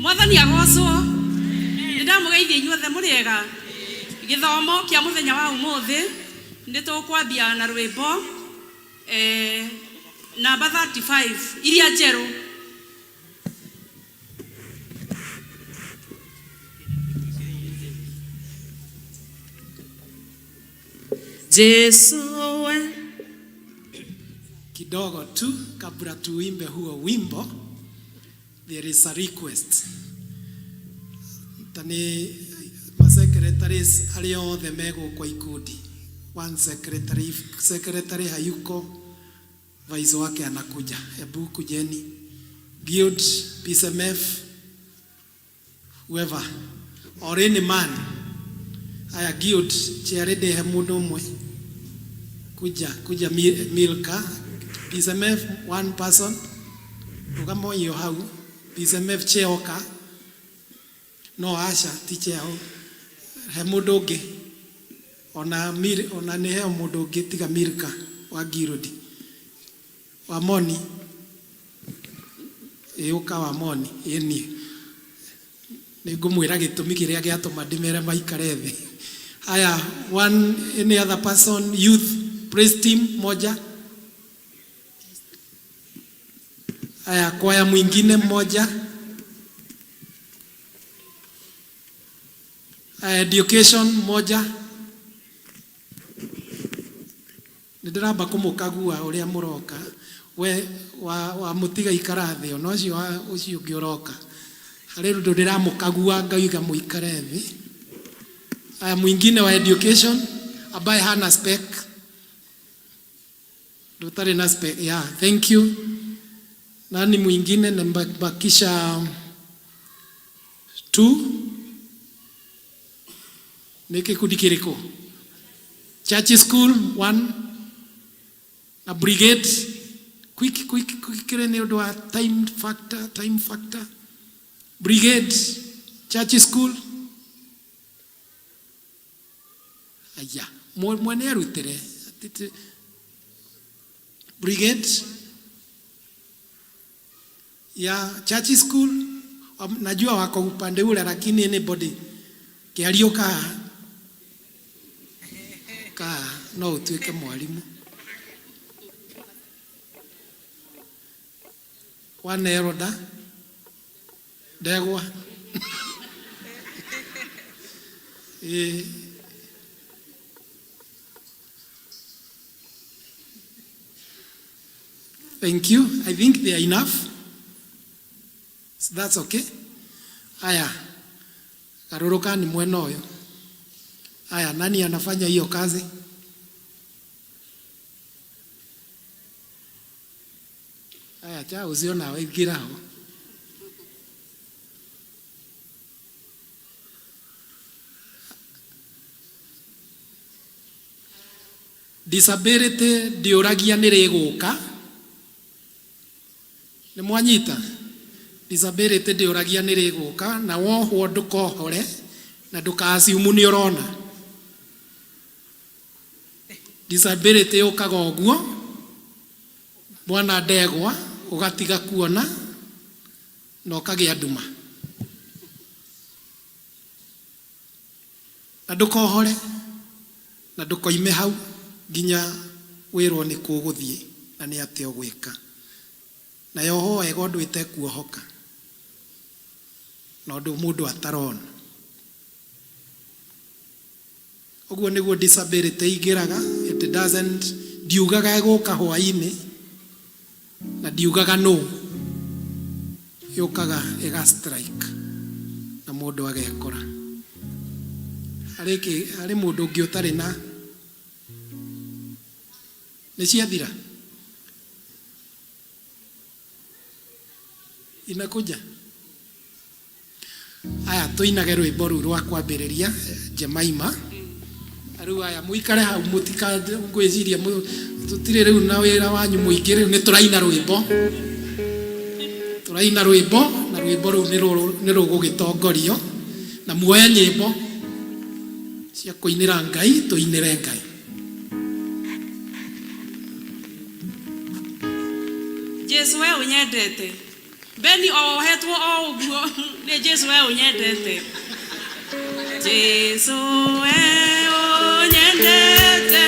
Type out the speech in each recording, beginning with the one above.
Mwathani agocwo. Nĩ ndamũgeithia inyuothe mũrĩ ega. Gĩthomo kĩa mũthenya wa ũmũthĩ nĩ tũkwambia na rwĩmbo eh, namba 35 iria njerũ. Jesu we Kidogo tu kabla tuimbe huo wimbo, there is a request. Ta nĩ masecretaries arĩa othe megũkwa ikundi. One secretary, if secretary hayuko, vice wake anakuja. Hebu kujeni. Guild, PSMF, whoever, or any man. Aya, guild, chair he mũndũ ũmwe. Kuja, kuja Milka. PSMF, one person. Rũgama ũyũ hau. PSMF chair oka. No aca, ti chair. He mũndũ ũngĩ. Ona mir, ona nĩ heo mũndũ ũngĩ tiga Milka wa Guild. Wamoni. Ĩ ũka Wamoni, ĩ niĩ. Nĩ ngũmwĩra gĩtũmi kĩrĩa gĩatũma ndĩmere maikare thĩ. Haya, one any other person, youth, praise team moja. Haya, kwaya mwingine mmoja. Haya, education moja. Nĩ ndĩramba kũmũkagua ũrĩa mũroka. We wa, wa mũtiga ikara thĩ ona ũcio ũcio ũngĩ ũroka. Harĩ ũndũ ndĩramũkagua ngauga mũikare thĩ. Haya, mwingine wa education ambaye hana spec. Ndũtarĩ na spec. Yeah, thank you. Nani mwingine? Nambakisha two. Nĩ gĩkundi kĩrĩkũ? Church school one na brigade. Quick, quick, quick nĩ ũndũ wa time factor, time factor. Brigade, church school. Aya, mwene arutĩre. Brigade ya church school. Najua wako upande ule, lakini anybody kĩariũka. Ũka no ũtuĩke mwarimũ. One elder. Ndegwa. Ĩĩ. Thank you. I think they are enough. So that's okay. Aya. Garũrũkani mwena ũyũ. Aya, nani anafanya hiyo kazi? Aya, cha ũcio nawe ingĩra ho. Disability ndiũragia nĩ rĩgũka. Nĩ mwanyita? Disability ndĩũragia nĩ rĩgũka na wohwo ndũkohore na ndũka-assume nĩ ũrona. Disability yũkaga ũguo mwana ndegwa ũgatiga kuona na ũkagĩa nduma. Na ndũkohore na ndũkoime hau nginya wĩrwo nĩ kũ ũgũthiĩ na nĩ atĩa ũgwĩka. Na yohwo wega ũndũ ĩtekuohoka na ũndũ mũndũ atarona. Ũguo nĩguo disability ĩingĩraga, it doesn't, ndiugaga ĩgũka hwainĩ na ndiugaga nũ, yũkaga ĩga strike na mũndũ agekora. Harĩ kĩ, harĩ mũndũ ũngĩ ũtarĩ na, nĩ ciathira? Inakuja? Aya tũinage rwĩmbo rũu rwa kwambĩrĩria Jemaima. Rĩu aya mũikare hau mũtika ngwĩciria tũtirĩ rĩu na wĩra wanyu mũingĩ rĩu nĩ tũraina rwĩmbo. Tũraina rwĩmbo na rwĩmbo rũu nĩ rũgũgĩtongorio na muoye nyĩmbo cia kũinĩra Ngai tũinĩre Ngai. Jesu we ũnyendete. Beni o ohetwo o ũguo nĩ Jesu we ũnyendete. Jesu we ũnyendete.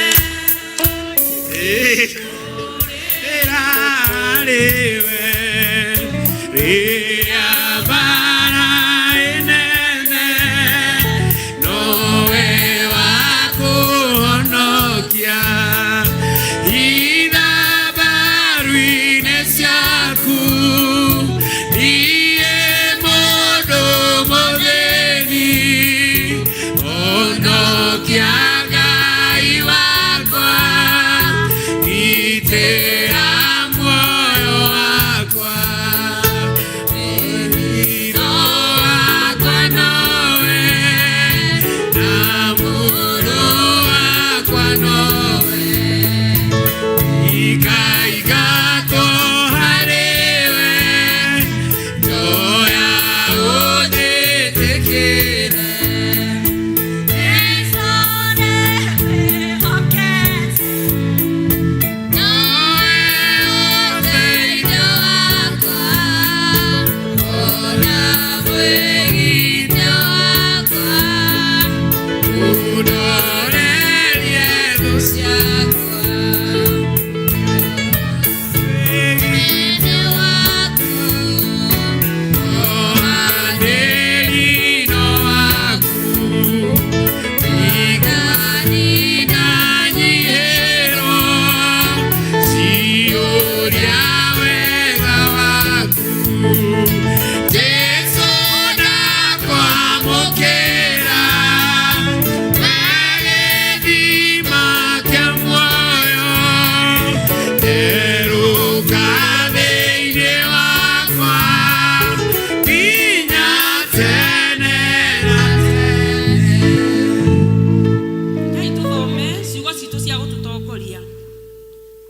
Rekei tũthome ciugo citũ cia gũtũtongoria.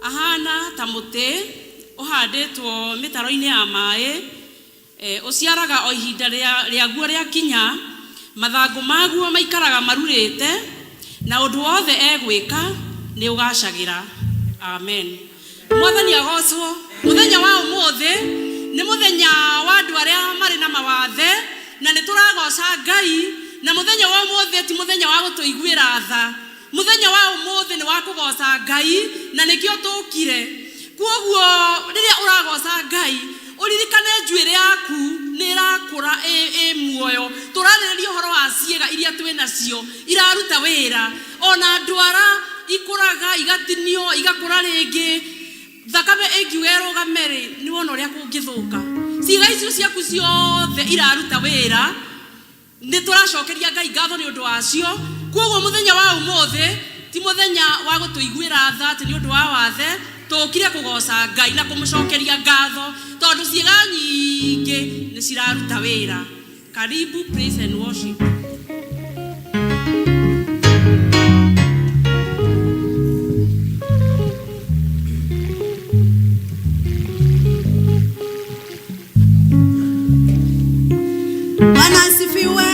Ahana ta mũtĩ ũhandĩtwo mĩtaro-inĩ ya maĩ, ũciaraga o ihinda rĩaguo rĩakinya, mathangũ maguo maikaraga marurĩte, na ũndũ wothe egwĩka nĩ ũgacagĩra. Amen. Mwathani agocwo. Mũthenya wa ũmũthĩ nĩ mũthenya wa andũ arĩa marĩ na mawathe, na nĩ tũragoca Ngai, na mũthenya wa ũmũthĩ ti mũthenya wa gũtũiguĩra tha. Muthenya wa umuthi ni wa kugoca Ngai na nikio tukire. Kuoguo riria uragoca Ngai uririkane njuĩrĩ yaku nĩ ĩrakũra ĩ muoyo. Tũrarĩrĩria ũhoro wa ciĩga iria twĩ nacio iraruta wĩra, ona ndwara ikũraga igatinio igakũra rĩngĩ. Thakame ĩngiuga ĩrũgame rĩ, nĩ wona ũrĩa kũngĩthũka. Ciĩga icio ciaku ciothe iraruta wĩra, nĩ tũracokeria Ngai ngatho nĩ ũndũ wacio. Kuoguo mũthenya wa ũmũthĩ ti mũthenya wa gũtũiguĩra tha atĩ nĩ ũndũ wa wathe, tũkire kũgoca Ngai na kũmũcokeria ngatho tondũ ciĩga nyingĩ nĩ ciraruta wĩra. Karibu praise and worship. Bwana asifiwe.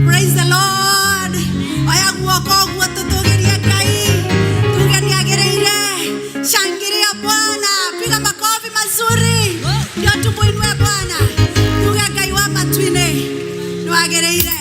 Praise the Lord. Oya guoko ũguo tũtũgĩrie Ngai. Tuge nĩagĩrĩire. Shangilia Bwana. Piga makofi mazuri. Ndio tumuinue Bwana. Tuge Ngai wa matu-inĩ nĩwagĩrĩire.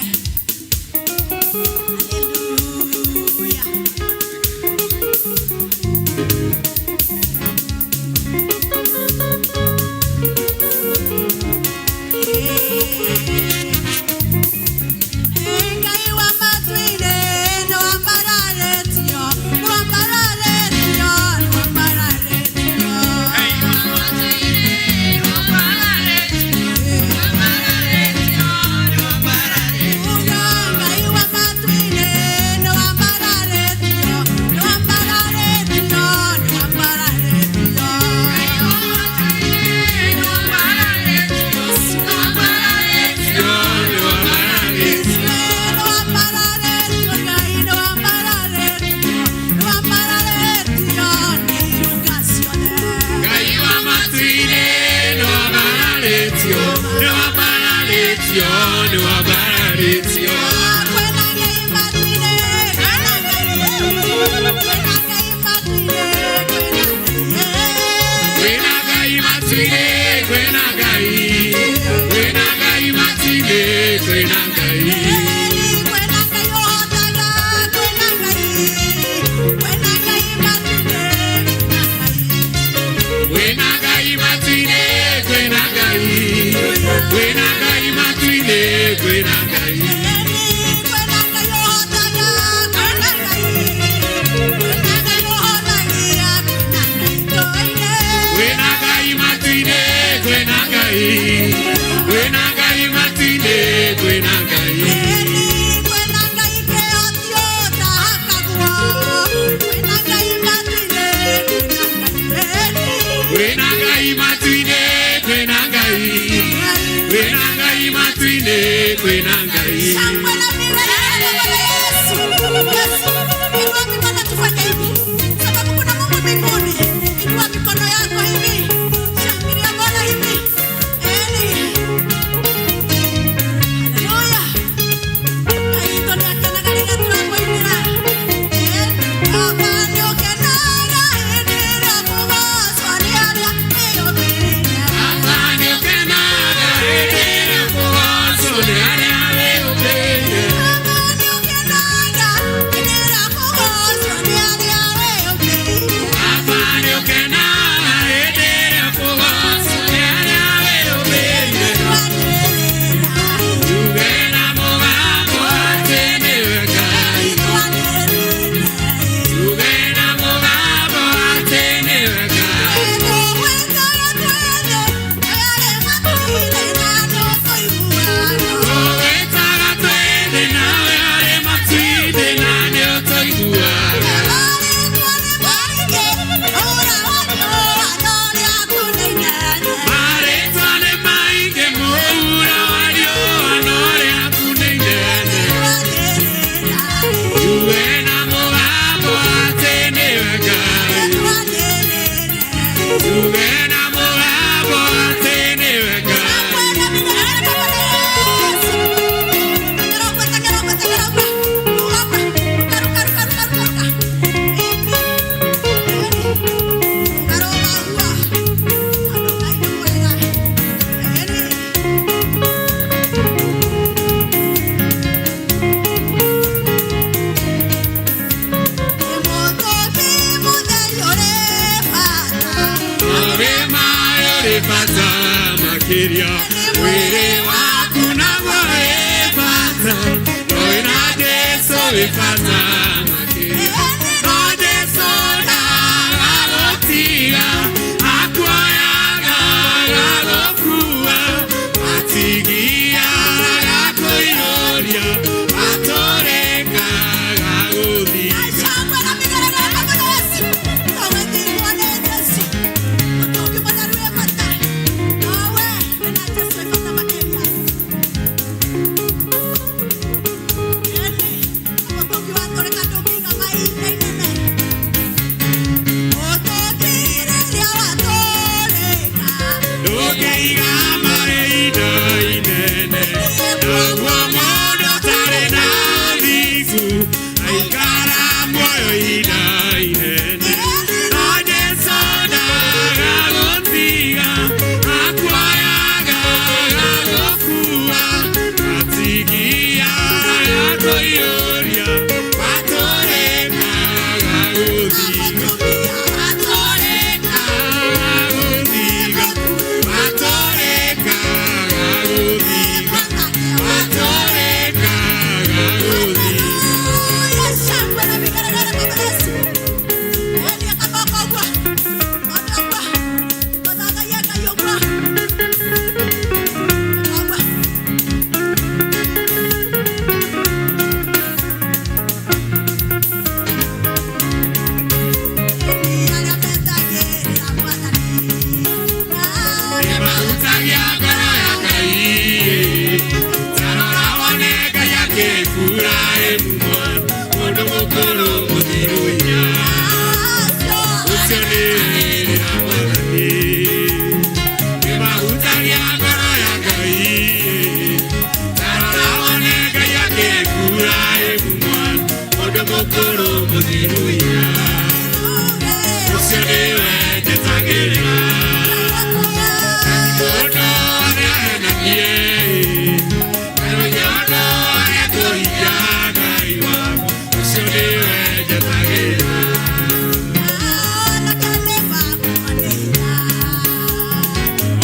makĩria. Mwĩrĩ waku naguo wĩ bata, no wĩna Jesũ wĩ bata makĩria. No Jesũ ndagagũtiga, akuoyaga agagũkua, atigia agakũiyũria, atũreka agagũthiga. Shangwe na vigelegele kwa Bwana Yesu. Tawetĩirwo nĩ Jesũ. Ũtũngi mũtheru wĩ bata. Nowe wĩna Jesũ wĩ bata makĩria. Ĩni, ũtũngi watũrĩka ndũngĩiga mahinda inene. Ũtũngi rĩrĩa watũrĩka. Ndũngĩiga mahinda inene, naguo mũndũ ũtarĩ na thingu aikara muoyo ihinda inene. No Jesũ ndagagũtiga, akuoyaga agagũkua, atigia agakũiyũria, atũreka agagũthiga. Atũrĩka. Agagũthiga, atũreka agagũthiga, atũreka agagũthiga. Hallelujah. Shangwe na vigelegele kwa Bwana Yesu. Ĩni, akamoko ũguo. Ona ũguo. Tũthathaiye Ngai ũguo. Ũguo. Ĩni, arĩa metagĩrĩra Mwathani. Nĩmahutagia ngoro ya Ngai, ta rora wone Ngai akĩkura ĩ mumo, mũndũ mũkũrũ mũthiru hinya. Ũcio nĩ wĩra Mwathani. Nĩmahutagia ngoro ya Ngai, ta rora wone Ngai akĩkura ĩ mumo, mũndũ mũkũrũ mũthiru hinya. Ũcio nĩwe njetagĩrĩra. Mũndũ arĩa ahenagie, kana arĩa kũhinya Ngai wakwa, ũcio nĩwe njetagĩrĩra.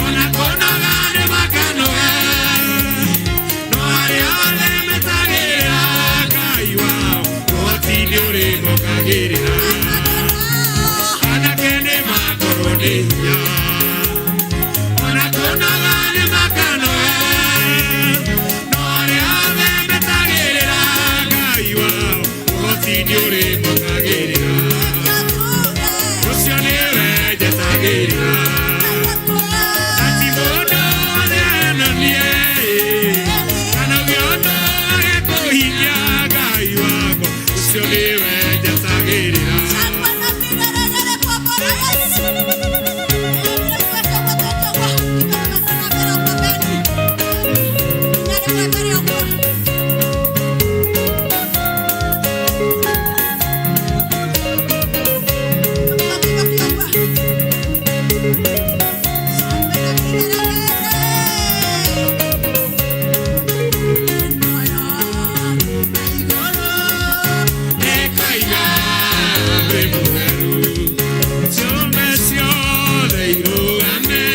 Ona kũnoga nĩ makanoga, no arĩa othe metagĩrĩra Ngai wao, ũhoti nĩ ũrĩmokagĩrĩra. Anake nĩ makorwo nĩ hinya, ona kũnoga nĩ makanoga, no arĩa othe metagĩrĩra Ngai wao, ũhoti nĩ ũrĩmokagĩrĩra. Ũcio nĩwe njetagĩrĩra. Ati mũndũ ahenanie, kana ũngĩ ũndũ kũhinya Ngai wakwa, ũcio nĩwe njetagĩrĩra. Shangwe na vigelegele kwa Bwana Yesu. Nĩkoiga wĩ mũtheru, ciũmbe ciothe irũgame,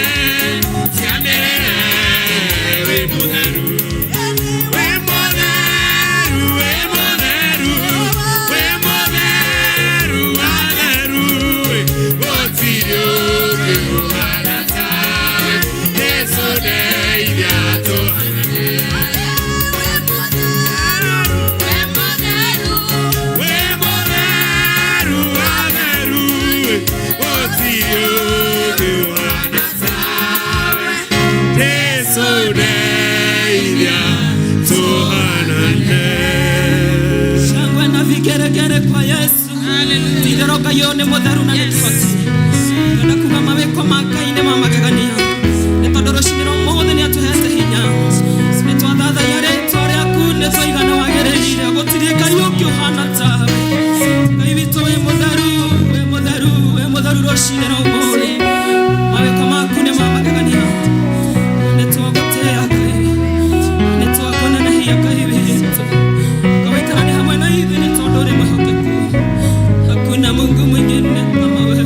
cianĩrĩre wĩ mũtheru. Wĩ mũtheru, wĩ mũtheru, wĩ mũtheru, watheru, gũtirĩ ũngĩ ũhaana tawe. Jesũ ndeithia tũhanane. Wĩ mũtheru, watheru, gũtirĩ ũngĩ ũhaana tawe. Jesũ ndeithia tũhanane. Shangwe na vigeregere kwa Yesu. Titherũ Ngai ũyũ nĩ mũtheru na nĩ kĩhoti. Twenda kuga mawĩko ma Ngai nĩ ma magegania. Nĩ tondũ rũcinĩ rwa ũmũthĩ nĩ atũhete hinya. Nĩ twathathaiya rĩtwa rĩaku, nĩ twaiga nĩ wagĩrĩire. Gũtirĩ Ngai ũngĩ ũhana tawe. Ngai witũ wĩ mũtheru, wĩ mũtheru, wĩ mũtheru rũcinĩ rwa ũmũthĩ. Mawĩko maku nĩ ma magegania. Nĩ twagũtĩĩa Ngai. Nĩ twakũnenehia Ngai witũ. Kawaikarani hamwe na ithuĩ nĩ tondũ ũrĩ mwĩhokeku. Hakuna Mungu mwingine kama wewe.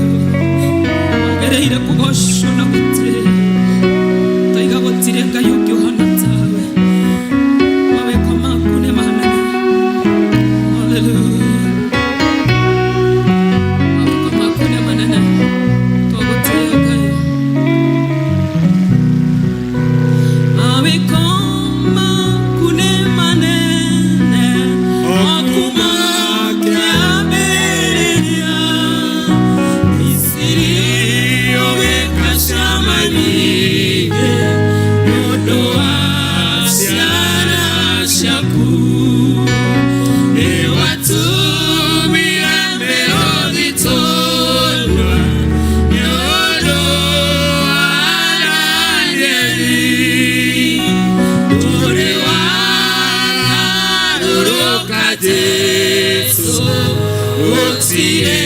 Gũtirĩ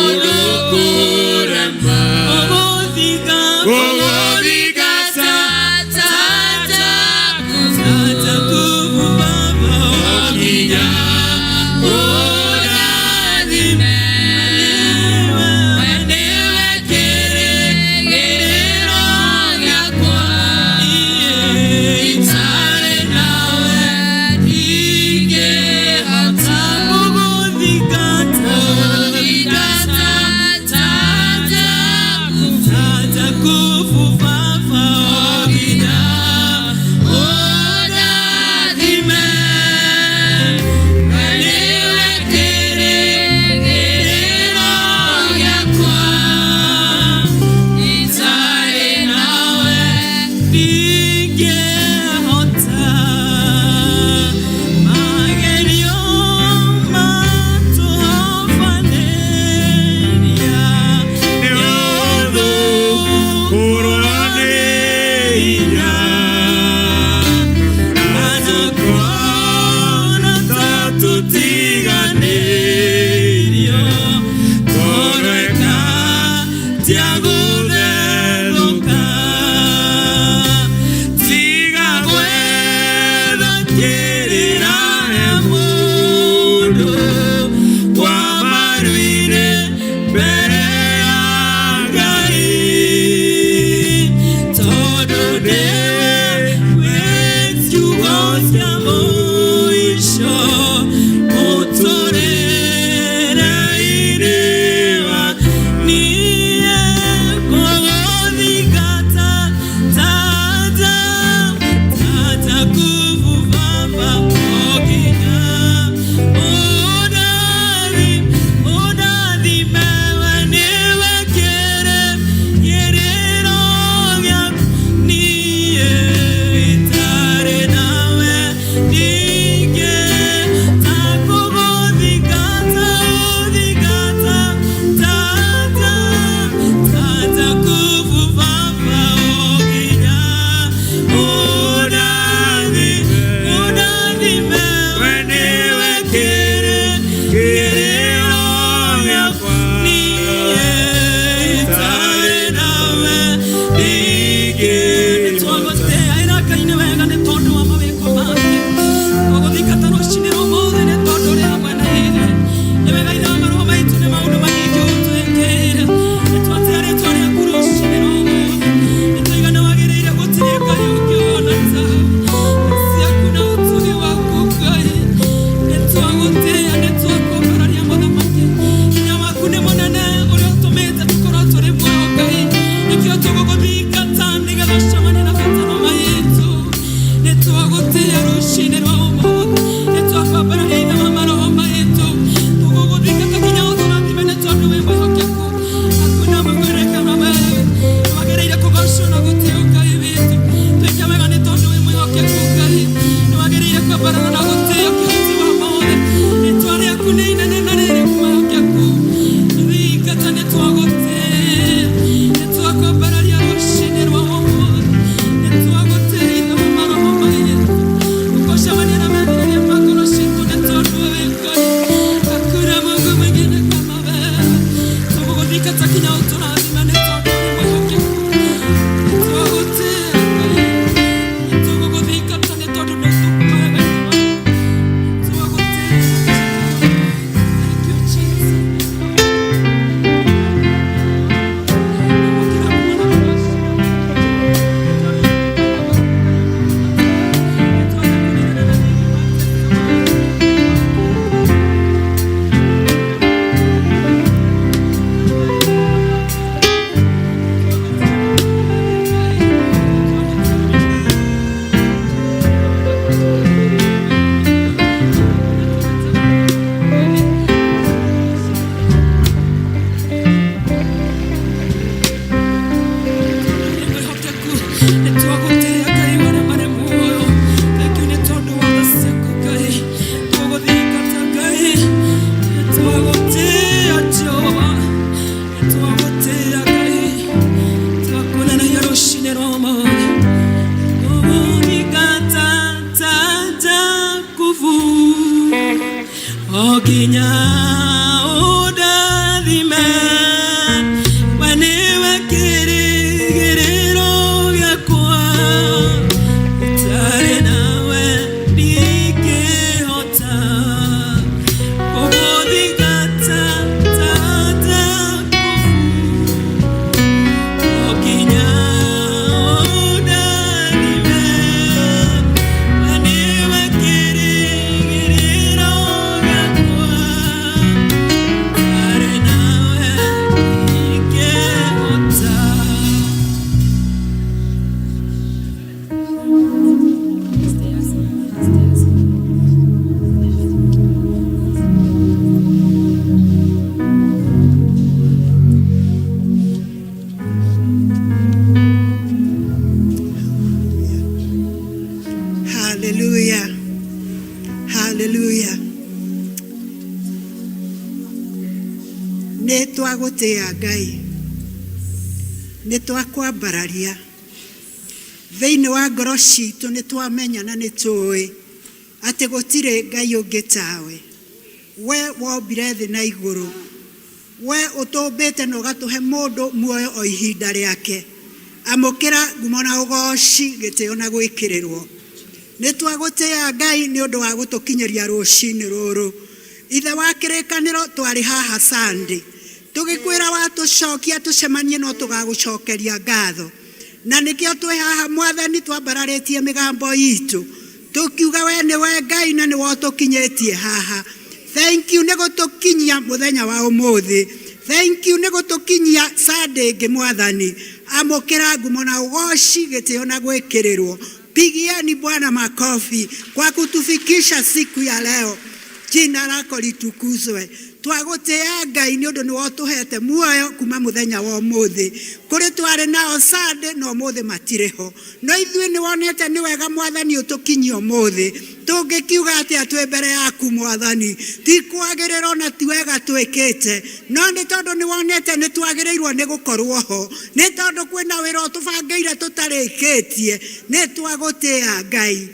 ũndũ ũkũrema. Gũgũthingata nginya ũrathime. We nĩwe kĩĩrĩgĩrĩro gĩakwa, itarĩ nawe ndingĩhota. Gũgũthingata nginya ũrathime. We nĩwe kĩĩrĩgĩrĩro gĩakwa, itarĩ nawe ndingĩhota. Magerio matũhobanĩria, nĩ ũndũ kũrũa nĩ hinya. Na tũkona ta tũtiganĩirio, tũreka tia gũthethũka. Tiga gwetha kĩrĩra he mũndũ kwa maru-inĩ mbere ya Ngai, tondũ nĩwe wĩ ciugo cia mũico mũtũrĩre-inĩ wa niĩ. Ngũgũthingata tata kuvu baba nginya ũndathime. We nĩwe kĩĩrĩgĩrĩro gĩakwa, niĩ itarĩ nawe ndingĩhota. Kũgũthingata ũthingata tata tata kuvu baba nginya ũndathime. We nĩwe kĩĩrĩgĩrĩro gĩakwa, niĩ itarĩ nawe ndingĩhota. Nĩtwagũtĩaĩra Ngai nĩ wega nĩ tondũ wa mawĩko make. Tũgũthingata rũcinĩ rwa ũmũthĩ nĩ tondũ ũrĩ hamwe na ithuĩ. Nĩ wega ithe wa maroho maitũ nĩ maũndũ maingĩ ũtwĩkĩire. Nĩtwatĩa rĩtwa rĩaku rũcinĩ rwa ũmũthĩ. Nĩtwaiga nĩwagĩrĩire gũtirĩ Ngai ũngĩona tawe. Ciaku na ũtugi waku Ngai. Nĩtwagũtĩĩa, nĩtwakwambararia mũthamaki. Hinya waku nĩ mũnene ũrĩa ũtũmĩte tũkorwo tũrĩ muoyo Ngai. Nĩkĩo tũgũgũthingata nĩgetha ũcemanie na mabataro maitũ. Nĩtwagũtĩĩa rũcinĩ rwa ũmũthĩ. Nĩtwakwambararia ithe wa maroho maitũ. Tũgũgũthingata nginya ũtũrathime nĩ tondũ wĩ mwĩhokeku. Hakuna mwingine kama wewe. Nĩwagĩrĩire kũgocwo na gũtĩo Ngai witũ. Twĩke wega nĩ tondũ wĩ mwĩhokeku Ngai. Nĩwagĩrĩire kwambarara na gũtĩo kĩhoti wa mothe. O nginya ũndathime, we nĩwe kĩrĩgĩrĩro gĩakwa, itarĩ nawe ndingĩhota gũgũthingata ta O nginya ũndathime, we nĩwe kĩrĩgĩrĩro gĩakwa, itarĩ nawe ndingĩhota. Hallelujah. Hallelujah. Nĩ twagũtĩa Ngai, nĩ twakwambararia thĩinĩ wa ngoro citũ, nĩ twamenya na nĩ tũĩ atĩ gũtirĩ Ngai ũngĩ tawe. We wombire thĩ na igũrũ, we ũtũmbĩte na ũgatũhe mũndũ muoyo o ihinda rĩake. Amũkĩra ngumo na ũgoci, gĩtĩo na gwĩkĩrĩrwo. Nĩ twagũtĩa Ngai nĩ ũndũ wa gũtũkinyĩria rũcinĩ rũrũ. Ithe wa kĩrĩkanĩro, twarĩ haha Sunday tũgĩkwĩra watũcokia tũcemanie no tũgagũcokeria ngatho, na nĩkĩo twĩ haha Mwathani, twambararĩtie mĩgambo itũ tũkiuga we nĩwe Ngai na nĩwe ũtũkinyĩtie haha. Thank you nĩ gũtũkinyia mũthenya wa ũmũthĩ. Thank you nĩ gũtũkinyia Sunday ĩngĩ. Mwathani, amũkĩra ngumo na ũgoci, gĩtĩo na gwĩkĩrĩrwo. Pigieni Bwana makofi kwa kutufikisha siku ya leo. Jina lako litukuzwe. Twagũtĩa Ngai nĩ ũndũ nĩwe ũtũhete muoyo kuma mũthenya wa ũmũthĩ. Kũrĩ twarĩ nao Sunday na ũmũthĩ matirĩ ho, no ithuĩ nĩ wonete nĩ wega Mwathani ũtũkinyie ũmũthĩ. Tũngĩkiuga atĩa twĩ mbere yaku Mwathani? Ti kwagĩrĩrwo na ti wega twĩkĩte, no nĩ tondũ nĩ wonete nĩ twagĩrĩirwo nĩ gũkorwo ho, nĩ tondũ kwĩna wĩra ũtũbangĩire tũtarĩkĩtie. Nĩ twagũtĩa Ngai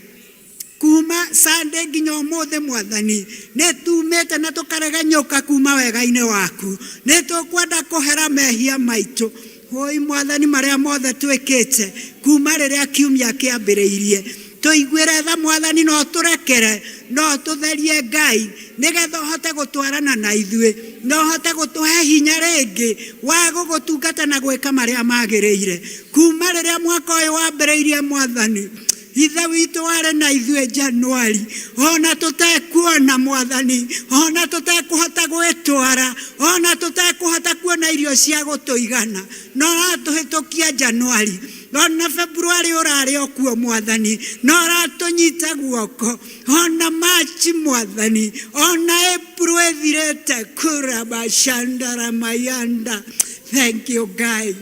kuma Sunday nginya ũmũthĩ. Mwathani, nĩ tumĩte na tũkaregenyũka kuma wega-inĩ waku. Nĩ tũkwenda kũhera mehia maitũ. Oi Mwathani, marĩa mothe twĩkĩte kuma rĩrĩa kiumia kĩambĩrĩirie, tũiguĩre tha Mwathani, no tũrekere, no tũtherie Ngai, nĩgetha ũhote gũtwarana na ithuĩ na ũhote gũtũhe hinya rĩngĩ wa gũgũtungata na gwĩka marĩa magĩrĩire. Kuma rĩrĩa mwaka ũyũ wambĩrĩirie, Mwathani Ithe witũ, warĩ na ithuĩ Januari, ona tũtekuona Mwathani, ona tũtekũhota gwĩtwara, ona tũtekũhota kuona irio cia gũtũigana, no ũratũhĩtũkia Januari, ona Februari ũrarĩ o kuo Mwathani, no ũratũnyita guoko, ona Machi Mwathani, ona April ĩthirĩte kurabashandara mayanda. Thank you Ngai.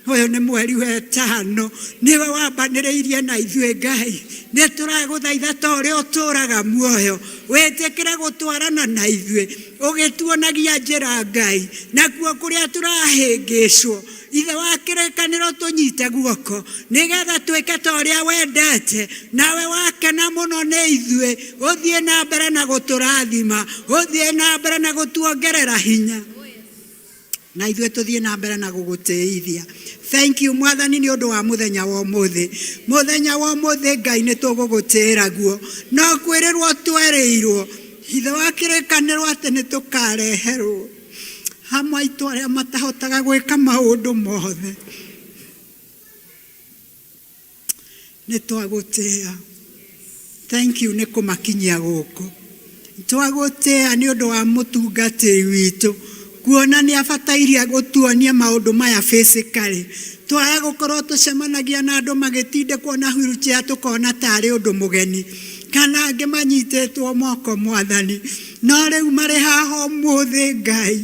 Ũyũ nĩ mweri wetano, nĩwe wambanĩrĩirie na ithuĩ. Ngai, nĩ tũragũthaitha ta ũrĩa ũtũraga muoyo, wĩtĩkĩre gũtwarana na ithuĩ ũgĩtuonagia njĩra Ngai, nakuo kũrĩa tũrahĩngĩcwo, Ithe wa kĩrĩkanĩro, tũnyite guoko nĩgetha twĩke ta ũrĩa wendete. Nawe wakena mũno nĩ ithuĩ, ũthiĩ na mbere na gũtũrathima, ũthiĩ na mbere na gũtuongerera hinya, na ithuĩ tũthiĩ na mbere na gũgũtĩithia. Thank you Mwathani nĩ ũndũ wa mũthenya wa ũmũthĩ. Mũthenya wa ũmũthĩ Ngai, nĩ tũgũgũtĩĩra guo, no kwĩrĩrwo twerĩirwo, Ithe wa kĩrĩkanĩro, atĩ nĩ tũkareherwo hamwe aitũ arĩa matahotaga gwĩka maũndũ mothe. Nĩ twagũtĩĩa. Thank you nĩ kũmakinyia gũkũ. Twagũtĩĩa nĩ ũndũ wa mũtungatĩri witũ kuona nĩ abatairie gũtuonia maũndũ maya physically. Twaga gũkorwo tũcemanagia na andũ magĩtindĩkwo na wheelchair, tũkona tarĩ ũndũ mũgeni, kana angĩ manyitĩtwo moko Mwathani, no rĩu marĩ haha ũmũthĩ Ngai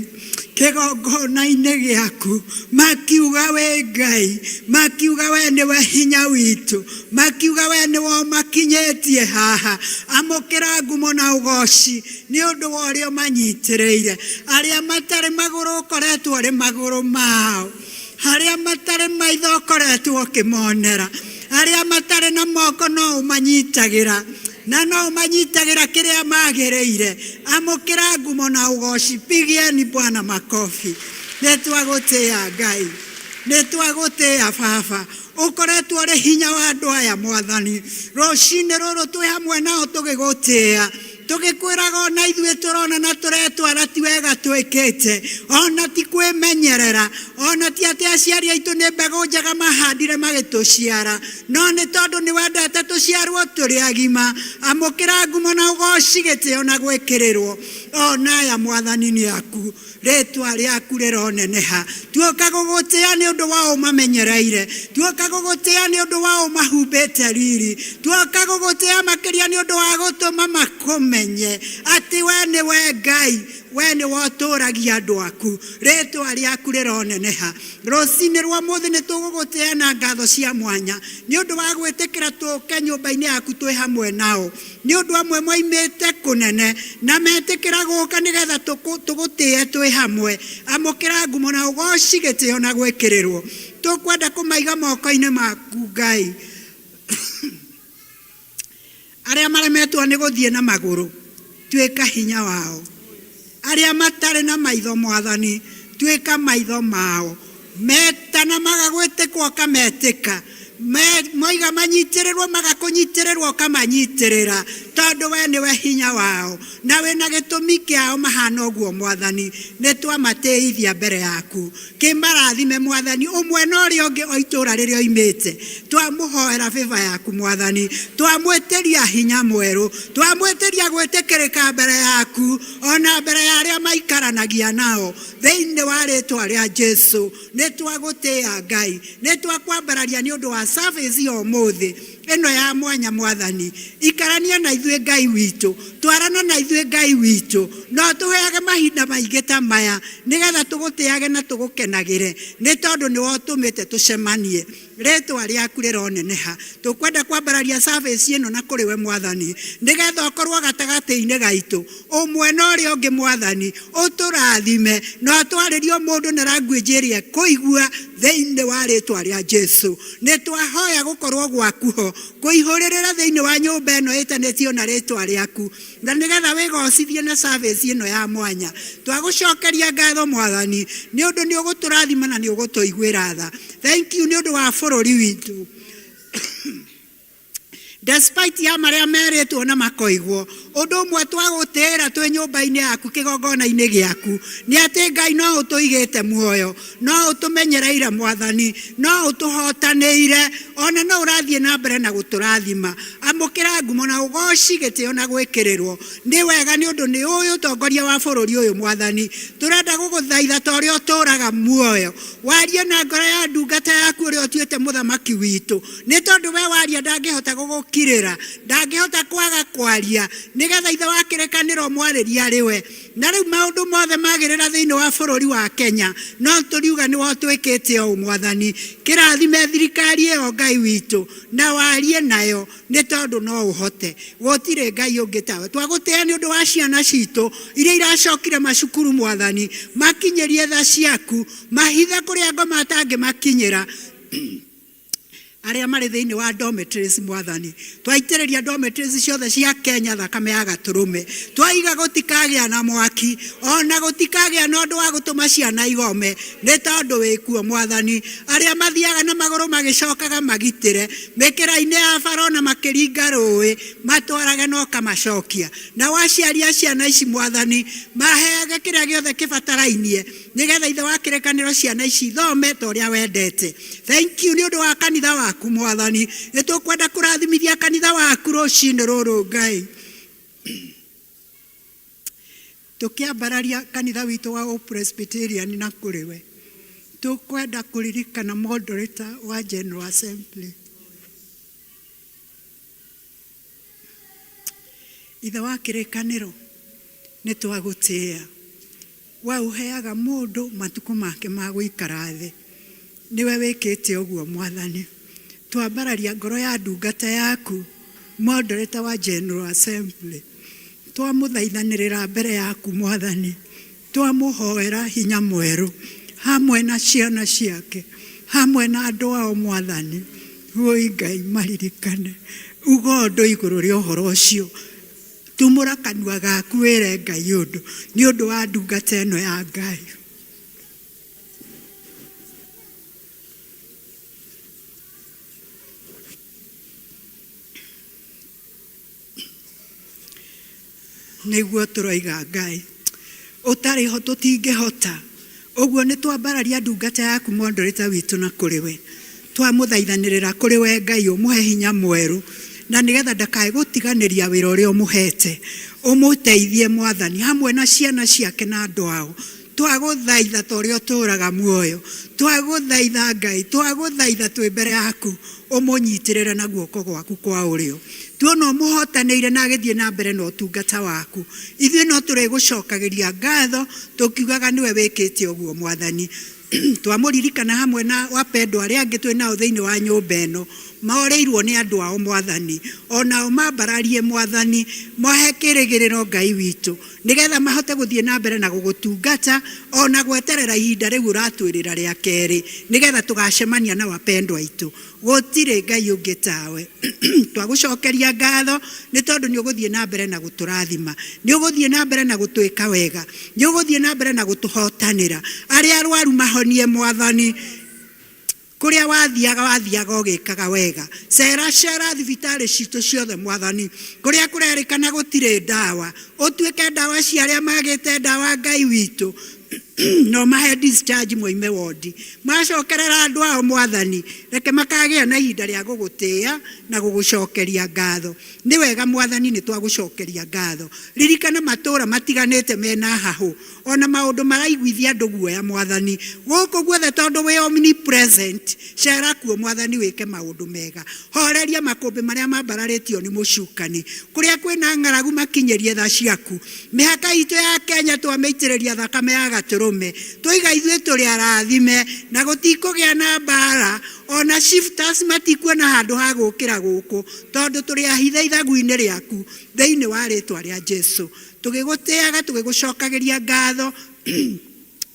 kĩgongona-inĩ gĩaku, makiuga wĩ Ngai, makiuga we nĩwe hinya witũ, makiuga we nĩwe ũmakinyĩtie haha. Amũkĩra ngumo na ũgoci nĩ ũndũ wa ũrĩa ũmanyitĩrĩire. Arĩa matarĩ magũrũ, ũkoretwo ũrĩ magũrũ mao. Arĩa matarĩ maitho, ũkoretwo ũkĩmonera. Arĩa matarĩ na moko, no ũmanyitagĩra. Na no ũmanyitagĩra kĩrĩa magĩrĩire. Amũkĩra ngumo na ũgoci. Pigieni Bwana makofi. Nĩ twagũtĩĩa Ngai, nĩ twagũtĩĩa Baba. Ũkoretwo ũrĩ hinya wa andũ aya Mwathani. Rũcinĩ rũrũ twĩ hamwe nao tũgĩgũtĩĩa, tũgĩkwĩraga ona ithuĩ tũrona na tũretwara ti wega twĩkĩte, ona ti kwĩmenyerera, ona ti atĩ aciari aitũ nĩ mbegũ njega mahandire magĩtũciara, no nĩ tondũ nĩ wendete tũciarwo tũrĩ agima. Amũkĩra ngumo na ũgoci, gĩtĩo na gwĩkĩrĩrwo. Ona aya Mwathani nĩ aku, rĩtwa rĩaku rĩroneneha. Tuoka gũgũtĩĩa nĩ ũndũ wa ũmamenyereire, tuoka gũgũtĩĩa nĩ ũndũ wa ũmahumbĩte riri, tuoka gũgũtĩĩa makĩria nĩ ũndũ wa gũtũma makũmenye atĩ we nĩwe Ngai, we nĩwe ũtũragia andũ aku. Rĩtwa rĩaku rĩroneneha. Rũcinĩ rwa ũmũthĩ nĩ tũgũgũtĩĩa na ngatho cia mwanya nĩ ũndũ wa gwĩtĩkĩra tũke nyũmba-inĩ yaku twĩ hamwe nao. Nĩ ũndũ amwe moimĩte kũnene na metĩkĩra gũka nĩgetha tũgũtĩe twĩ hamwe. Amũkĩra ngumo na ũgoci, gĩtĩo na gwĩkĩrĩrwo. Tũkwenda kũmaiga moko-inĩ maku Ngai. Arĩa maremetwo nĩ gũthiĩ na magũrũ, tuĩka hinya wao. Arĩa matarĩ na maitho Mwathani, tuĩka maitho mao. Metana magagwĩtĩkwo ũkametĩka, moiga manyitĩrĩrwo magakũnyitĩrĩrwo ũkamanyitĩrĩra, tondũ we nĩwe hinya wao na wĩna gĩtũmi kĩao mahana ũguo Mwathani. Nĩ twamatĩithia mbere yaku, kĩmarathime Mwathani, ũmwe na ũrĩa ũngĩ o itũũra rĩrĩa oimĩte. Twamũhoera favor yaku Mwathani, twamwĩtĩria hinya mwerũ, twamwĩtĩria gwĩtĩkĩrĩka mbere yaku ona mbere ya arĩa maikaranagia nao. Thĩinĩ wa rĩtwa rĩa Jesu nĩ twagũtĩĩa Ngai, nĩ twakwambararia nĩ ũndũ wa service ya ũmũthĩ ĩno ya mwanya Mwathani. Ikarania na ithuĩ Ngai witũ, twarana na ithuĩ Ngai witũ, na ũtũheage mahinda maingĩ ta maya nĩgetha tũgũtĩage na tũgũkenagĩre, nĩ tondũ nĩwe ũtũmĩte tũcemanie. Rĩtwa rĩaku rĩroneneha. Tũkwenda kwambararia service ĩno na kũrĩ we Mwathani, nĩgetha ũkorwo gatagatĩ-inĩ gaitũ ũmwe na ũrĩa ũngĩ Mwathani, ũtũrathime na ũtwarĩrie mũndũ na language ĩrĩa ekũigua thĩinĩ wa rĩtwa rĩa Jesu. Nĩ twahoya gũkorwo gwaku ho kũihũrĩrĩra thĩinĩ wa nyũmba ĩno ĩtanĩtio na rĩtwa rĩaku, na nĩgetha wĩgocithie na service ĩno ya mwanya. Twagũcokeria ngatho Mwathani, nĩ ũndũ nĩ ũgũtũrathima na nĩ ũgũtũiguĩra tha. Thank you nĩ ũndũ wa bũrũri witũ. Despite ya marĩa merĩtwo na makoigwo, ũndũ ũmwe twagũtĩĩra twĩ nyũmba-inĩ yaku kĩgongona-inĩ gĩaku nĩ atĩ Ngai no ũtũigĩte muoyo, no ũtũmenyereire Mwathani, no ũtũhotanĩire, ona no ũrathiĩ na mbere na gũtũrathima. Amũkĩra ngumo na ũgoci, gĩtĩo na gwĩkĩrĩrwo. Nĩ wega nĩ ũndũ nĩ ũĩ ũtongoria wa bũrũri ũyũ Mwathani. Tũrenda gũgũthaitha ta ũrĩa ũtũraga muoyo, warie na ngoro ya ndungata yaku ũrĩa ũtuĩte mũthamaki witũ, nĩ tondũ we waria ndangĩhota gũgũkirĩra, ndangĩhota kwaga kwaria, nĩgetha Ithe wa kĩrĩkanĩro mwarĩrie arĩ we. Na rĩu maũndũ mothe magĩrĩra thĩinĩ wa bũrũri wa Kenya, no tũriuga nĩwe ũtwĩkĩte ũũ Mwathani. Kĩrathime thirikari ĩyo Ngai witũ, na warie nayo, nĩ tondũ no ũhote. Gũtirĩ Ngai ũngĩ tawe. Twagũtĩĩa nĩ ũndũ wa ciana citũ iria iracokire macukuru Mwathani, makinyĩrie tha ciaku, mahithe kũrĩa ngoma atangĩmakinyĩra. Arĩa marĩ thĩinĩ wa dormitories Mwathani, twaitĩrĩria dormitories ciothe cia Kenya thakame ya gatũrũme, twaiga gũtikagĩa na mwaki ona gũtikagĩa na ũndũ wa gũtũma ciana igome, nĩ tondũ wĩkuo Mwathani. Arĩa mathiaga na magũrũ magĩcokaga magitĩre mĩkĩra-inĩ ya bara ona makĩringa rũĩ, matwarage na ũkamacokia. Nao aciari a ciana ici Mwathani, maheage kĩrĩa gĩothe kĩbatarainie, nĩgetha Ithe wa kĩrĩkanĩro ciana ici ithome ta ũrĩa wendete. Thank you nĩ ũndũ wa kanitha waku Mwathani. Nĩ tũkwenda kũrathimithia kanitha waku rũcinĩ rũrũ Ngai. Tũkĩambararia kanitha witũ wa Presbyterian na kũrĩ we, tũkwenda kũririkana moderator wa General Assembly. Ithe wa kĩrĩkanĩro, nĩ twagũtĩĩa. We ũheaga mũndũ matukũ make ma gũikara thĩ. Nĩwe wĩkĩte ũguo Mwathani. Twambararia ngoro ya ndungata yaku, moderator wa General Assembly. Twamũthaithanĩrĩra mbere yaku Mwathani. Twamũhoera hinya mwerũ hamwe na ciana ciake, hamwe na andũ ao Mwathani. Wũi Ngai maririkane. Uga ũndũ igũrũ rĩa ũhoro ũcio. Tumũra kanua gaku wĩre Ngai ũndũ nĩ ũndũ wa ndungata ĩno ya Ngai. Nĩguo tũroiga Ngai ũtarĩ ho tũtingĩhota. Ũguo nĩ twambararia ndungata yaku moderator witũ na kũrĩ we, twamũthaithanĩrĩra kũrĩ we Ngai ũmũhe hinya mwerũ, na nĩgetha ndakae gũtiganĩria wĩra ũrĩa ũmũhete. Ũmũteithie Mwathani hamwe na ciana ciake na andũ ao. Twagũthaitha ta ũrĩa ũtũũraga muoyo, twagũthaitha Ngai, twagũthaitha twĩ mbere yaku, ũmũnyitĩrĩre na guoko gwaku kwa ũrĩo. Tuona ũmũhotanĩire na agĩthiĩ na mbere na ũtungata waku, ithuĩ no tũrĩgũcokagĩria ngatho tũkiugaga nĩwe wĩkĩte ũguo Mwathani. Twamũririkana hamwe na wapendwa arĩa angĩ twĩ nao thĩinĩ wa nyũmba ĩno, morĩirwo nĩ andũ ao Mwathani, o nao mambararie Mwathani, mahe kĩrĩgĩrĩro Ngai witũ, nĩgetha mahote gũthiĩ na mbere na gũgũtungata o na gweterera ihinda rĩu ũratwĩrĩra rĩa kerĩ, nĩgetha tũgacemania na wapendwa aitũ. Gũtirĩ Ngai ũngĩ tawe. Twagũcokeria ngatho nĩ tondũ nĩ ũgũthiĩ na mbere na gũtũrathima, nĩ ũgũthiĩ na mbere na gũtwĩka wega, nĩ ũgũthiĩ na mbere na gũtũhotanĩra. Arĩa arwaru mahonie Mwathani. Kũrĩa wathiaga wathiaga ũgĩkaga wega. Cera cera thibitarĩ citũ ciothe Mwathani, kũrĩa kũrerĩkana gũtirĩ ndawa, ũtuĩke ndawa cia arĩa magĩte ndawa Ngai witũ. No mahe discharge moime wondi, macokerera andũ ao Mwathani, reke makagĩa na ihinda rĩa gũgũtĩĩa na gũgũcokeria ngatho. Nĩ wega Mwathani, nĩ twagũcokeria ngatho. Ririkana matũũra matiganĩte mena hahũ, ona maũndũ maraiguithia andũ guoya Mwathani, gũkũ guothe tondũ wĩ omnipresent, cera kuo Mwathani wĩke maũndũ mega. Horeria makũmbĩ marĩa mambararĩtio nĩ mũcukani, kũrĩa kwĩna ng'aragu makinyĩrie tha ciaku. Mĩhaka itũ ya Kenya twamĩitĩrĩria thakame ya gatũrũme, tũiga ithuĩ tũrĩ arathime na gũtikũgĩa na mbara, ona shifters matikuona handũ ha gũkĩra gũkũ, tondũ tũrĩ ahithe ithagu-inĩ rĩaku, thĩinĩ wa rĩtwa rĩa Jesu. Tũgĩgũtĩaga, tũgĩgũcokagĩria ngatho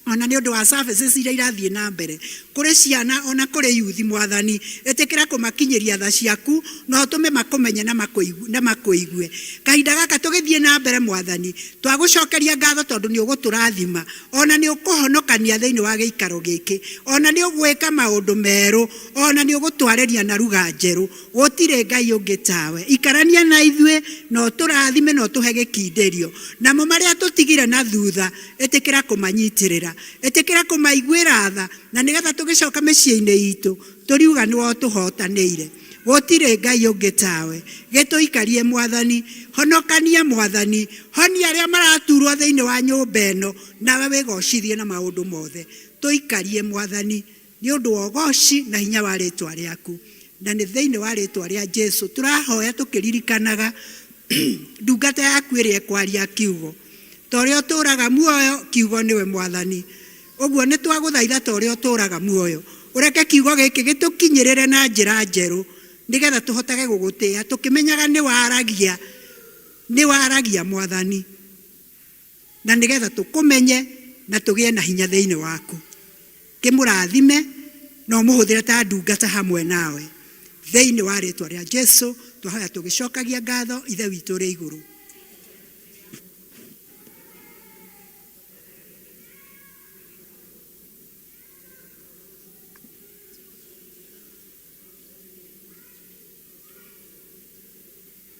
ona nĩ ũndũ wa services iria irathiĩ na mbere kũrĩ ciana ona kũrĩ yuthi Mwathani, ĩtĩkĩra kũmakinyĩria tha ciaku na ũtũme makũmenye na makũigue. Kahinda gaka tũgĩthiĩ na mbere Mwathani, twagũcokeria ngatho tondũ nĩ ũgũtũrathima, ona nĩ ũkũhonokania thĩinĩ wa gĩikaro gĩkĩ, ona nĩ ũgwĩka maũndũ merũ, ona nĩ ũgũtwarĩria na ruga njerũ. Gũtirĩ Ngai ũngĩ tawe. Ikarania na ithuĩ na ũtũrathime na ũtũhe gĩkindĩrio. Namo marĩa tũtigire na thutha, ĩtĩkĩra kũmanyitĩrĩra, ĩtĩkĩra kũmaiguĩra tha, na nĩgetha tũgĩcoka mĩciĩ-inĩ itũ tũriuga nĩwe ũtũhotanĩire. Gũtirĩ Ngai ũngĩ tawe. Gĩtũikarie Mwathani, honokania Mwathani, honia arĩa maraturwo thĩinĩ wa nyũmba ĩno, nawe wĩgocithie na maũndũ mothe. Tũikarie Mwathani nĩ ũndũ wa ũgoci na hinya wa rĩtwa rĩaku. Na nĩ thĩinĩ wa rĩtwa rĩa Jesu tũrahoya tũkĩririkanaga ndungata yaku ĩrĩa ĩkwaria kiugo. Ta ũrĩa ũtũũraga muoyo, kiugo nĩwe Mwathani. Ũguo nĩ twagũthaitha ta ũrĩa ũtũũraga muoyo, ũreke kiugo gĩkĩ gĩtũkinyĩrĩre na njĩra njerũ, nĩgetha tũhotage gũgũtĩĩa tũkĩmenyaga nĩ waragia, nĩ waragia Mwathani, na nĩgetha tũkũmenye na tũgĩe na hinya thĩinĩ waku. Kĩmũrathime na ũmũhũthĩre ta ndungata hamwe nawe. Thĩinĩ wa rĩtwa rĩa Jesu twahoya tũgĩcokagia ngatho Ithe witũ ũrĩ igũrũ.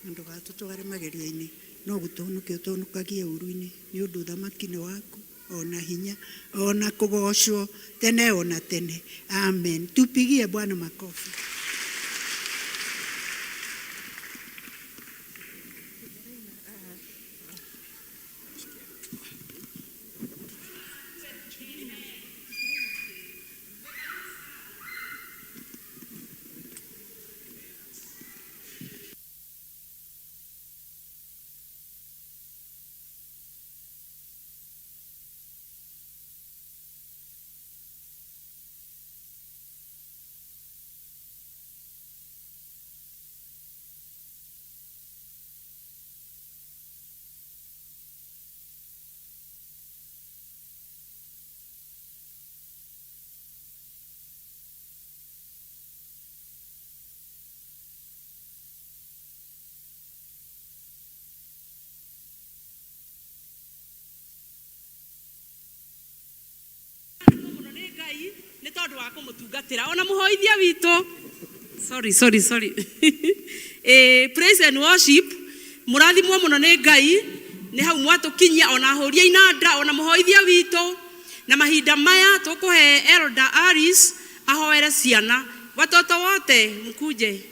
Na ndũgatũtware magerio-inĩ, no gũtũhonokia ũtũhonokagie ũũru-inĩ, nĩ ũndũ ũthamaki nĩ waku, o na hinya, o na kũgoocwo tene o na tene. Amen. Tupigie Bwana makofi. Nĩ tondũ wa kũmũtungatĩra ona mũhoithia witũ. Sorry, sorry, sorry. Praise and worship, mũrathimwo mũno nĩ Ngai nĩ hau mwatũkinyia, ona ahũri a inanda, ona mũhoithia witũ. Na mahinda maya tũkũhe Elder Alice ahoere ciana. Watoto wote mkuje,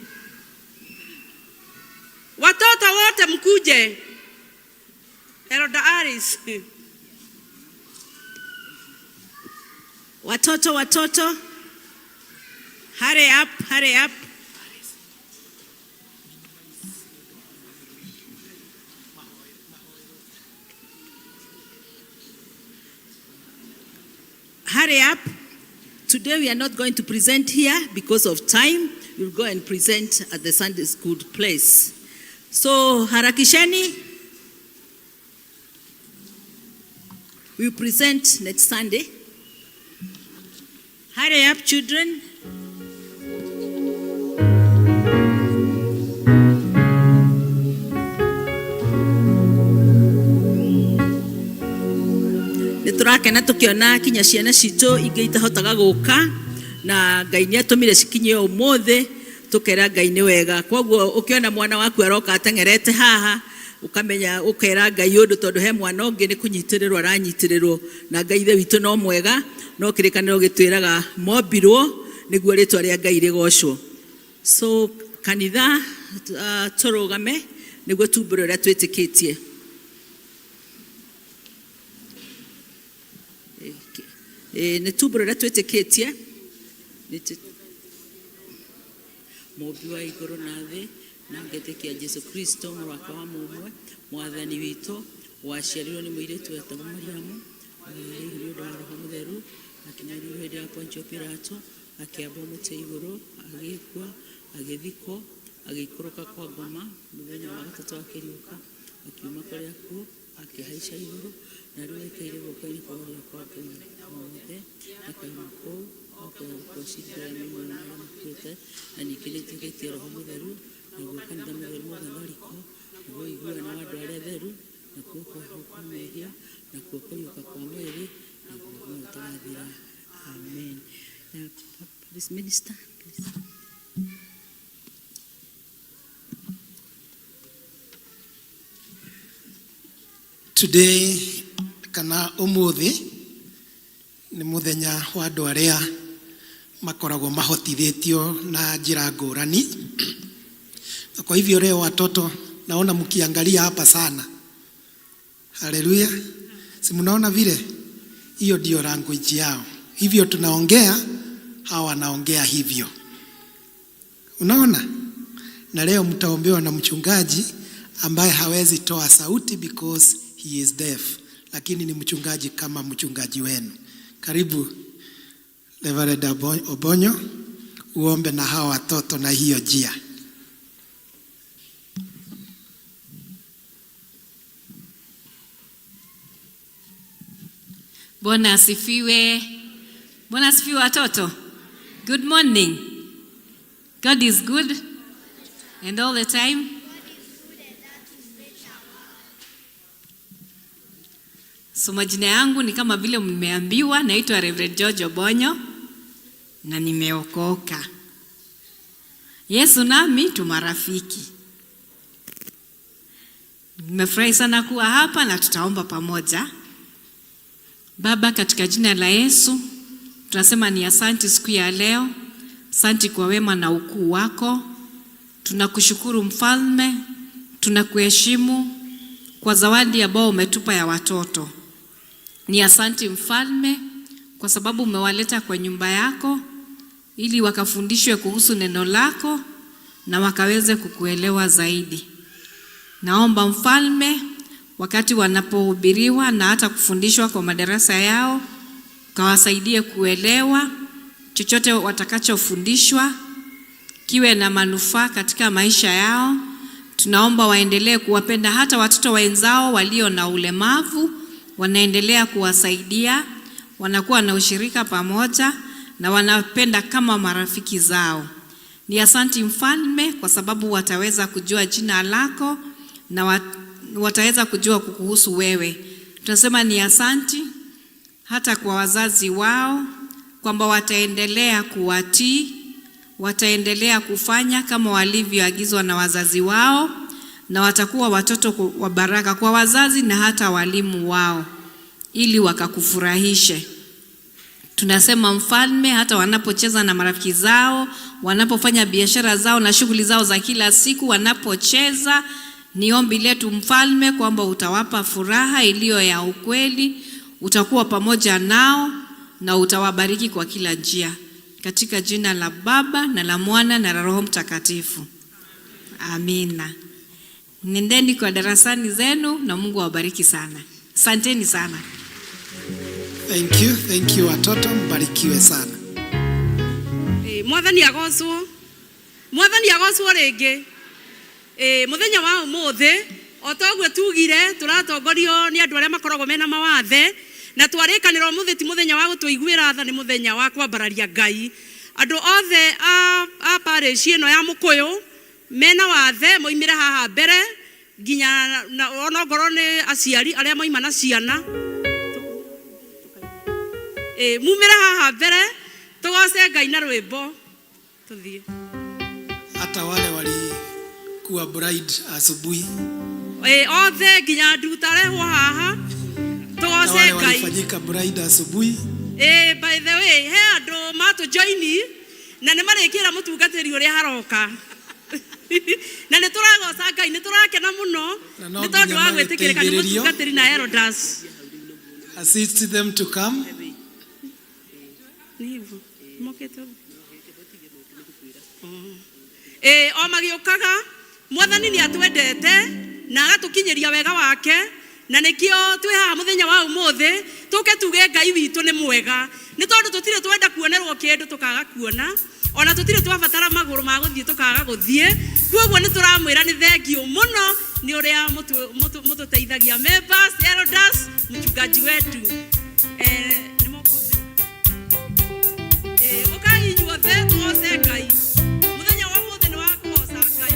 watoto wote mkuje. Elder Alice. Watoto, watoto, hurry up, hurry up. Hurry up. Today we are not going to present here because of time. We'll go and present at the Sunday school place. So harakisheni. We'll present next Sunday. Hurry up, children. Nĩ tũrakena tũkĩona kinya ciana citũ ingĩ itahotaga gũka, na Ngai nĩ atũmire cikinye ũmũthĩ, tũkera Ngai nĩ wega. Koguo ũkĩona mwana waku aroka ateng'erete haha, ũkamenya ũkera Ngai ũndũ, tondũ he mwana ũngĩ nĩ kũnyitĩrĩrwo aranyitĩrĩrwo. Na Ngai ithe witũ no mwega, no kĩrĩkanĩro gĩtwĩraga mombirwo nĩguo rĩtwa rĩa Ngai rĩgocwo. So kanitha, tũrũgame nĩguo tumbũre ũrĩa twĩtĩkĩtie. Nĩ tumbũre ũrĩa twĩtĩkĩtie. Mũmbi wa igũrũ na thĩ, na ngetĩkia Jesu Kristo mũrũ wake wa mũmwe, mwathani witũ, waciarirwo nĩ mũirĩtu wetagwo Mariamu, nĩ ũndũ wa Roho Mũtheru, akĩnyarirwo hĩndĩ ya Pontio Pilato, akĩambwo mũtĩ igũrũ, agĩkua, agĩthikwo, agĩikũrũka kwa ngoma, mũthenya wa gatatũ akĩriũka, akiuma kũrĩa akuũ, akĩhaica igũrũ, na rĩu aikaire guoko-inĩ kwa ũrĩo kwa Ngai mothe, akauma kũu oke gũcirithia arĩa me muoyo na arĩa makuĩte. Na ningĩ nĩnjĩtĩkĩtie Roho Mũtheru, naguo kanitha mũtheru mũgatholiko, naguo ũiguano wa andũ arĩa atheru, nakuo kuoherwo kwa mehia, nakuo kũriũka kwa mwĩrĩ, naguo muoyo ũtagathira. Amen. Please, minister, please. Today kana umuthi nĩ mũthenya wa andũ arĩa makoragwo mahotithĩtio na njĩra ngũrani. Na kwa hivyo leo watoto naona mkiangalia hapa sana. Haleluya. Si mnaona vile? Hiyo ndio language yao. Hivyo tunaongea, hawa wanaongea hivyo. Unaona? Na leo mtaombewa na mchungaji ambaye hawezi toa sauti because he is deaf, lakini ni mchungaji kama mchungaji wenu. Karibu Reverend Obonyo, uombe na hawa watoto na hiyo njia. Bwana asifiwe. Bwana asifiwe watoto. Good morning. God is good and all the time. So majina yangu ni kama vile mmeambiwa, naitwa Reverend George Obonyo na nimeokoka. Yesu nami tu marafiki. Nimefurahi sana kuwa hapa na tutaomba pamoja. Baba, katika jina la Yesu, tunasema ni asanti siku ya leo. Asanti kwa wema na ukuu wako. Tunakushukuru Mfalme, tunakuheshimu kwa zawadi ambayo umetupa ya watoto. Ni asanti Mfalme kwa sababu umewaleta kwa nyumba yako ili wakafundishwe kuhusu neno lako na wakaweze kukuelewa zaidi. Naomba Mfalme, wakati wanapohubiriwa na hata kufundishwa kwa madarasa yao, kawasaidie kuelewa chochote watakachofundishwa kiwe na manufaa katika maisha yao. Tunaomba waendelee kuwapenda hata watoto wenzao walio na ulemavu, wanaendelea kuwasaidia, wanakuwa na ushirika pamoja na wanapenda kama marafiki zao. Ni asanti Mfalme kwa sababu wataweza kujua jina lako na wataweza kujua kukuhusu wewe. Tunasema ni asanti hata kwa wazazi wao kwamba wataendelea kuwatii, wataendelea kufanya kama walivyoagizwa na wazazi wao, na watakuwa watoto wa baraka kwa wazazi na hata walimu wao, ili wakakufurahishe. Tunasema Mfalme, hata wanapocheza na marafiki zao, wanapofanya biashara zao na shughuli zao za kila siku, wanapocheza, ni ombi letu Mfalme kwamba utawapa furaha iliyo ya ukweli, utakuwa pamoja nao na utawabariki kwa kila njia. Katika jina la Baba na la Mwana na la Roho Mtakatifu. Amina. Nendeni kwa darasani zenu na Mungu awabariki sana. Asanteni sana. Thank you, thank you watoto, mbarikiwe sana. Mwathani agocwo, Mwathani agocwo rĩngĩ. Mũthenya wa ũmũthĩ o toguo tugire tũratongorio nĩ andũ arĩa makoragwo mena mawathe, na twarĩkanĩra ũmũthĩ ti mũthenya wa gũtũiguĩra tha, nĩ mũthenya wa kwambararia Ngai. Andũ othe a parish ĩno ya Mũkũyũ mena wathe moimĩre haha mbere, nginya onokorwo nĩ aciari arĩa moima na ciana. Mumĩre haha mbere tũgoce Ngai na rwĩmbo tũthiĩ. Hata wale walikuwa bride asubuhi, Othe nginya nduta arehwo haha tũgoce wale Ngai. Walifanyika bride asubuhi. By the way, he andũ matũ joini na nĩ marĩkĩra mũtungatĩri ũrĩa haroka. Na nĩ tũragoca Ngai, nĩ tũrakena mũno nĩ tondũ wa gwĩtĩkĩrĩka nĩ mũtungatĩri na elders. Assist them to come. Nĩ hivyo mokĩte o magĩũkaga. Mwathani nĩ atwendete na agatũkinyĩria wega wake, na nĩkĩo twĩ haha mũthenya wa ũmũthĩ tũke tuge Ngai witũ nĩ mwega, nĩ tondũ tũtirĩ twenda kuonerwo kĩndũ tũkaga kuona, ona tũtirĩ twabatara magũrũ ma gũthiĩ tũkaga gũthiĩ. Koguo nĩ tũramwĩra nĩ thengiũ mũno nĩ ũrĩa mũtũteithagia members, elders, mchungaji wetu. Nĩ moko ũkai inyuothe tũgoce Ngai. Mũthenya wa ũmũthĩ nĩ wa kũgoca Ngai.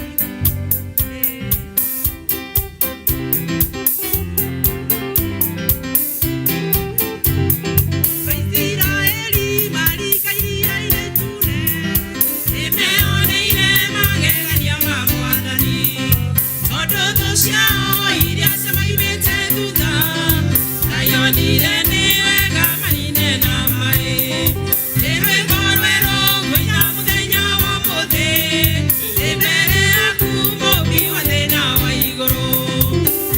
Aisiraeli marika iria itune, nĩmeoneire magegania ma Mwathani, tondũ thũ ciao iria ciamaimĩte thutha, Ngai onire nĩ wega manine na maĩ. Nĩ rwĩmbo rwerũ ngũina mũthenya wa ũmũthĩ, ndĩ mbere yaku Mũũmbi wa thĩ na wa igũrũ.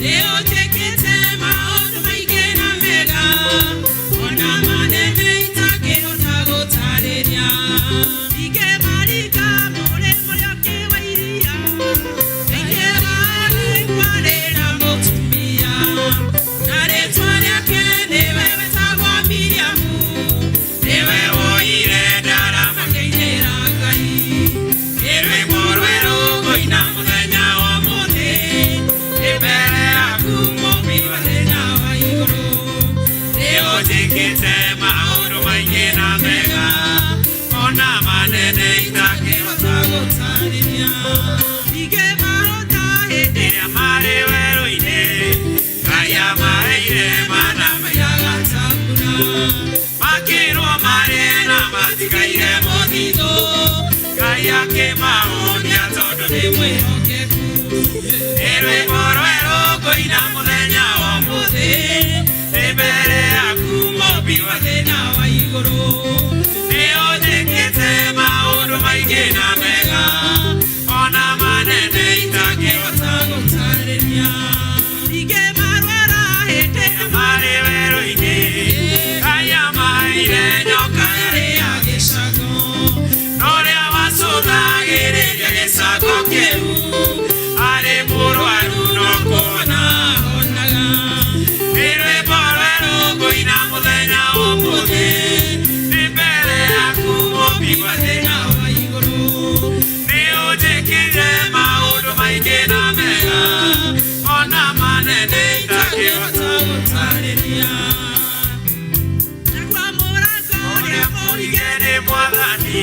Nĩ ũnjĩkĩte maũndũ maingĩ na mega, ona manene itangĩhota gũtarĩria. Ningĩ marika mũrĩmo ũrĩa ũngĩ wa iria, Thĩinĩ wa kwarĩ na mũtumia, na rĩtwa rĩake nĩwe wetagwo Miriamu. Nĩwe woire ndarama akĩinĩra Ngai. Nĩ rwĩmbo rwerũ ngũina mũthenya wa ũmũthĩ, ndĩ mbere yaku Mũũmbi wa thĩ na wa igũrũ. Nĩ ũnjĩkĩte maũndũ maingĩ na mega, ona manene itangĩhota gũtarĩria. Ningĩ mahota hĩndĩ ĩrĩa marĩ werũ-inĩ, Ngai amaheire mana maigaga ta mbura. Makĩrwo marĩ na matikaire mũthithũ, Ngai akĩmahonia tondũ nĩ mwĩhokeku. Nĩ rwĩmbo rwerũ ngũina mũthenya wa ũmũthĩ, ndĩ mbere yaku Mũũmbi wa thĩ na wa igũrũ. Nĩ ũnjĩkĩte maũndũ maingĩ na mega, ona manene itangĩhota gũtarĩria. Ningĩ marwara hĩndĩ ĩrĩa marĩ werũ-inĩ, Ngai amaheire nyoka yarĩ ya gĩcango, na ũrĩa wacũthagĩrĩria gĩcango kĩu arĩ mũrwaru no kũhona honaga. Nĩ rwĩmbo rwerũ ngũina mũthenya wa ũmũthĩ, ndĩ mbere yaku Mũũmbi wa thĩ na wa igũrũ. Nĩ ũnjĩkĩire maũndũ maingĩ na mega, ona manene itangĩhota gũtarĩria. Naguo mũrango ũrĩa mũige nĩ Mwathani,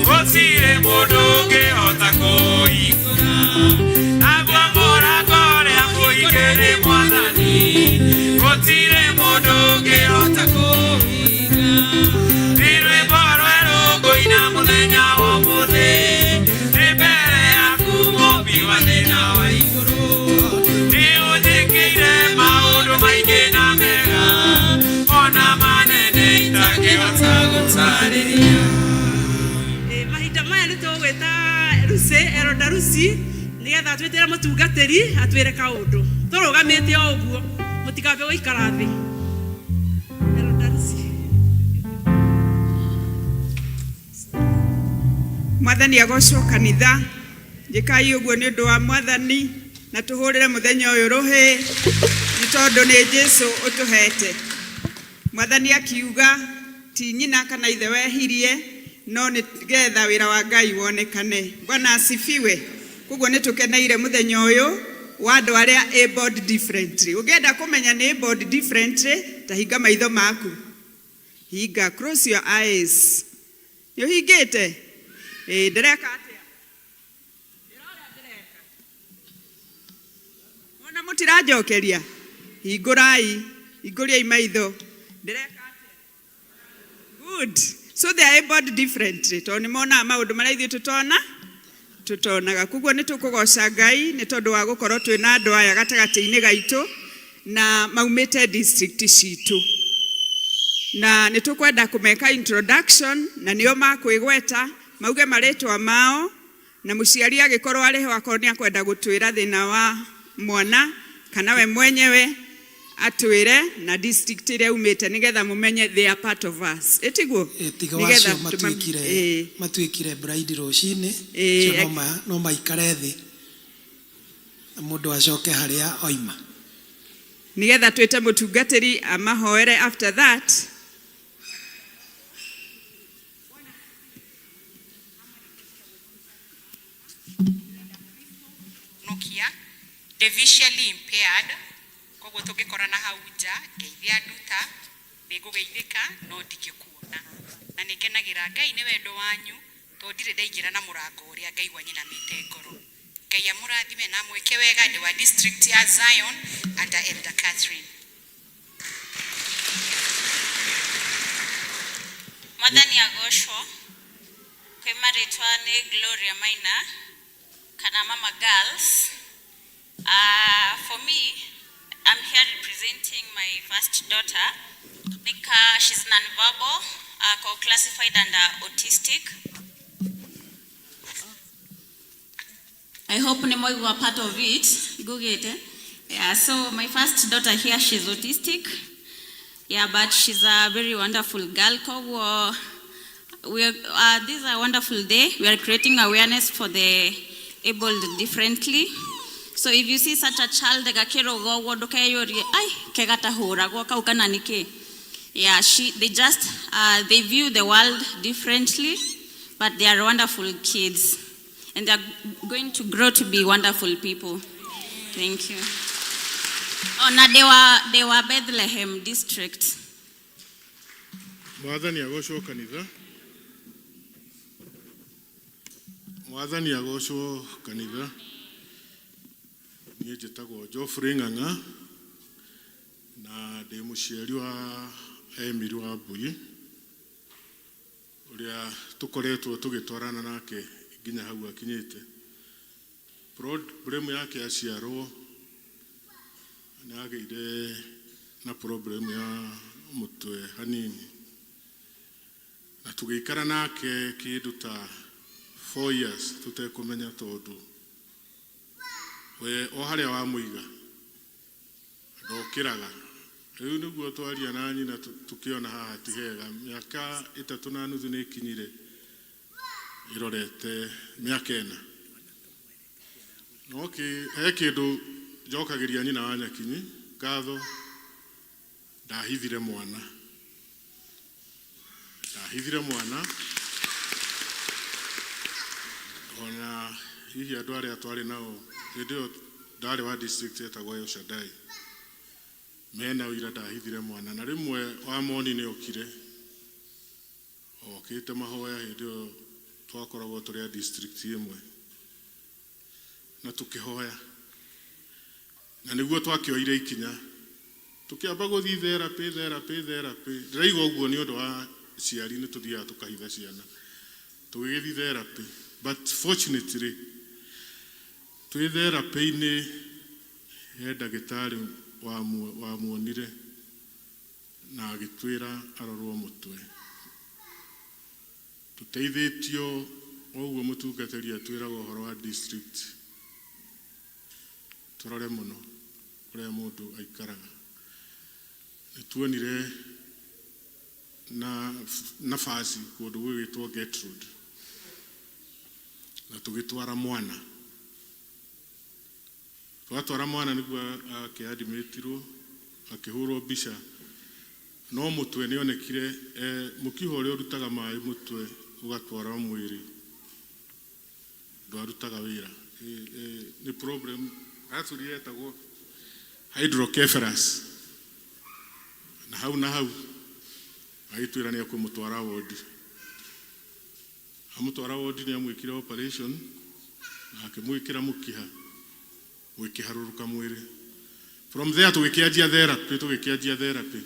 gũtirĩ mũndũ ũngĩhota kũhingũra. Naguo mũrango ũrĩa mũige nĩ Mwathani, gũtirĩ mũndũ ũngĩhota kũhinga. Nĩ Lucy nigetha atwĩtĩre mũtungatĩri atwĩre kaũndũ tũrũgamĩte o ũguo mũtikambe gũikara thĩ. Elder Lucy. Mwathani agocwo kanitha. Njĩkai ũguo nĩ ũndũ wa Mwathani na tũhũrĩre mũthenya ũyũ rũhĩ nĩ tondũ nĩ Jesu ũtũhete. Mwathani akiuga ti nyina kana ithe wehirie no nĩ getha wĩra wa Ngai wonekane. Bwana asifiwe. Koguo nĩ tũkeneire mũthenya ũyũ wa andũ arĩa abled differently. Ũngĩenda kũmenya nĩ abled differently, ta hinga maitho maku. Hinga, close your eyes. Nĩ ũhingĩte? Ĩĩ, ndĩreka atĩa? Ona mũtiranjokeria? Hingũrai, hingũriai maitho. Ndĩreka atĩa? Good. So they are abled differently. Tondũ nĩ monaga maũndũ marĩa ithuĩ tũtonaga. Koguo nĩ tũkũgoca Ngai nĩ tondũ wa gũkorwo twĩna andũ aya gatagatĩ-inĩ gaitũ na maumĩte district citũ. Na nĩ tũkwenda kũmeka introduction na nĩo makwĩgweta mauge marĩtwa mao na mũciari agĩkorwo arĩ ho akorwo nĩ akwenda gũtwĩra thĩna wa mwana kana we mwenyewe atwĩre na district ĩrĩa aumĩte nĩgetha mũmenye they are part of us. Ĩtiguo? Tiga wacio matuĩkire matuĩkire bride rũcinĩ acio no maikare thĩ na mũndũ acoke harĩa oima. Nĩgetha twĩte mũtungatĩri amahoere after that. Nokia, the visually impaired, koguo tũngĩkorana hau nja ngeithia nduta nĩngũgeithĩka no ndingĩkuona, na nĩngenagĩra Ngai nĩ wendo wanyu tondũ ndirĩ ndaingĩra na mũrango ũrĩa ngaigua nyinamĩte ngoro. Ngai amũrathime na amwĩke wega. Ndĩ wa district ya Zion under Elder Catherine. Mwathani agocwo. Kwĩ marĩtwa nĩ Gloria Maina kana Mama Girls. For me, I'm here representing my first daughter. Nika, she's nonverbal, classified under autistic. I hope nĩ mwaigua part of it, ngugĩte. Yeah, so my first daughter here, she's autistic. Yeah, but she's a very wonderful girl. Koguo, this is a wonderful day. We are creating awareness for the abled differently. So if you see such a child gakĩrũga ũguo ndũkeyũrie, ai, kegatahũragwo kau kana nĩkĩ? Yeah, they view the world differently, but they are wonderful kids. And they are going to grow to be wonderful people. Thank you. Oh, na they were Bethlehem district. Mwathani agocwo kanitha. Mwathani agocwo kanitha. Niĩ njĩtagwo Geoffrey Ng'ang'a na ndĩ mũciari wa Emily wa Mbui ũrĩa tũkoretwo tũgĩtwarana nake nginya hau akinyĩte. Problem yake aciarwo nĩ agĩire na problem ya mũtwe hanini na tũgĩikara nake kĩndũ ta 4 years tũtekũmenya tondũ we o harĩa wamũiga ndokĩraga. Rĩu nĩguo twaria na nyina tũkĩona haha ti hega. Mĩaka 3.5 nĩ ĩkinyire ĩrorete mĩaka 4. No he kĩndũ njokagĩria nyina wa Nyakinyi ngatho, ndahithire mwana, ndahithire mwana ona hihi andũ arĩa twarĩ nao hĩndĩ ĩyo ndarĩ wa district etagwo El Shaddai mena ũira ndahithire mwana. Na rĩmwe wa moni nĩ okire okĩte mahoya hĩndĩ ĩyo twakoragwo tũrĩ a district ĩmwe na tũkĩhoya na nĩguo twakĩoire ikinya tũkĩamba gũthiĩ therapy, therapy, therapy. Ndĩraiga ũguo nĩ ũndũ wa ciari nĩ tũthiaga tũkahitha ciana. Tũgĩgĩthiĩ therapy, but fortunately twĩ therapy-inĩ he ndagĩtarĩ wamuonire na agĩtwĩra arorwo mũtwe tũteithĩtio O ũguo mũtungatĩri atwĩraga ũhoro wa district, tũrore mũno kũrĩa mũndũ aikaraga. Nĩ tuonire na nafasi kũndũ gwĩgwĩtwo Gertrude na tũgĩtwara mwana. Twatwara mwana nĩguo akĩadimitirwo, akĩhũrwo mbica, no mũtwe nĩ onekire mũkiha ũrĩa ũrutaga maĩ mũtwe ũgatwara mwĩrĩ ndwarutaga wĩra. Nĩ problem atwĩrire yetagwo hydrocephalus. Na hau agĩtwĩra nĩ ekũmũtwara wodi. Amũtwara wodi nĩ amwĩkire operation na akĩmwĩkĩra mũkiha ũgĩkĩharũrũka mwĩrĩ. From there tũgĩkĩanjia therapy, tũgĩkĩanjia therapy.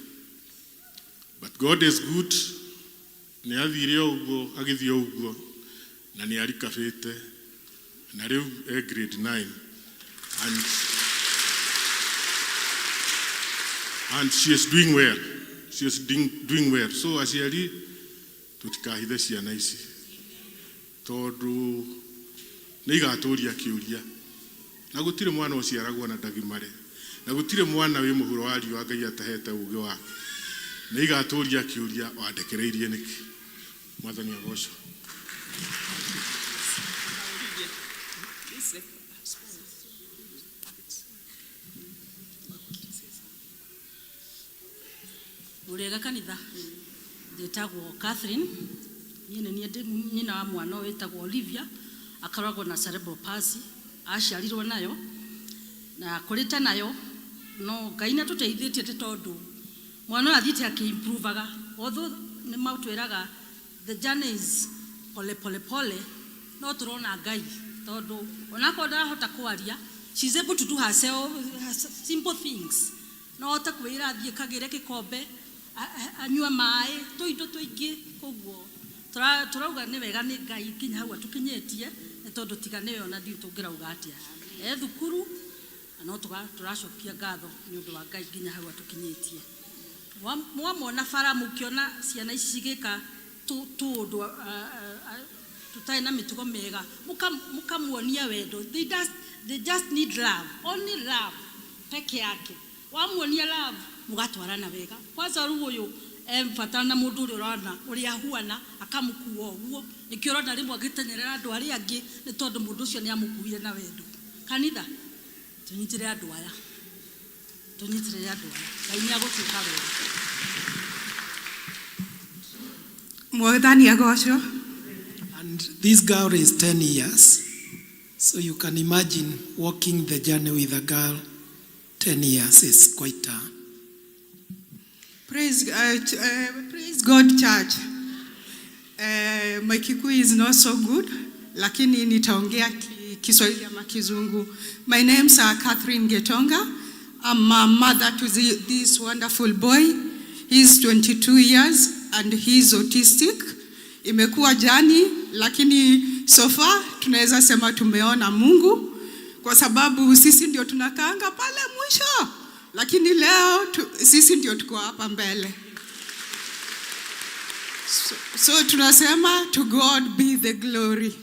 But God is good, nĩ athire o ũguo, agĩthiĩ o ũguo, na nĩ arikabĩte, na rĩu e grade 9. And she is doing well. She is doing well. So aciari tũtikahithe ciana ici, tondũ nĩ igatũria kĩũria. Na gũtirĩ mwana ũciaragwo na ndagimare, na gũtirĩ mwana wĩ mũhuro wa riũa Ngai atahete ũũgĩ wake. Nĩ igatũria kĩũria, wandekereirie nĩkĩ? Mwathani agocwo. Mũrĩega kanitha, njĩtagwo Catherine, niĩ nĩ niĩ ndĩ nyina wa mwana wĩtagwo Olivia, akoragwo na cerebral palsy, aciarirwo nayo na akũrĩte nayo, no Ngai nĩ atũteithĩtie nĩ tondũ mwana ũyũ athiĩte akĩ-improvaga, although nĩ matwĩraga the journey is pole pole pole, no tũrona Ngai tondũ onakorwo ndarahota kwaria, she is able to do herself simple things. No ahote kwĩra athiĩ kagĩre gĩkombe, anyue maĩ, tũindo tũingĩ. Koguo tũrauga nĩ wega nĩ Ngai nginya hau atũkinyĩtie, nĩ tondũ tiga nĩwe ona ndiũĩ tũngĩrauga atĩa. E thukuru na no tũracokia ngatho nĩ ũndũ wa Ngai nginya hau atũkinyĩtie. Mwamona bara mũkĩona ciana ici cigĩka tũũndũ tũtarĩ na mĩtugo mĩega, mũkamuonia wendo. They just need love, only love peke yake. Wamuonia love, mũgatwarana wega. Kwanza rĩu ũyũ e bata na mũndũ ũrĩa ũrona ũrĩa ahuana akamũkua ũguo, nĩkĩo ũrona rĩmwe agĩteng'erera andũ arĩa angĩ nĩ tondũ mũndũ ũcio nĩ amũkuire na wendo. Kanitha, tũnyitĩre andũ aya, tũnyitĩrĩre andũ aya, Ngai nĩ agũtuĩka wega. Mwathani agocwo. And this girl is 10 years, so you can imagine walking the journey with a girl 10 years is quite a... Praise God, church. My Kikuyu is not so good, lakini nitaongea Kiswahili ama Kizungu. My name's Catherine Getonga. I'm a mother to this wonderful boy. He's 22 years and he's autistic. Imekuwa journey, lakini so far tunaweza sema tumeona Mungu kwa sababu sisi ndio tunakaanga pale mwisho, lakini leo sisi ndio tuko hapa mbele. So tunasema to God be the glory.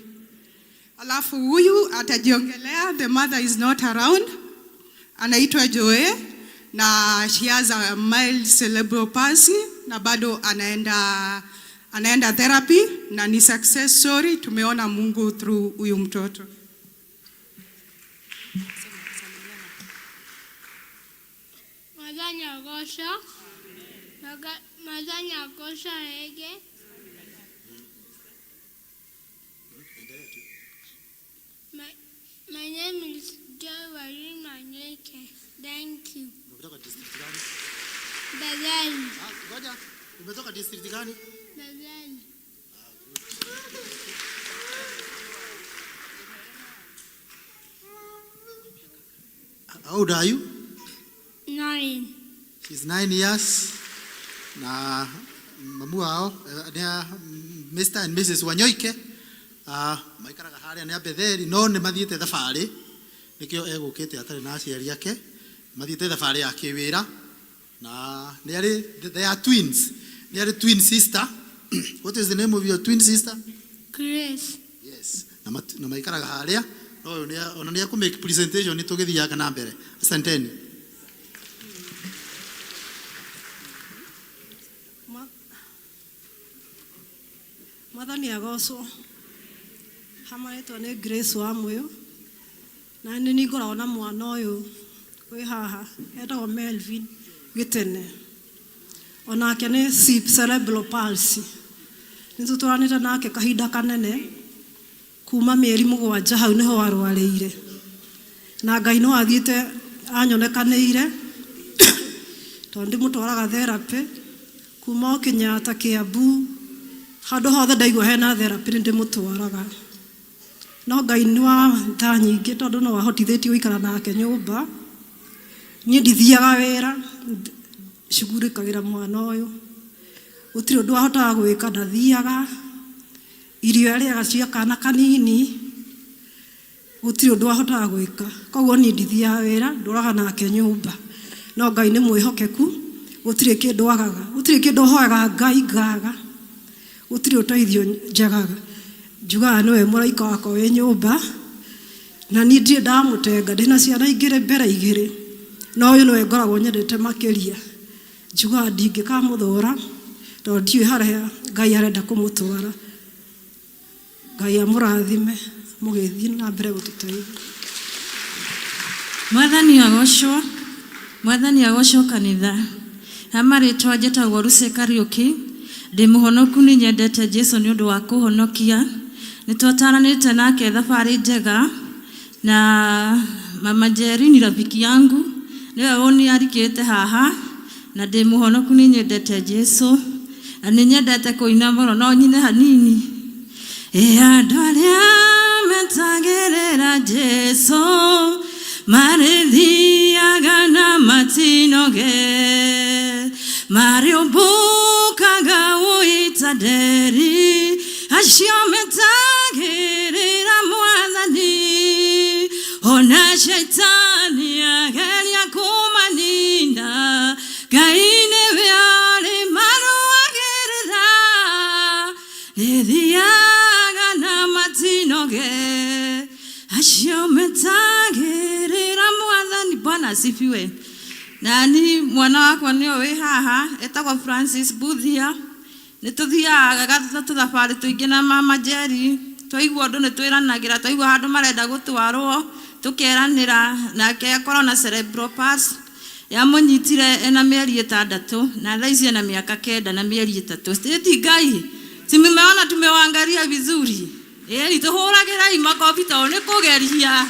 Alafu huyu atajiongelea, the mother is not around. Anaitwa Joe na she has a mild cerebral palsy na bado anaenda therapy na ni success story. Tumeona Mungu through huyu mtoto. Mwathani agocwo. Mwathani agocwo rĩngĩ. My name is Joy Warima Nyeke. Thank you. Umetoka district gani? Bethel. Ah, ngoja. Umetoka district gani? Bethel. How old are you? 9. She's 9 years. Na mamu wao nĩ a Mr and Mrs Wanyoike. Maikaraga harĩa nĩ a Betheli, no nĩ mathiĩte thabarĩ, nĩkĩo egũkĩte atarĩ na aciari ake. Mathiĩte thabarĩ ya kĩwĩra na nĩ arĩ, they are twins. Nĩ arĩ twin sister. What is the name of your twin sister? Grace. Yes. Na na maikaraga harĩa no ũyũ ona nĩ ekũ make presentation nĩ tũgĩthiaga na mbere. Asanteni. Mwathani agocwo. Hamarĩtwo nĩ Grace wa Muyu. Na nĩ niĩ ngoragwo na mwana ũyũ wĩ haha etagwo Melvin Gĩtene. Onake nĩ cerebral palsy. Nĩ tũtwaranĩte nake kahinda kanene kuma mĩeri 7 hau nĩho arwarĩire. Na Ngai no athiĩte anyonekanĩire tondũ ndĩmũtwaraga therapy kuma o Kenyatta, Kiambu, handũ hothe ndaigua hena therapy nĩ ndĩmũtwaraga. No Ngai nĩ wa tha nyingĩ tondũ no ahotithĩtie gũikara nake nyũmba. Niĩ ndithiaga wĩra, cugurĩkagĩra mwana ũyũ. Gũtirĩ ũndũ ahotaga gwĩka, ndathiaga. Irio arĩaga cia kana kanini, gũtirĩ ũndũ ahotaga gwĩka. Koguo niĩ ndithiaga wĩra, ndũraga nake nyũmba. No Ngai nĩ mwĩhokeku, gũtirĩ kĩndũ agaga. Gũtirĩ kĩndũ hoyaga Ngai ngaga. Gũtirĩ ũteithio njagaga. Njugaga nĩwe mũraika wakwa wĩ nyũmba, na niĩ ndirĩ ndamũtenga, ndĩna ciana igĩrĩ mbere igĩrĩ, no ũyũ nĩwe ngoragwo nyendete makĩria. Njugaga ndingĩkamũthũra, tondũ ndiũĩ harĩa Ngai arenda kũmũtwara. Ngai amũrathime mũgĩthiĩ na mbere gũtũteithia. Mwathani agocwo, Mwathani agocwo kanitha. Ha marĩtwa njĩtagwo Lucy Kariũki, ndĩ mũhonoku nĩ nyendete Jesu nĩ ũndũ wa kũhonokia. Nĩ twataranĩte nake thabarĩ njega na Mama Njeri ni rafiki yangu, nĩwe ũniarikĩte haha na ndĩ mũhonoku nĩ nyendete Jesu na nĩ nyendete kũina mũno no nyine hanini. Ĩ andũ arĩa metagĩrĩra Jesu marĩthiaga na matinoge, marĩũmbũkaga ũita nderi, acio metagĩrĩra Mwathani, ona shaitani ageria kũmanina, Ngai nĩwe arĩ marũagĩrĩra, rĩthiaga na matinoge, acio metagĩrĩra Mwathani. Bwana asifiwe. Na ni mwana wakwa nĩwe wĩ haha etagwo Francis Buthia. Nĩ tũthiaga tũthabarĩ tũingĩ na Mama Njeri, twaigua ũndũ nĩ twĩranagĩra, twaigua handũ marenda gũtwarwo tũkeranĩra. Nake akorwo na cerebral palsy yamũnyitire ena mĩeri 6 na thaa ici ena mĩaka 9 na mĩeri 3. Ĩti Ngai, si mmeona tumewaangalia vizuri? Ĩni tũhũragĩrai makobi tondũ nĩ kũgeria.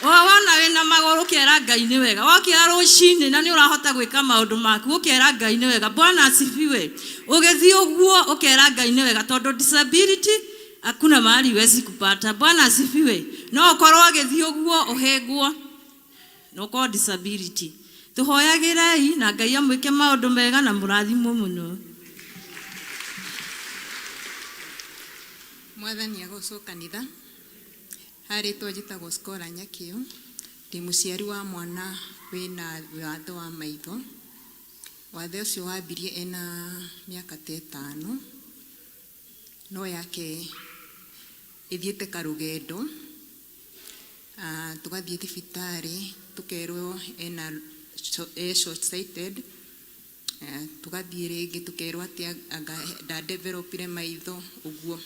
Wona wĩna magũrũ ũkera Ngai nĩ wega, wokĩra rũcinĩ na nĩ ũrahota gwĩka maũndũ maku ũkera Ngai nĩ wega. Bwana asifiwe. Ũgĩthiĩ ũguo ũkera Ngai nĩ wega tondũ disability hakuna mahali huwezi kupata. Bwana asifiwe. No ũkorwo ũgĩthiĩ ũguo ũhĩngwo na ũkorwo disability. Tũhoyagĩrei na Ngai amwĩke maũndũ mega na mũrathimwo mũno. Mwathani agocwo kanitha. Harĩtwo njĩtagwo Scola Nyakĩo, ndĩ mũciari wa mwana wĩna wathe wa maitho. Wathe ũcio wambirie ena mĩaka ta 5, no yake ĩthiĩte karũgendo. Tũgathiĩ thibitarĩ tũkerwo ena e short sighted. Tũgathiĩ rĩngĩ tũkerwo atĩ anga nda developire maitho ũguo.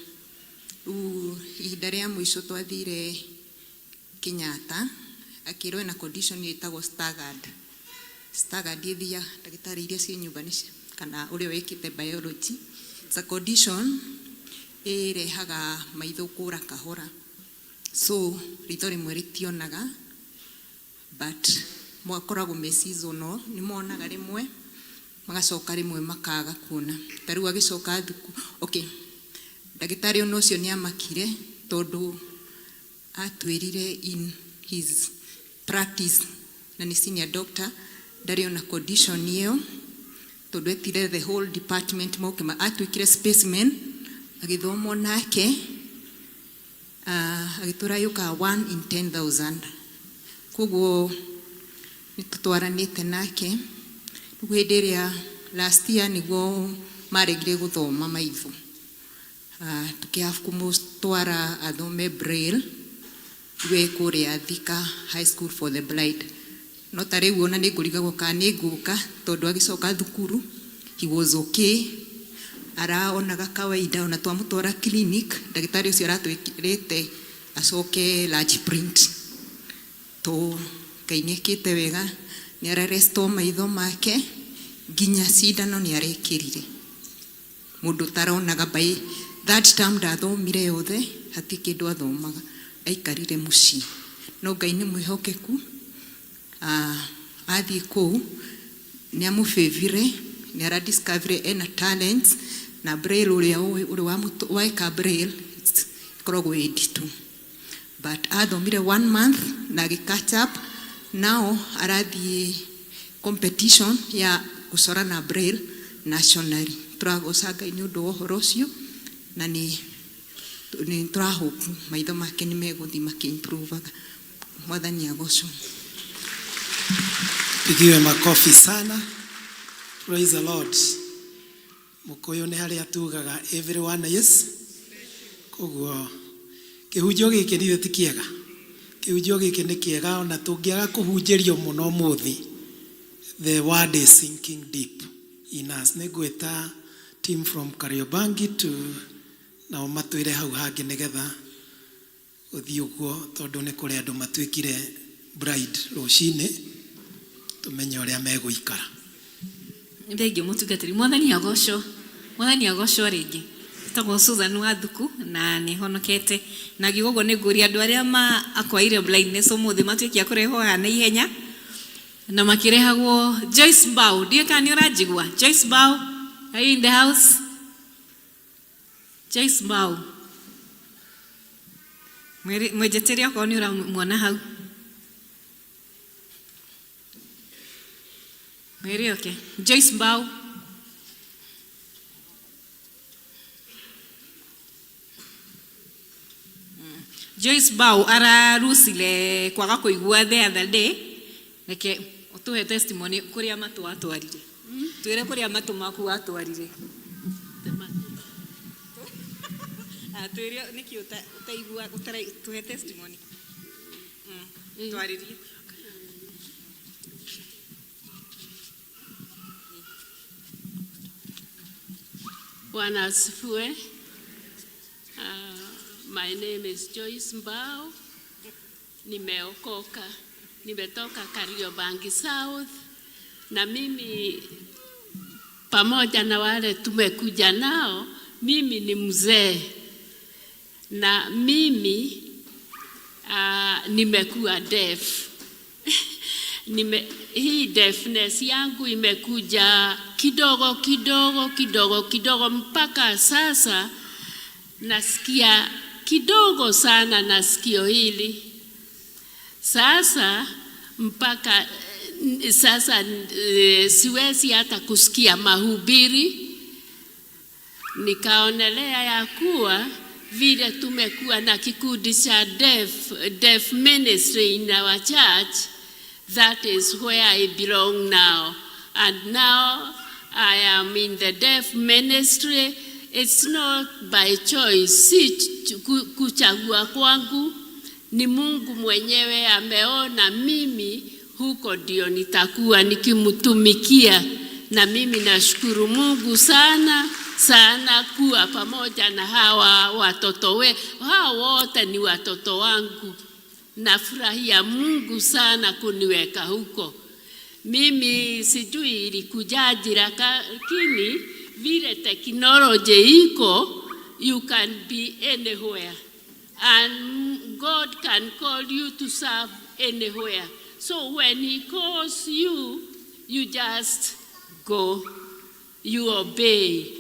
Rĩu ihinda rĩa mũico twathire Kenyatta, akĩrwo ena condition ĩtagwo Stargardt. Stargardt ĩthiaga ndagĩtarĩ iria ciĩ nyũmba nĩcio kana ũrĩa wĩkĩte biology. It's a condition ĩrehaga maitho kũra kahora. So ritho rĩmwe rĩtionaga, but makoragwo me seasonal, nĩ monaga rĩmwe magacoka rĩmwe makaga kuona. Ta rĩu agĩcoka thukuru, okay, ndagĩtarĩ ona ũcio nĩ amakire tondũ atwĩrire in his practice na nĩ senior doctor ndarĩ ona condition ĩyo tondũ etire the whole department moke atuĩkire specimen agĩthomwo nake, agĩtwĩra yũkaga 1 in 10,000. Koguo nĩ tũtwaranĩte nake. Rĩu hĩndĩ ĩrĩa last year nĩguo maregire gũthoma maitho. Tũkĩ kũmũtwara athome braille we kũrĩa Thika High School for the Blind. No ta rĩu ona nĩ ngũrigagwo kana nĩ ngũka tondũ agĩcoka thukuru he was okay, araonaga kawaida. Ona twamũtwara clinic, ndagĩtarĩ ũcio aratwĩrĩte acoke large print. To Ngai nĩ ekĩte wega, nĩ ararestore maitho make, nginya cindano nĩ arekĩrire. Mũndũ ũtaronaga by that term ndathomire yothe, hatirĩ kĩndũ athomaga, aikarire mũciĩ. No Ngai nĩ mwĩhokeku, athiĩ kũu nĩ amũbĩvire, nĩ aradiscoverire ena talents na braille. Ũrĩa ũĩ ũrĩ weka braille ĩkoragwo ĩ nditũ, but athomire one month na agĩ catch up. Now arathiĩ competition ya gũcora na braille nationally. Tũragoca Ngai nĩ ũndũ wa ũhoro ũcio, na nĩ tũrahope maitho make nĩ megũthiĩ makĩimprovaga. Mwathani agocwo. Pigiwe makofi sana. Praise the Lord. Mũkũyũ nĩ harĩa tugaga everyone is. Koguo kĩhunjio gĩkĩ nithe ti kĩega. Kĩhunjio gĩkĩ nĩ kĩega, ona tũngĩaga kũhunjĩrio mũno ũmũthĩ. The word is sinking deep in us. Nĩ ngwĩta team from Kariobangi to nao matwĩre hau hangĩ nĩgetha gũthiĩ ũguo, tondũ nĩ kũrĩ andũ matuĩkire bride rũcinĩ, tũmenye ũrĩa megũikara. Thengiũ mũtungatĩri. Mwathani agocwo. Mwathani agocwo rĩngĩ. Tagwo Susan Wathuku na nĩ honokete na ngiuga ũguo nĩ ngũria andũ arĩa ma acquire blindness ũmũthĩ matuĩke a kũrehwo haha na ihenya na makĩrehagwo. Joyce Mbau, ndiũĩ kana nĩ ũranjigua. Joyce Mbau, are you in the house? Joyce Mbau, mwĩnjĩtĩre okorwo nĩ ũramuona hau. Mwĩre oke. Joyce Mbau. Joyce Mbau ararusire kwaga kũigua the other day. Reke ũtũhe testimony kũrĩa matũ watwarire. Twĩre kũrĩa matũ maku watwarire. Ah, twĩre nĩkĩ ũtaigua tũhe testimony. Twarĩrie. Bwana asifiwe. My name is Joyce Mbao. Nimeokoka. Nimetoka Kariobangi South, na mimi pamoja na wale tumekuja nao, mimi ni mzee na mimi nimekuwa deaf. Hii deafness yangu imekuja kidogo kidogo kidogo kidogo mpaka sasa nasikia kidogo sana na sikio hili. Sasa mpaka sasa siwezi hata kusikia mahubiri. Nikaonelea ya kuwa vile tumekuwa na kikundi cha deaf ministry in our church, that is where I belong now. And now I am in the deaf ministry. It's not by choice, si kuchagua kwangu, ni Mungu mwenyewe ameona mimi huko ndio nitakuwa nikimtumikia, na mimi nashukuru Mungu sana sana kuwa pamoja na hawa watoto hawa wote ni watoto wangu. Nafurahia Mungu sana kuniweka huko. Mimi sijui ilikujaje, lakini vile teknoloji iko, you can be anywhere and God can call you to serve anywhere. So when he calls you, you just go, you obey.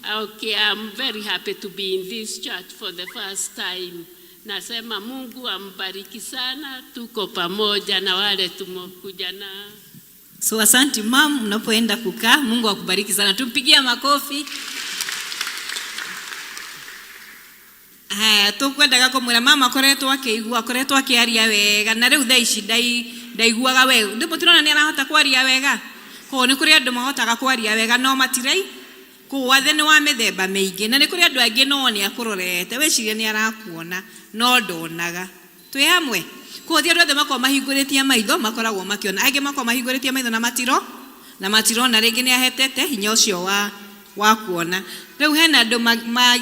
Okay, I'm very happy to be in this church for the first time. Nasema Mungu ambariki sana, tuko pamoja na wale tumekuja na. So asante mam, unapoenda kukaa, Mungu akubariki sana. Tumpigie makofi. Haya, tukwendaga kumwira mama akoretwo akĩigua, akoretwo akĩaria wega, na rĩu thaa ici ndaiguaga wega. Ndĩ mũtirona nĩ arahota kwaria wega. Koguo nĩ kũrĩ andũ mahotaga kwaria wega no matirai. Koguo wathe nĩ wa mĩthemba mĩingĩ, na nĩ kũrĩ andũ angĩ no nĩ akũrorete, weciria nĩ arakuona, no ndonaga. Twĩ hamwe? Koguo ti andũ othe makoragwo mahingũrĩtie maitho makoragwo makĩona. Angĩ makoragwo mahingũrĩtie maitho na matiro na matirona, rĩngĩ nĩ ahetete hinya ũcio wa wa kuona. Rĩu hena andũ ma, ma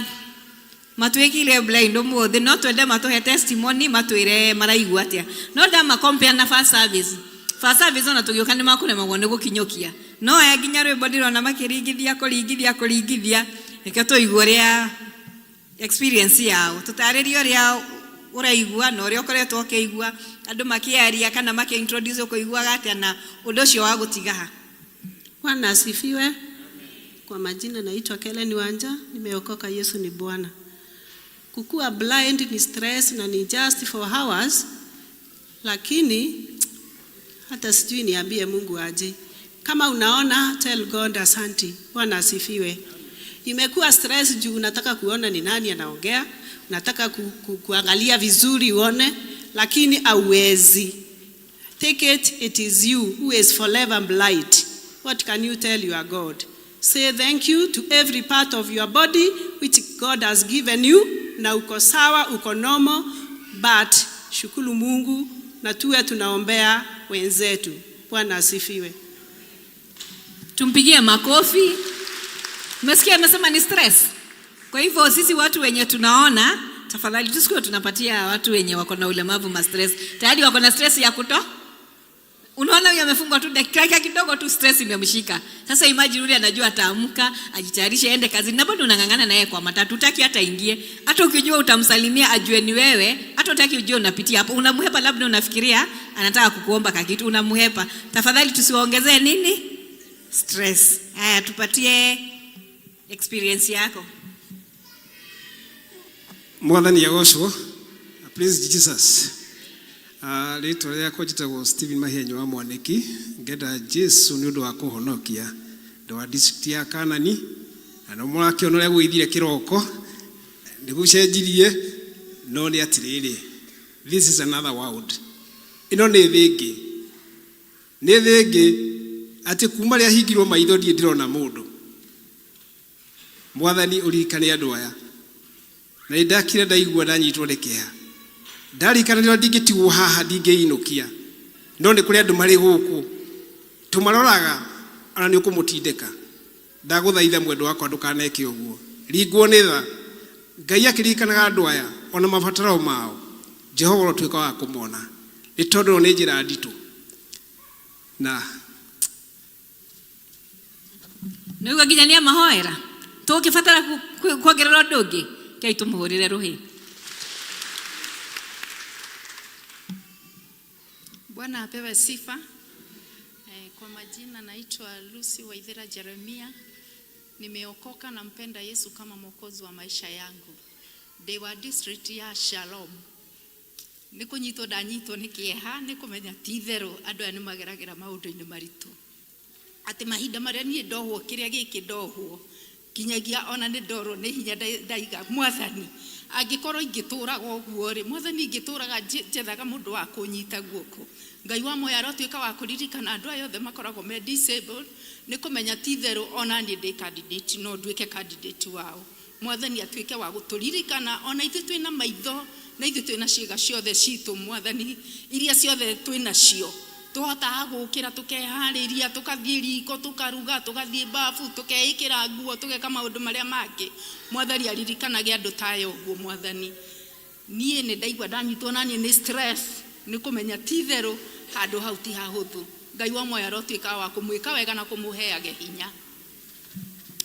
matuĩkire blind ũmũthĩ, no twende matũhe testimony matwĩre maraigua atĩa. No ndama compare na first service, first service ona tũgĩũka nĩ makũremagwo nĩ gũkinyũkia. No aya nginya rwĩmbo ndĩrona makĩringithia kũringithia kũringithia, reke tũigue ũrĩa experience yao. Tũtarĩrie ũrĩa ũraigua na ũrĩa ũkoretwo ũkĩigua andũ makĩaria kana makĩ introduce ũkũiguaga atĩa na ũndũ ũcio wa gũtiga ha. Bwana asifiwe. Kwa majina naitwa Kellen Wanja, nimeokoka, Yesu ni Bwana. Kukua blind ni stress na ni just for hours, lakini hata sijui niambie Mungu aje. Kama unaona, tell God asanti. Bwana asifiwe. Imekuwa stress juu unataka kuona ni nani anaongea, unataka kuangalia vizuri uone, lakini hauwezi. Take it, it is you who is forever blind. What can you tell your God? Say thank you to every part of your body which God has given you. Na uko sawa, uko normal, but shukuru Mungu na tuwe tunaombea wenzetu. Bwana asifiwe. Tumpigie makofi. Umesikia amesema ni stress. Kwa hivyo sisi watu wenye tunaona, tafadhali tusikuwe tunapatia watu wenye wako na ulemavu ma stress. Tayari wako na stress ya kuto. Unaona huyu amefungwa tu dakika kidogo tu stress imemshika. Sasa imagine yule anajua ataamka, ajitayarishe aende kazini na bado unang'ang'ana na yeye kwa matatu, hutaki hata ingie. Hata ukijua utamsalimia ajue ni wewe, hata hutaki ujue unapitia hapo. Unamhepa, labda unafikiria anataka kukuomba kakitu, unamhepa. Tafadhali tusiwaongezee nini? Stress. Haya, tupatie experience yako. Mwathani agocwo. Praise Jesus. Rĩtwa rĩakwa njĩtagwo Stephen Mahenyo wa Mwanĩki. Ngenda Jesu nĩ ũndũ wa kũhonokia ndĩ wa district ya Kanani, na no mũrakĩona ũrĩa gwĩthire kĩroko nĩ gũcenjirie, no nĩ atĩrĩrĩ, this is another world. Ĩno nĩ thĩ ĩngĩ, nĩ thĩ ĩngĩ atĩ kuma rĩa hingirwo maitho ndirĩ ndĩrona mũndũ. Mwathani ũririkane andũ aya. Na nĩ ndakira ndaigua ndanyitwo nĩ kĩeha. Ndaririkanĩrwo ndingĩtigwo haha ndingĩinũkia. No nĩ kũrĩ andũ marĩ gũkũ tũmaroraga ona nĩ ũkũmũtindĩka. Ndagũthaitha mwendwa wakwa ndũkaneke ũguo. Ringwo nĩ tha. Ngai akĩririkanaga andũ aya ona mabataro mao. Jehova ũrotuĩka wa kũmona. Nĩ tondũ ĩno nĩ njĩra nditũ. Na Nĩguo nginya nĩ amahoera. Tũngĩbatara kuongerera ũndũ ũngĩ, kei tũmũhũrĩre rũhĩ. Bwana apewe sifa. Kwa majina naitwa Lucy Waithera Jeremia. Nimeokoka na mpenda Yesu kama mwokozi wa maisha yangu. Ndĩ wa district ya Shalom. Nĩ kũnyitwo ndanyitwo nĩ kĩeha nĩ kũmenya ti itherũ andũ aya nĩ mageragĩra maũndũ-inĩ maritũ. Atĩ mahinda marĩa niĩ ndohwo kĩrĩa gĩkĩ ndohwo nginyagia ona nĩ ndorwo nĩ hinya ndaiga mwathani angĩkorwo ingĩtũraga ũguo rĩ, mwathani ingĩtũraga njethaga mũndũ wa kũnyita guoko. Ngai wa muoyo arotuĩka wa kũririkana andũ aya othe makoragwo me disabled nĩ kũmenya ti itherũ ona niĩ ndĩ candidate, no nduĩke candidate wao. Mwathani atuĩke wa gũtũririkana ona ithuĩ twĩna maitho na ithuĩ twĩna ciĩga ciothe citũ mwathani iria ciothe twĩnacio tũhotaga gũkĩra tũkeharĩria tũkathiĩ riko tũkaruga tũgathiĩ bafu tũkeĩkĩra nguo tũgeka maũndũ marĩa mangĩ. Mwathani aririkanage andũ ta aya ũguo mwathani. Niĩ nĩ ndaigua ndanyitwo na niĩ nĩ stress nĩ kũmenya ti itherũ handũ hau ti hahũthũ. Ngai wa muoyo arotuĩka wa kũmwĩka wega na kũmũheage hinya.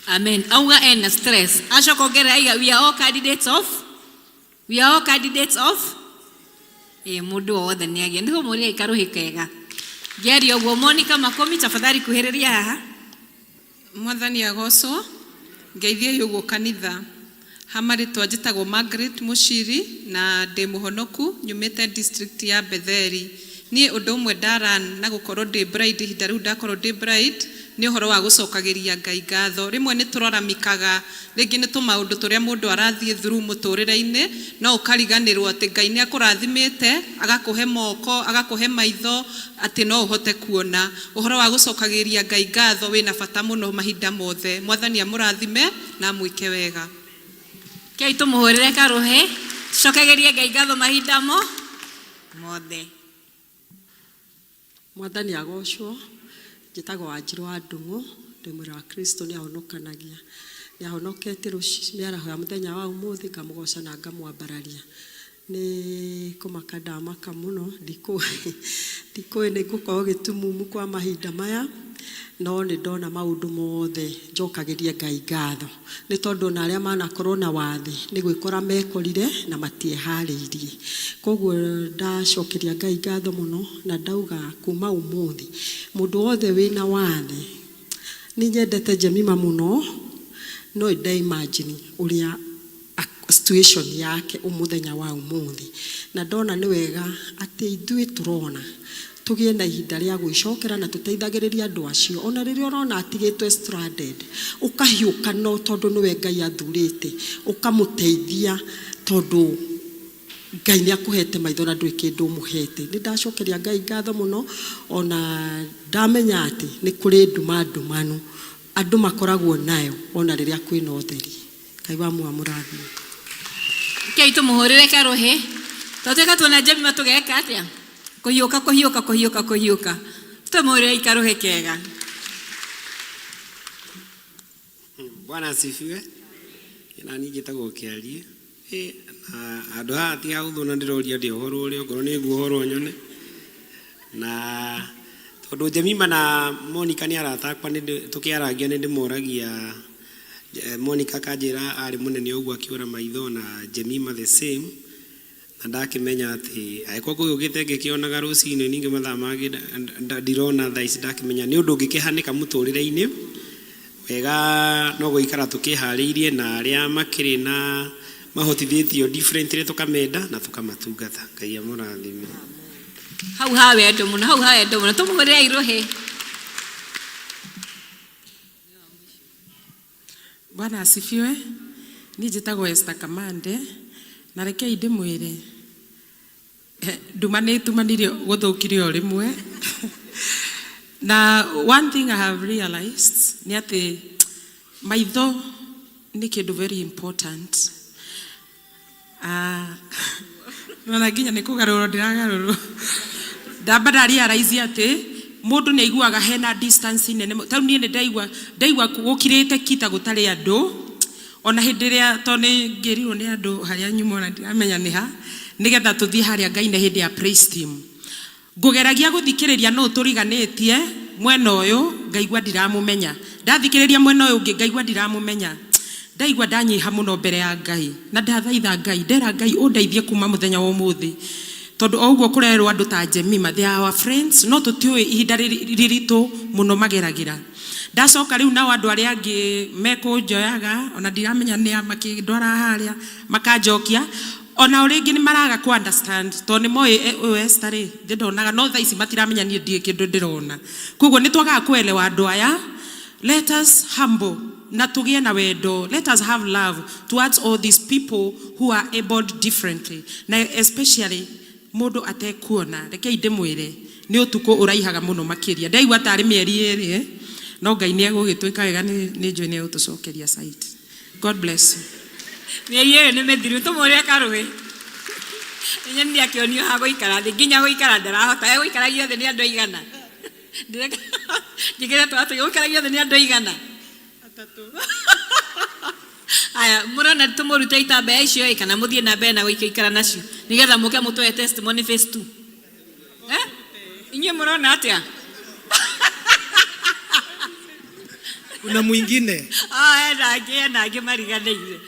Amen. Auga ena stress. Acoka ongerera aiga we are all candidates of, we are all candidates of mũndũ o wothe nĩ agĩa. Nĩguo mũrĩe karũhĩ kega. Ngĩaria ũguo Monica Makomi, tafadhali kuhĩrĩria haha. Mwathani agocwo. Ngeithiei ũguo kanitha. Hama rĩtwa njĩtagwo Margaret Mushiri na ndĩ mũhonoku nyumĩte district ya Betheri. Niĩ ũndũ ũmwe ndaran na gũkorwo ndĩ bride ihinda rĩu ndakorwo ndĩ bride Nĩ ũhoro wa gũcokagĩria Ngai ngatho. Rĩmwe nĩ tũraramikaga rĩngĩ nĩ tũmaũndũ tũrĩa mũndũ arathiĩ through mũtũrĩre-inĩ, no ũkariganĩrwo atĩ Ngai nĩ akũrathimĩte, agakũhe moko, agakũhe maitho, atĩ no ũhote kuona. Ũhoro wa gũcokagĩria Ngai ngatho wĩna bata mũno mahinda mothe. Mwathani amũrathime na amwĩke wega. Kei tũmũhũrĩre karũhĩ, tũcokagĩrie Ngai ngatho mahinda mo mothe. Mwathani agocwo. Njĩtagwo Wanjirũ wa Ndung'u, ndĩ mwĩrĩ wa Kristo nĩ ahonokanagia. Nĩ ahonoketie mĩaraho ya mũthenya wa ũmũthĩ, ngamũgoca na ngamwambararia. Nĩ kũmaka ndamaka mũno, ndikũĩ nĩ ngũkorwo gĩtumumu kwa mahinda maya, no nĩ ndona maũndũ mothe njokagĩrie Ngai ngatho. Nĩ tondũ ona arĩa manakorwo na wathe nĩ gwĩkora mekorire na matieharĩirie. Koguo ndacokeria Ngai ngatho mũno na ndauga kuma ũmũthĩ mũndũ wothe wĩna wathe, nĩ nyendete Jemima mũno, no nda imagine ũrĩa situation yake mũthenya wa ũmũthĩ. Na ndona nĩ wega atĩ ithuĩ tũrona tũgĩe na ihinda rĩa gwĩcokera na tũteithagĩrĩrie andũ acio. Ona rĩrĩa ũrona atigĩtwe stranded, ũkahiũka no tondũ nĩwe Ngai athurĩte, ũkamũteithia tondũ Ngai nĩ akũhete maitho na ndũrĩ kĩndũ ũmũhete. Nĩ ndacokeria Ngai ngatho mũno, ona ndamenya atĩ nĩ kũrĩ nduma ndumanu andũ makoragwo nayo ona rĩrĩa kwĩna ũtheri. Ngai wa muoyo amũrathime. Kei tũmũhũrĩre karũhĩ. Twatuĩka tuona Jemima tũgeka atĩa? Kũhiũka, kũhiũka, kũhiũka, kũhiũka. Tũmũhũrĩre karũhĩ kega. Bwana asifiwe. Na niĩ njĩtagwo Kĩarie. Na handũ haha ti hahũthũ na ndĩroria ndĩohorwo ũrĩa okorwo nĩ nguohorwo nyone. Na tondũ Jemima na Monica nĩ arata akwa tũkĩarangia nĩ ndĩmoragia. Monica akanjĩra arĩ mũnene ũguo akĩũra maitho na Jemima the same. Na ndakĩmenya atĩ angĩkorwo ngũgĩũkĩte ngĩkĩonaga rũcinĩ ningĩ mathaa mangĩ ndirona thaa ici, ndakĩmenya nĩ ũndũ ũngĩkĩhanĩka mũtũrĩre-inĩ. Wega no gũikara tũkĩharĩirie na arĩa makĩrĩ na mahotithĩtio differently tũkamenda na tũkamatungata. Ngai amũrathime. Hau ha wendo mũno, hau ha wendo mũno. Tũmũhũrĩre irũhĩ. Bwana asifiwe. Niĩ njĩtagwo Esther Kamande na rekei ndĩmwĩre nduma nĩ ĩtumanire gũthũkire o rĩmwe. Na one thing I have realized nĩ atĩ maitho nĩ kĩndũ very important. Ah, nona nginya nĩ kũgarũrwo ndĩragarũrwo. Ndamba nda realize atĩ mũndũ nĩ aiguaga hena distance nene. Tarĩu niĩ nĩ ndaigua ndaigua gũkirĩte ki ta gũtarĩ andũ. Ona hĩndĩ ĩrĩa tondũ nĩ ngĩrirwo nĩ andũ harĩa nyuma ona ndiramenya nĩ ha, nĩgetha tũthiĩ harĩa ngaine hĩndĩ ya praise team. Ngũgeragia gũthikĩrĩria nũ tũriganĩtie mwena ũyũ, ngaigua ndiramũmenya. Ndathikĩrĩria mwena ũyũ ũngĩ, ngaigua ndiramũmenya. Ndaigua ndanyiha mũno mbere ya Ngai, na ndathaitha Ngai, ndera Ngai ũndeithie kuma mũthenya wa ũmũthĩ. Tondũ o ũguo kũrerwo andũ ta Jemima, they are our friends, no tũtiũĩ ihinda rĩritũ mũno mageragĩra. Ndacoka rĩu nao andũ arĩa angĩ mekũnjoyaga, ona ndiramenya nĩa makĩndwara harĩa, makanjokia. Onao rĩngĩ nĩ maraga kũ understand tondũ nĩ moĩ ũyũ Esther rĩ, ndĩ ndonaga, no thaa ici matiramenya niĩ ndirĩ kĩndũ ndĩrona. Koguo nĩ twagaga kũelewa andũ aya. Let us humble na tũgĩe na wendo. Let us have love towards all these people who are abled differently. Na especially mũndũ atekuona, rekei ndĩmwĩre, nĩ ũtukũ ũraihaga mũno makĩria. Ndaigua tarĩ mĩeri ĩrĩ, no Ngai nĩ egũgĩtwĩka wega, nĩ njũĩ nĩ egũtũcokeria sight. God bless you. Mĩeri ĩrĩ nĩ mĩthiru, tũmũrĩre karũhĩ. Nyoni akĩonio ha gũikara thĩ, nginya gũikara ndarahota, egũikaragio thĩ nĩ andũ aigana? Njĩkĩre twana tũigana, gũikaragio thĩ nĩ andũ aigana? Atatũ. Aya, mũrona tũmũrute itambaya icio ĩ, kana mũthiĩ na mbere na gũikara nacio, nĩgetha mũke mũtũhe testimony phase 2. Eh? Inyuĩ mũrona atĩa? Kuna mwingine. Ah, ena angĩ, ena angĩ mariganĩire.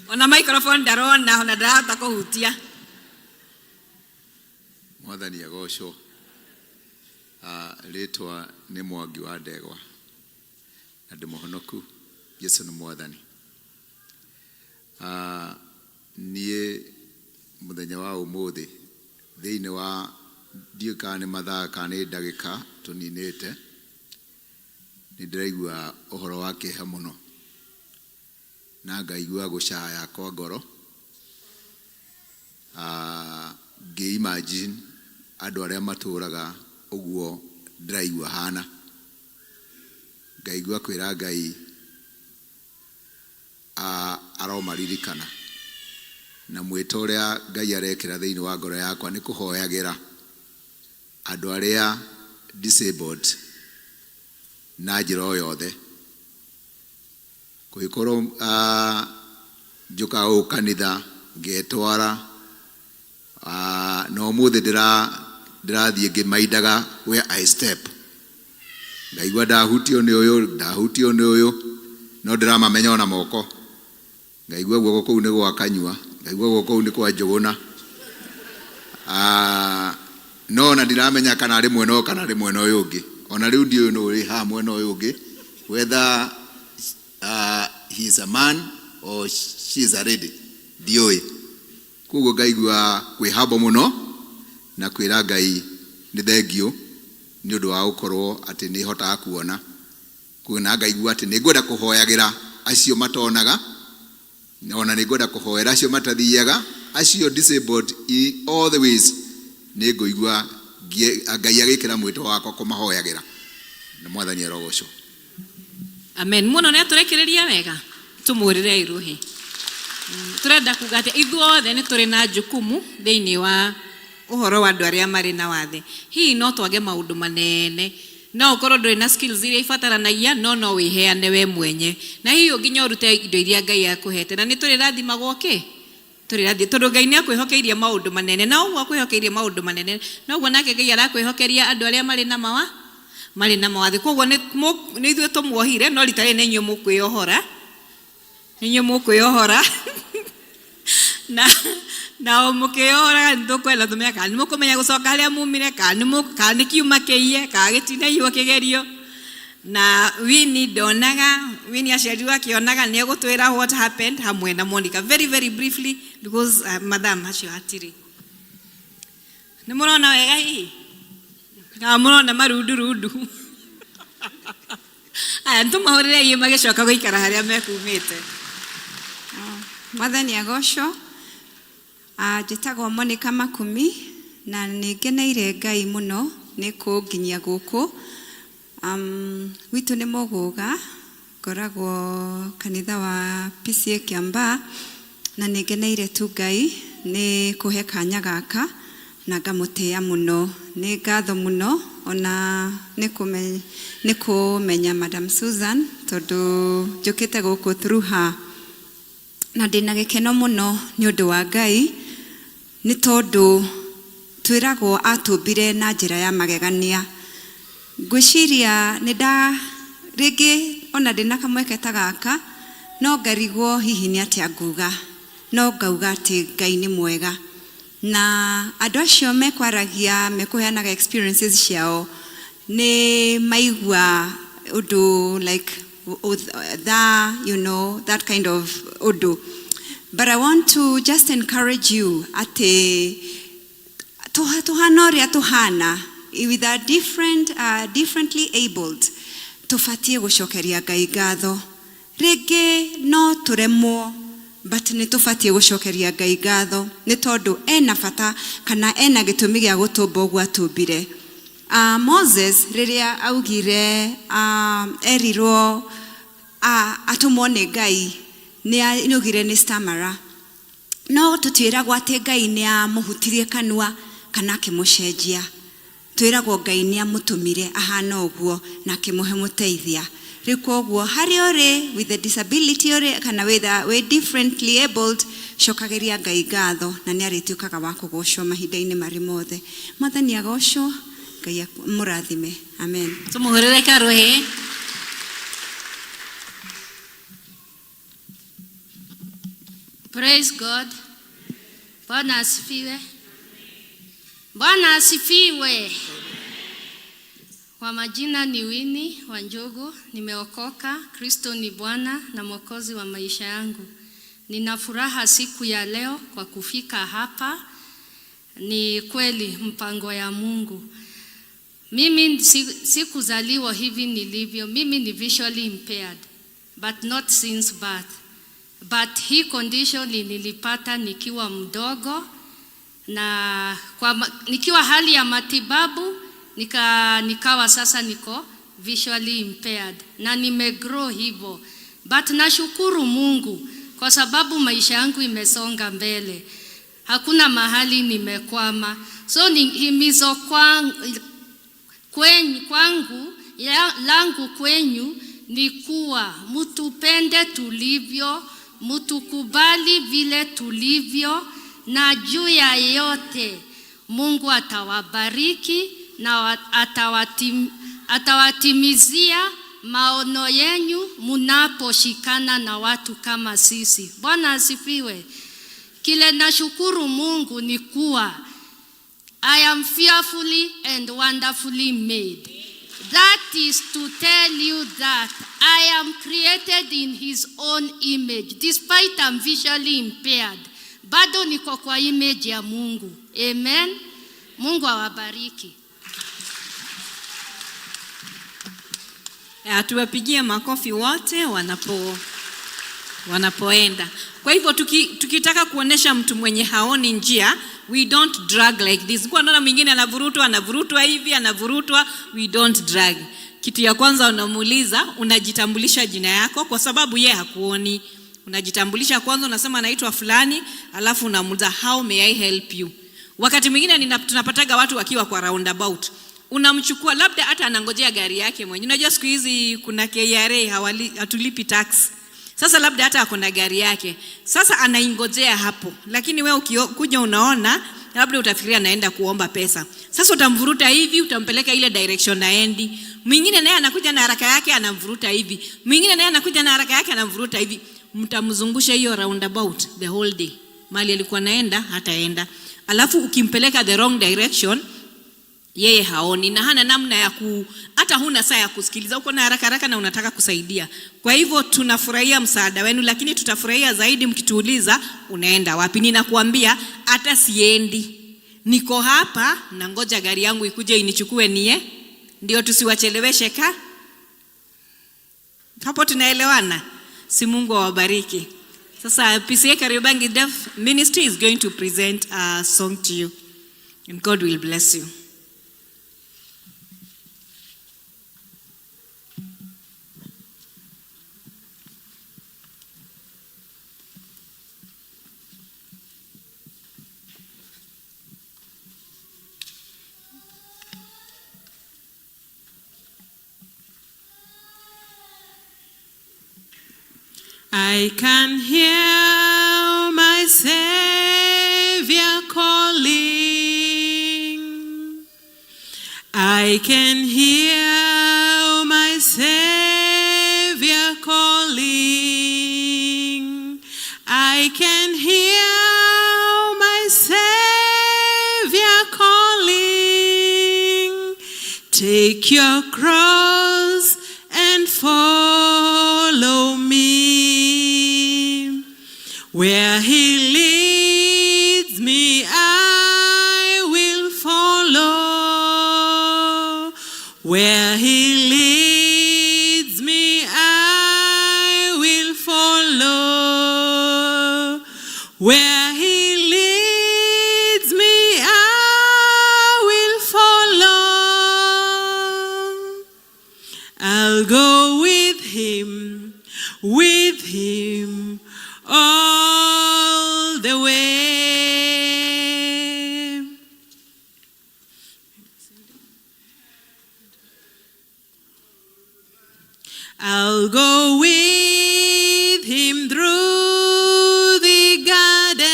Ona microphone ndarona, ona ndarahota kũhutia. Mwathani agocwo. Rĩtwa nĩ Mwangi wa Ndegwa na ndĩ mũhonoku. Jesu nĩ Mwathani. Niĩ mũthenya wa ũmũthĩ thĩinĩ wa Ndiũĩ kana nĩ mathaa kana nĩ ndagĩka tũninĩte. Nĩ ndĩraigua ũhoro wa kĩeha mũno na ngaigua gũcaya kwa ngoro. Ngĩ imagine andũ arĩa matũraga ũguo ndĩraigua hana. Ngaigua kwĩra Ngai aromaririkana. Na mwĩto ũrĩa Ngai arekĩra thĩinĩ wa ngoro yakwa nĩ kũhoyagĩra andũ arĩa disabled na njĩra o yothe. Kũngĩkorwo njũkaga gũkũ kanitha ngetwara, na ũmũthĩ ndĩrathiĩ ngĩmaindaga where I step. Ngaigua ndahutio nĩ ũyũ, ndahutio nĩ ũyũ, no ndĩramamenya ona moko. Ngaigua guoko kũu nĩ gwa Kanyua, ngaigua guoko kũu nĩ kwa Njũgũna. No ona ndiramenya kana arĩ mwena ũyũ kana arĩ mwena ũyũ ũngĩ. Ona rĩu ndiũĩ nũ ũrĩ haha mwena ũyũ ũngĩ, whether he is a man or she is a lady, ndiũĩ. Koguo ngaigua kwĩhamba mũno na kwĩra Ngai nĩ thengiũ nĩ ũndũ wa gũkorwo atĩ nĩ hotaga kuona. Na ngaigua atĩ nĩ ngwenda kũhoyagĩra acio matonaga, ona nĩ ngwenda kũhoera acio matathiaga, acio disabled in all the ways, nĩ ngũigua Ngai agĩkĩra mwĩto wakwa kũmahoyagĩra. Na Mwathani arogocwo. Amen. Muno nĩ atũrekereria wega tũmũrĩre iruhi. Tũrenda kuga atĩ ithuothe nĩ tũrĩ na jukumu thĩinĩ wa ũhoro wa andũ arĩa marĩ na wathe. Hihi no twage maũndũ manene, no ũkorwo ndũrĩ na skills iria ibataranagia, no no wĩheane we mwenye, na hihi nginya ũrute indo iria Ngai akũhete, na nĩ tũrĩrathimagwo kĩ tũrĩrathiĩ, tondũ Ngai nĩ akwĩhokeirie maũndũ manene, na ũguo akwĩhokeirie maũndũ manene noguo nake Ngai arakwĩhokeria andũ arĩa marĩ na mawa marĩ na mawathe. Koguo nĩ ithuĩ tũmuohire, no rita rĩrĩ nĩ inyuĩ mũkwĩohora, nĩ inyuĩ mũkwĩohora na o mũkĩohoraga nĩ tũkwenda tũmenye kana nĩ mũkũmenya gũcoka harĩa mumire, kana nĩ kiuma kĩiye, kana gĩtinaiywo kĩgerio. Na Winnie ndonaga, Winnie aciarirwo akĩonaga, nĩ egũtwĩra what happened hamwe na Monica very very briefly, because mathaa macio hatirĩ. Nĩ mũrona wega hihi? Kana mũrona marundurundu? Aya, nĩtũmahũrĩre iĩ magĩcoka gũikara harĩa mekumĩte. Mwathani agocwo. Njĩtagwo Monica Makumi na nĩ ngeneire Ngai mũno nĩ kũnginyia gũkũ. Gwitũ nĩ Mũgũga, ngoragwo kanitha wa PCEA Kiambaa, na nĩ ngeneire tu Ngai nĩ kũhe kanya gaka na ngamũtĩĩa mũno. Nĩ ngatho mũno ona nĩ kũmenya Madam Susan, tondũ njũkĩte gũkũ through her, na ndĩna gĩkeno mũno nĩ ũndũ wa Ngai, nĩ tondũ twĩragwo atũmbire na njĩra ya magegania. Ngwĩciria nĩ nda rĩngĩ ona ndĩna kamweke ta gaka, no ngarigwo hihi nĩ atĩa nguga, no ngauga atĩ Ngai nĩ mwega. Na andũ acio mekwaragia, mekũheanaga experiences ciao, nĩ maigua ũndũ like that, you know, that kind of ũndũ. But I want to just encourage you atĩ tũhana ũrĩa tũhana, with a differently abled, tũbatiĩ gũcokeria Ngai ngatho. Rĩngĩ no tũremwo, but nĩ tũbatiĩ gũcokeria Ngai ngatho, nĩ tondũ ena bata kana ena gĩtũmi gĩa gũtũmba ũguo atũmbire. Moses rĩrĩa augire, erirwo atũmwo nĩ Ngai, nĩ augire nĩ stammerer. No tũtiĩragwo atĩ Ngai nĩ amũhutirie kanua kana akĩmũcenjia. Twĩragwo Ngai nĩ amũtũmire ahana ũguo na akĩmũhe mũteithia. Rĩu koguo harĩa ũrĩ with the disability ũrĩ kana with differently abled, cokagĩria Ngai ngatho na nĩ arĩtuĩkaga wa kũgocwo mahinda-inĩ marĩ mothe. Mwathani agocwo, Ngai amũrathime. Amen. Tũmũhũrĩre karũhĩ. Praise God. Bwana asifiwe. Bwana asifiwe. Kwa majina ni Winnie Wanjugu, nimeokoka. Kristo ni Bwana na Mwokozi wa maisha yangu. Nina furaha siku ya leo kwa kufika hapa. Ni kweli mpango ya Mungu. Mimi sikuzaliwa hivi nilivyo. Mimi ni visually impaired but not since birth. But hii condition nilipata nikiwa mdogo na nikiwa hali ya matibabu nikawa sasa niko visually impaired na nimegrow hivyo. But nashukuru Mungu kwa sababu maisha yangu imesonga mbele. Hakuna mahali nimekwama. So ni himizo kwangu langu kwenyu ni kuwa mutupende tulivyo, mutukubali vile tulivyo, na juu ya yote Mungu atawabariki na atawatimizia maono yenyu munaposhikana na watu kama sisi. Bwana asifiwe. Kile nashukuru Mungu ni kuwa I am fearfully and wonderfully made. That is to tell you that I am created in his own image. Despite I'm visually impaired, bado niko kwa image ya Mungu. Amen. Mungu awabariki. Tuwapigie makofi wote wanapoenda. Kwa hivyo tukitaka kuonesha mtu mwenye haoni njia, we don't drag like this. Kwa naona mwingine anavurutwa, anavurutwa hivi, anavurutwa, we don't drag. Kitu ya kwanza unamuuliza, unajitambulisha jina yako kwa sababu yeye hakuoni. Unajitambulisha kwanza, unasema naitwa fulani, alafu unamuuliza how may I help you. Wakati mwingine tunapataga watu wakiwa kwa roundabout. Unamchukua labda hata anangojea gari yake mwenyewe. Unajua siku hizi kuna KRA, hatulipi tax. Sasa labda hata ako na gari yake. Sasa anaingojea hapo. Lakini wewe ukikuja unaona labda utafikiria anaenda kuomba pesa. Sasa utamvuruta hivi, utampeleka ile direction aendi. Mwingine naye anakuja na haraka yake anamvuruta hivi. Mwingine naye anakuja na haraka yake anamvuruta hivi. Mtamzungusha hiyo roundabout the whole day. Mali alikuwa naenda hataenda. Alafu ukimpeleka the wrong direction, yeye haoni na hana namna ya hata huna saa ya kusikiliza, uko na haraka haraka na unataka kusaidia. Kwa hivyo tunafurahia msaada wenu, lakini tutafurahia zaidi mkituuliza unaenda wapi. Ninakuambia hata siendi, niko hapa na ngoja gari yangu ikuje inichukue nie, ndio tusiwacheleweshe ka. Hapo tunaelewana? Si Mungu awabariki. Sasa PCEA Kariobangi Deaf Ministry is going to present a song to you, and God will bless you. I can hear my Savior calling. I can hear my Savior calling. I can hear my Savior calling. Take your cross and follow me. Where he leads me, I will follow. Where he leads me, I will follow. Where he leads me, I will follow. I'll go with him, all the way. I'll go with him through the garden.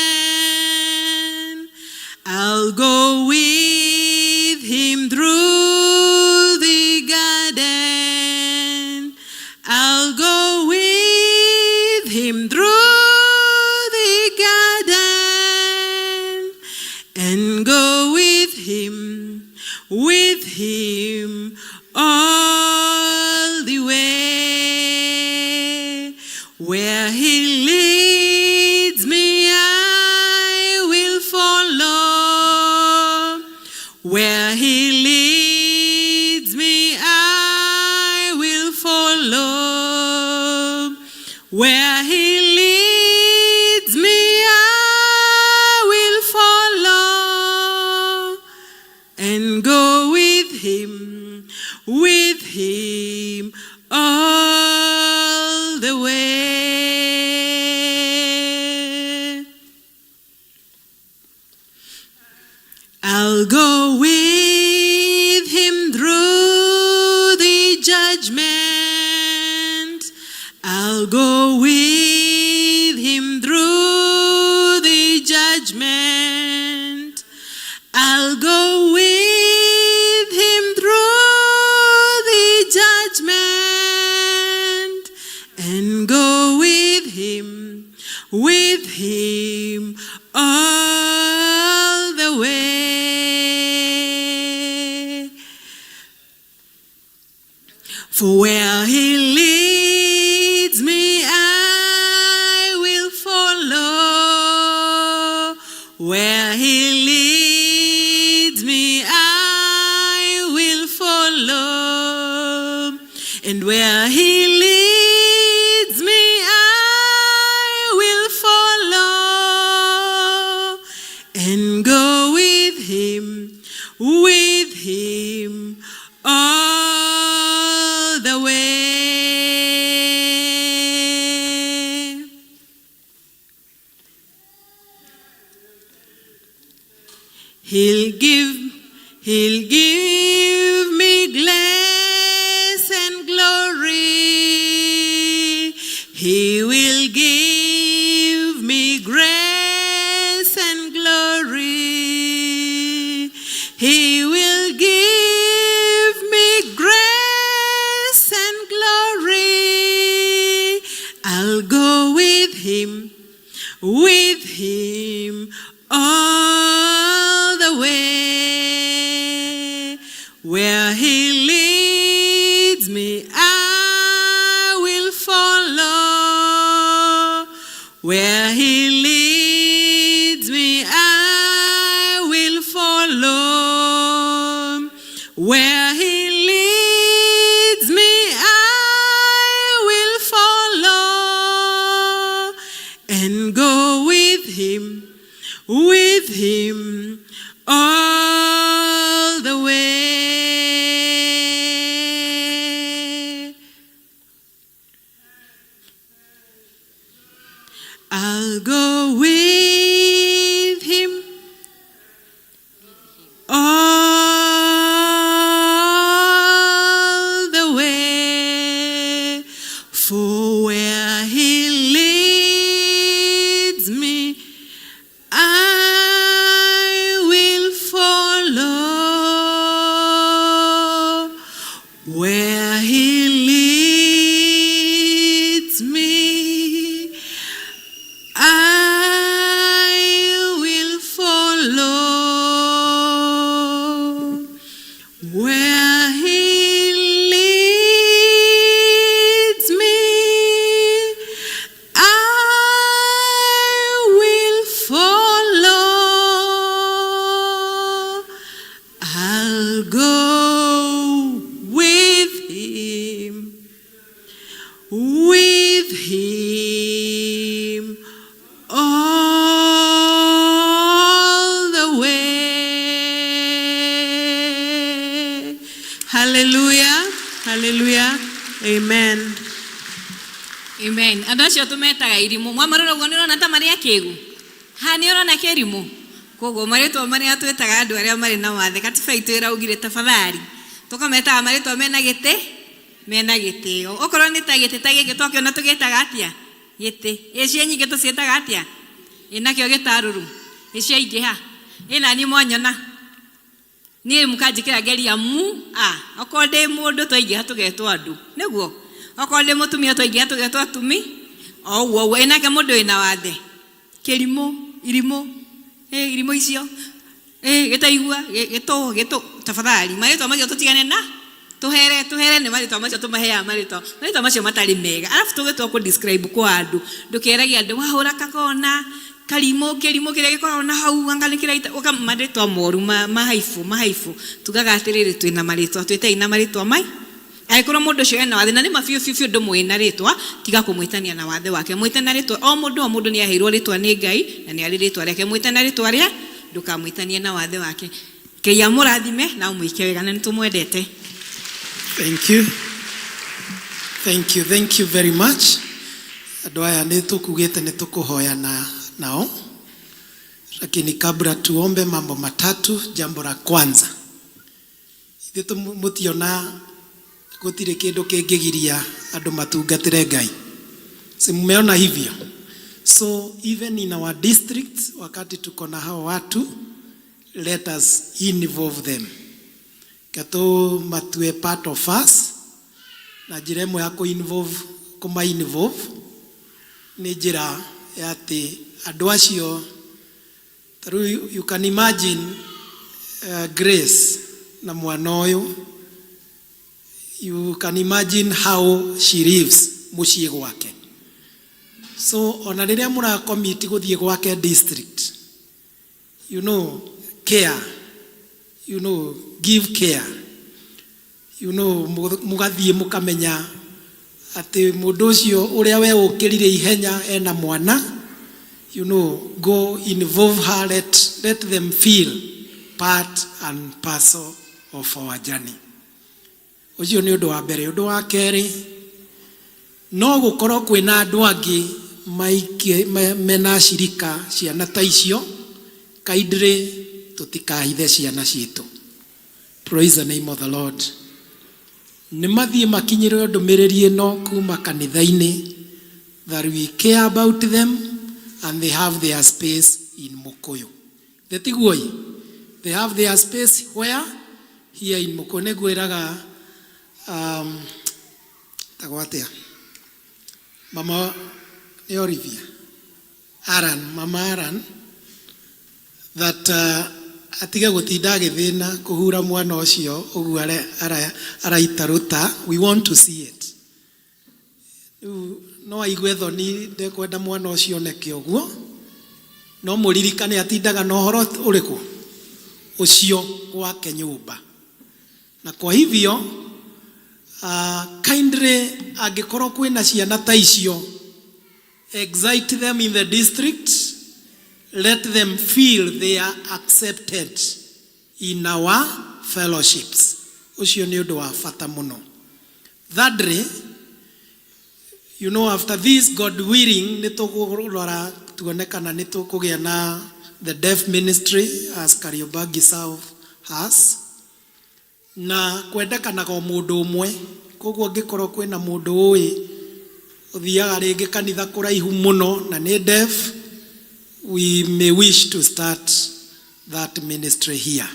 I'll go with him through the garden. I'll go with him through the garden and go with him all the way. Where he leads me, I will follow. with him all the way. I'll go with him through the judgment. I'll go with him through the judgment. I'll go with him through the judgment and go with him all the way. For where he leads me, I will follow. Where he leads me, I will follow. And where he leads me, I will follow. And go with him all the way. He'll give, he'll give me grace and glory. He will give me grace and glory. He will give me grace and glory. I'll go with him all the way. Where he leads me, I will follow. Where he leads me, I will follow. Where he leads me, I will follow and go with him all the way. I'll go with him all the way. For where he leads me, I will follow. Where he leads me, I will follow. Where he leads me, I will follow. I'll go with him, with him all the way. Hallelujah, hallelujah, amen. Amen. Andũ acio tũmetaga irimũ. Mwamarora ũguo nĩ ũrona ta marĩ akĩgu. Ha nĩ ũrona kĩrimũ. Koguo marĩtwa marĩa twĩtaga andũ arĩa marĩ na wathe katiba itũ ĩraugire tafadhali. Tũkametaga marĩtwa mena gĩtĩ mena gĩtĩo. Okorwo nĩ ta gĩtĩ ta gĩkĩ twakĩona tũgĩtaga atĩa? Gĩtĩ. Ĩ cia nyingĩ tũciĩtaga atĩa? Ĩ nakĩo gĩtarũrũ. Ĩ ciaingĩha. Ĩ naniĩ mwanyona. Niĩ mũkanjĩkĩra ngeria mu a okorwo ndĩ mũndũ twaingĩha tũgetwo andũ nĩguo okorwo ndĩ mũtumia twaingĩha tũgetwo atumi o ũguo ũguo ĩ nake mũndũ wĩna wathe kĩrimũ irimũ ĩ irimũ icio ĩ gĩtaigua gĩtũ gĩtũ tafadhali marĩtwa macio tũtigane na tũhere tũhere nĩ marĩtwa macio tũmaheaga marĩtwa marĩtwa macio matarĩ mega arabu tũgĩtua kũ describe kwa andũ ndũkerage andũ wahũra kakona karimũ kĩrimũ kĩrĩa gĩkoragwo na hau anga nĩ kĩraita ũka marĩtwa moru ma mahaibu mahaibu tugaga atĩrĩrĩ twĩna marĩtwa twĩtei na marĩtwa mai angĩkorwo mũndũ ũcio ena wathe na nĩ ma biũ biũ biũ ndũmũĩ na rĩtwa tiga kũmwĩtania na wathe wake mwĩte na rĩtwa o mũndũ o mũndũ nĩ aheirwo rĩtwa nĩ Ngai na nĩ arĩ rĩtwa rĩake mwĩte na rĩtwa rĩa ndũkamwĩtanie na wathe wake Ngai amũrathime na ũmwĩke wega na nĩ tũmwendete. Thank you. Thank you. Thank you very much. Andũ aya nĩ tũkugĩte nĩ tũkũhoya na nao, lakini kabla tuombe mambo matatu. Jambo la kwanza, ithuĩ mũtiona gũtirĩ kĩndũ kĩngĩgiria andũ matungatĩre Ngai, si mmeona hivyo? So even in our district, wakati tuko na hao watu, let us involve them, gatũ matue part of us. Na njĩra ĩmwe ya kũ-involve, kũma involve nĩ njĩra ya atĩ andũ acio, ta rĩu you can imagine Grace na mwana ũyũ, you can imagine how she lives mũciĩ gwake. So ona rĩrĩa mũracommit gũthiĩ gwake district, care, give care, mũgathiĩ mũkamenya atĩ mũndũ ũcio ũrĩa we ũkĩrire ihenya ena mwana, go involve her, let them feel part and parcel of our journey. Ũcio nĩ ũndũ wa mbere. Ũndũ wa kerĩ, no gũkorwo kwĩna andũ angĩ mena cirika ciana ta icio. Kindly tũtikahithe ciana citũ. Praise the name of the Lord. Nĩ mathiĩ makinyĩrwo ndũmĩrĩri ĩno kuma kanitha-inĩ that we care about them and they have their space in Mukuyu. Tiguo? They have their space where? Here in Mukuyu. Nĩ ngwĩraga tagwo atĩa, mama nĩ Olivia Aran, mama Aran, that atige gũtinda agĩthĩna kũhura mwana ũcio ũguo araita rũta. We want to see it. Rĩu no aigue thoni, ndekwenda mwana ũcio oneke ũguo, no mũririkane atindaga na ũhoro ũrĩkũ ũcio gwake nyũmba. Na kwa hivyo kindly, angĩkorwo kwĩna ciana ta icio, excite them in the district, let them feel they are accepted in our fellowships. Ũcio nĩ ũndũ wa bata mũno. Thirdly, after this, God willing, nĩ tũkũrora tuone kana nĩ tũkũgĩa na the deaf ministry as Kariobangi South has, na kwendekanaga o mũndũ ũmwe. Koguo angĩkorwo kwĩna mũndũ ũĩ ũthiaga rĩngĩ kanitha kũraihu mũno na nĩ deaf, we may wish to start that ministry here.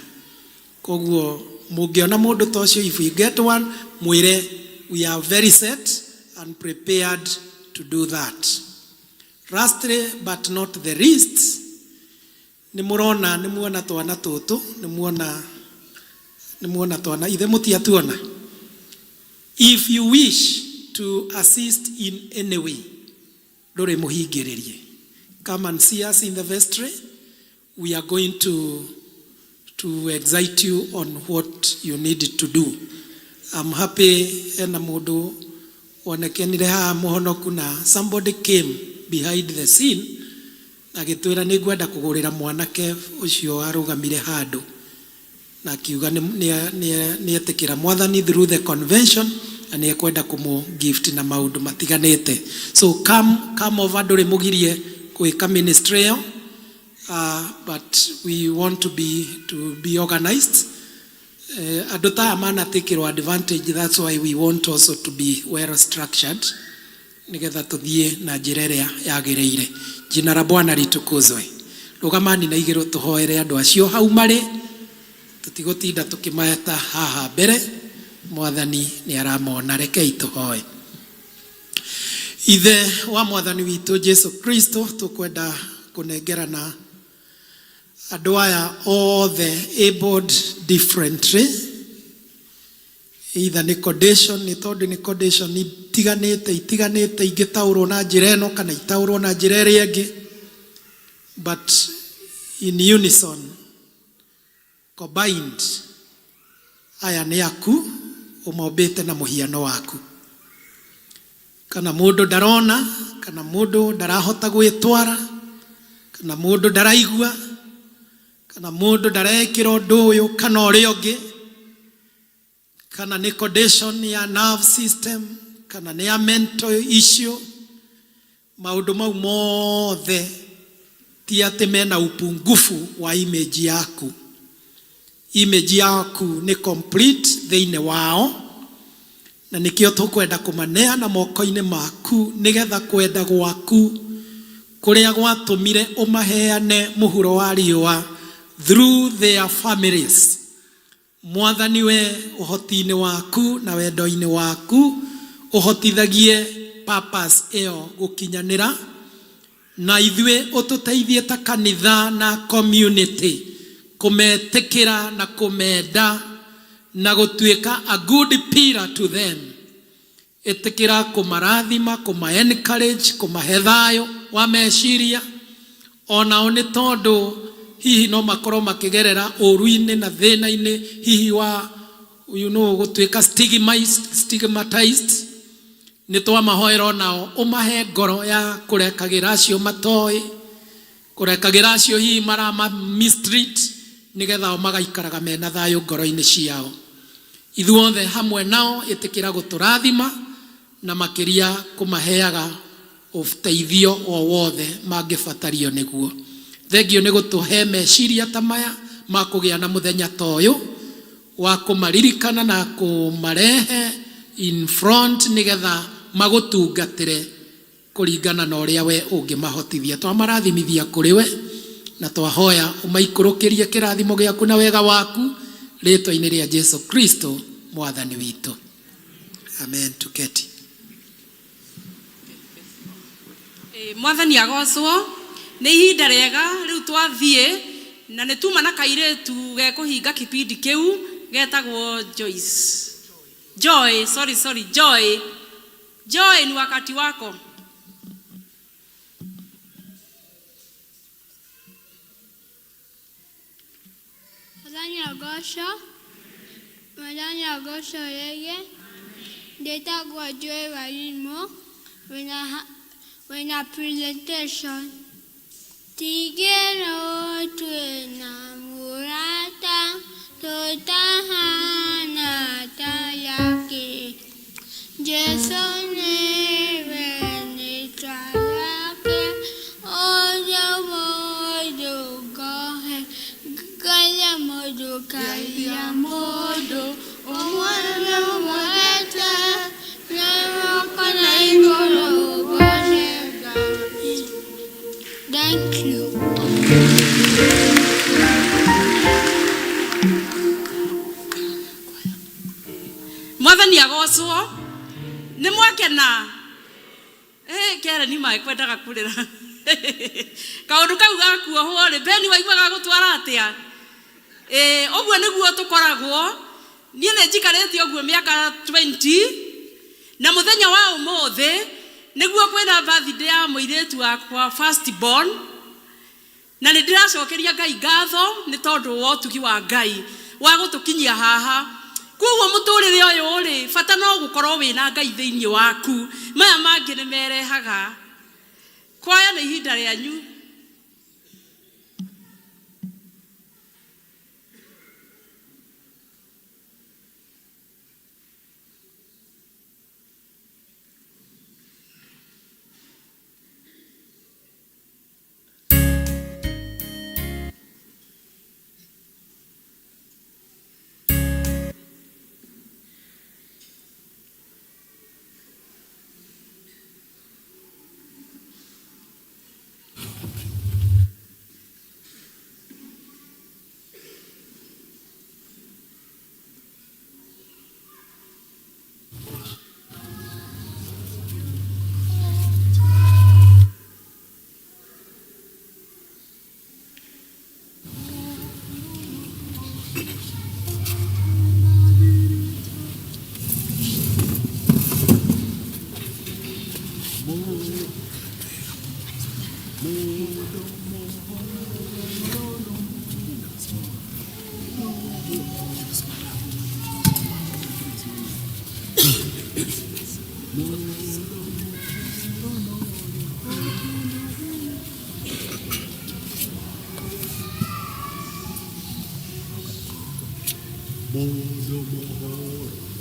Koguo mũngĩona mũndũ ta ũcio, if we get one, mwĩre we are very set and prepared to do that. Lastly but not the least, nĩ mũrona, nĩ muona twana tũtũ, nĩ muona twana ithe mũtiatuona. If you wish to assist in any way, ndũrĩ mũhingĩrĩrie, come and see us in the vestry. We are going to excite you on what you need to do. I'm happy ena mũndũ wonekanire haha mũhonoku, na somebody came behind the scene agĩtwĩra nĩ ngwenda kũgũrĩra mwanake ũcio arũgamire handũ, na akiuga nĩ etĩkĩra Mwathani through the convention na nĩ ekwenda kũmũ gift na maũndũ matiganĩte. So come over, ndũrĩ mũgirie gwĩka ministry ĩyo, but we want to be organized. Andũ ta aya manatakĩrwo advantage, that's why we want also to be well structured, nigetha tuthiĩ na njĩra ĩrĩa yagĩrĩire. Jina la Bwana litukuzwe. Rũgamani na igĩrũ tũhoere andũ acio hau marĩ, tũtigũtinda tũkĩmeta haha mbere, Mwathani nĩ aramona. Rekei tũhoe. Ithe wa Mwathani witũ Jesu Kristo, tũkwenda kũnengerana andũ aya othe abled differently, either nĩ condition, nĩ tondũ nĩ condition itiganĩte itiganĩte, ingĩtaũrwo na njĩra ĩno kana itaũrwo na njĩra ĩrĩa ĩngĩ, but in unison combined, aya nĩ aku ũmombĩte na mũhiano waku. Kana mũndũ ndarona, kana mũndũ ndarahota gwĩtwara, kana mũndũ ndaraigua, kana mũndũ ndarekĩra ũndũ ũyũ kana ũrĩa ũngĩ, kana Kana nĩ condition ya nerve system, kana nĩ ya mental issue. Maũndũ mau mothe ti atĩ mena upungufu wa image yaku. Image yaku nĩ complete thĩinĩ wao, na nĩkĩo tũkwenda kũmaneana moko-inĩ maku, nĩgetha kwenda gwaku kũrĩa gwatũmire ũmaheane mũhuro wa riũa through their families. Mwathani, we ũhoti-inĩ waku na wendo-inĩ waku ũhotithagie purpose ĩyo gũkinyanĩra, na ithuĩ ũtũteithie ta kanitha na community kũmetĩkĩra na kũmenda na gũtuĩka a good pillar to them. Ĩtĩkĩra kũmarathima, kũma encourage, kũmahe thayũ wa meciria. Onao nĩ tondũ hihi no makorwo makĩgerera ũru-inĩ na thĩna-inĩ hihi wa gũtuĩka stigmatized. Nĩ twamahoera onao ũmahe ngoro ya kũrekagĩra acio matoĩ, kũrekagĩra acio hihi marama mistreat, nĩgetha o magaikaraga mena thayũ ngoro-inĩ ciao. Ithuothe hamwe nao ĩtĩkĩra gũtũrathima na makĩria kũmaheaga ũteithio o wothe mangĩbatario nĩguo. Thengio nĩ gũtũhe meciria ta maya ma kũgĩa na mũthenya ta ũyũ wa kũmaririkana na kũmarehe in front nĩgetha magũtungatĩre kũringana na ũrĩa we ũngĩmahotithia. Twamarathimithia kũrĩ we na twahoya ũmaikũrũkĩrie kĩrathimo gĩaku na wega waku rĩtwa-inĩ rĩa Jesu Kristo mwathani witũ. Amen. Tuketi. Mwathani agocwo. Nĩ ihinda rĩega rĩu twathiĩ, na nĩ tuma na kairĩtu gekũhinga kipindi kĩu getagwo Joyce. Joy, sorry, sorry, Joy. Joy, ni wakati wako. Mwathani agocwo. Mwathani agocwo rĩngĩ. Ndĩtagwo Joy Warimũ, wĩna presentation. Tigĩrwo twĩna mũrata tũtahana ta yake. Jesu nĩwe rĩtwa rĩake, ũrĩa mũndũ ngohe, Ngai mũndũ, Ngai mũndũ, ũmwe ũmwendete, na na igũrũ ũgoce Ngai. Thank you. Mwathani agocwo. Nĩ mwakena? Kere ni makwendaga kũrĩra kaũndũ kau gakuohwo rĩ, Beni waigua gagũtwara atĩa? Ũguo nĩguo tũkoragwo. Niĩ nĩ njikarĩte ũguo mĩaka 20, na mũthenya wa ũmũthĩ nĩguo kwĩna birthday ya mũirĩtu wakwa first born, na nĩ ndĩracokeria Ngai ngatho nĩ tondũ wa ũtugi wa Ngai wa gũtũkinyia haha. Koguo mũtũrĩre ũyũ rĩ, bata no gũkorwo wĩna Ngai thĩinĩ waku, maya mangĩ nĩ merehaga. Kwaya, nĩ ihinda rĩanyu. Mũndũ mũhoro.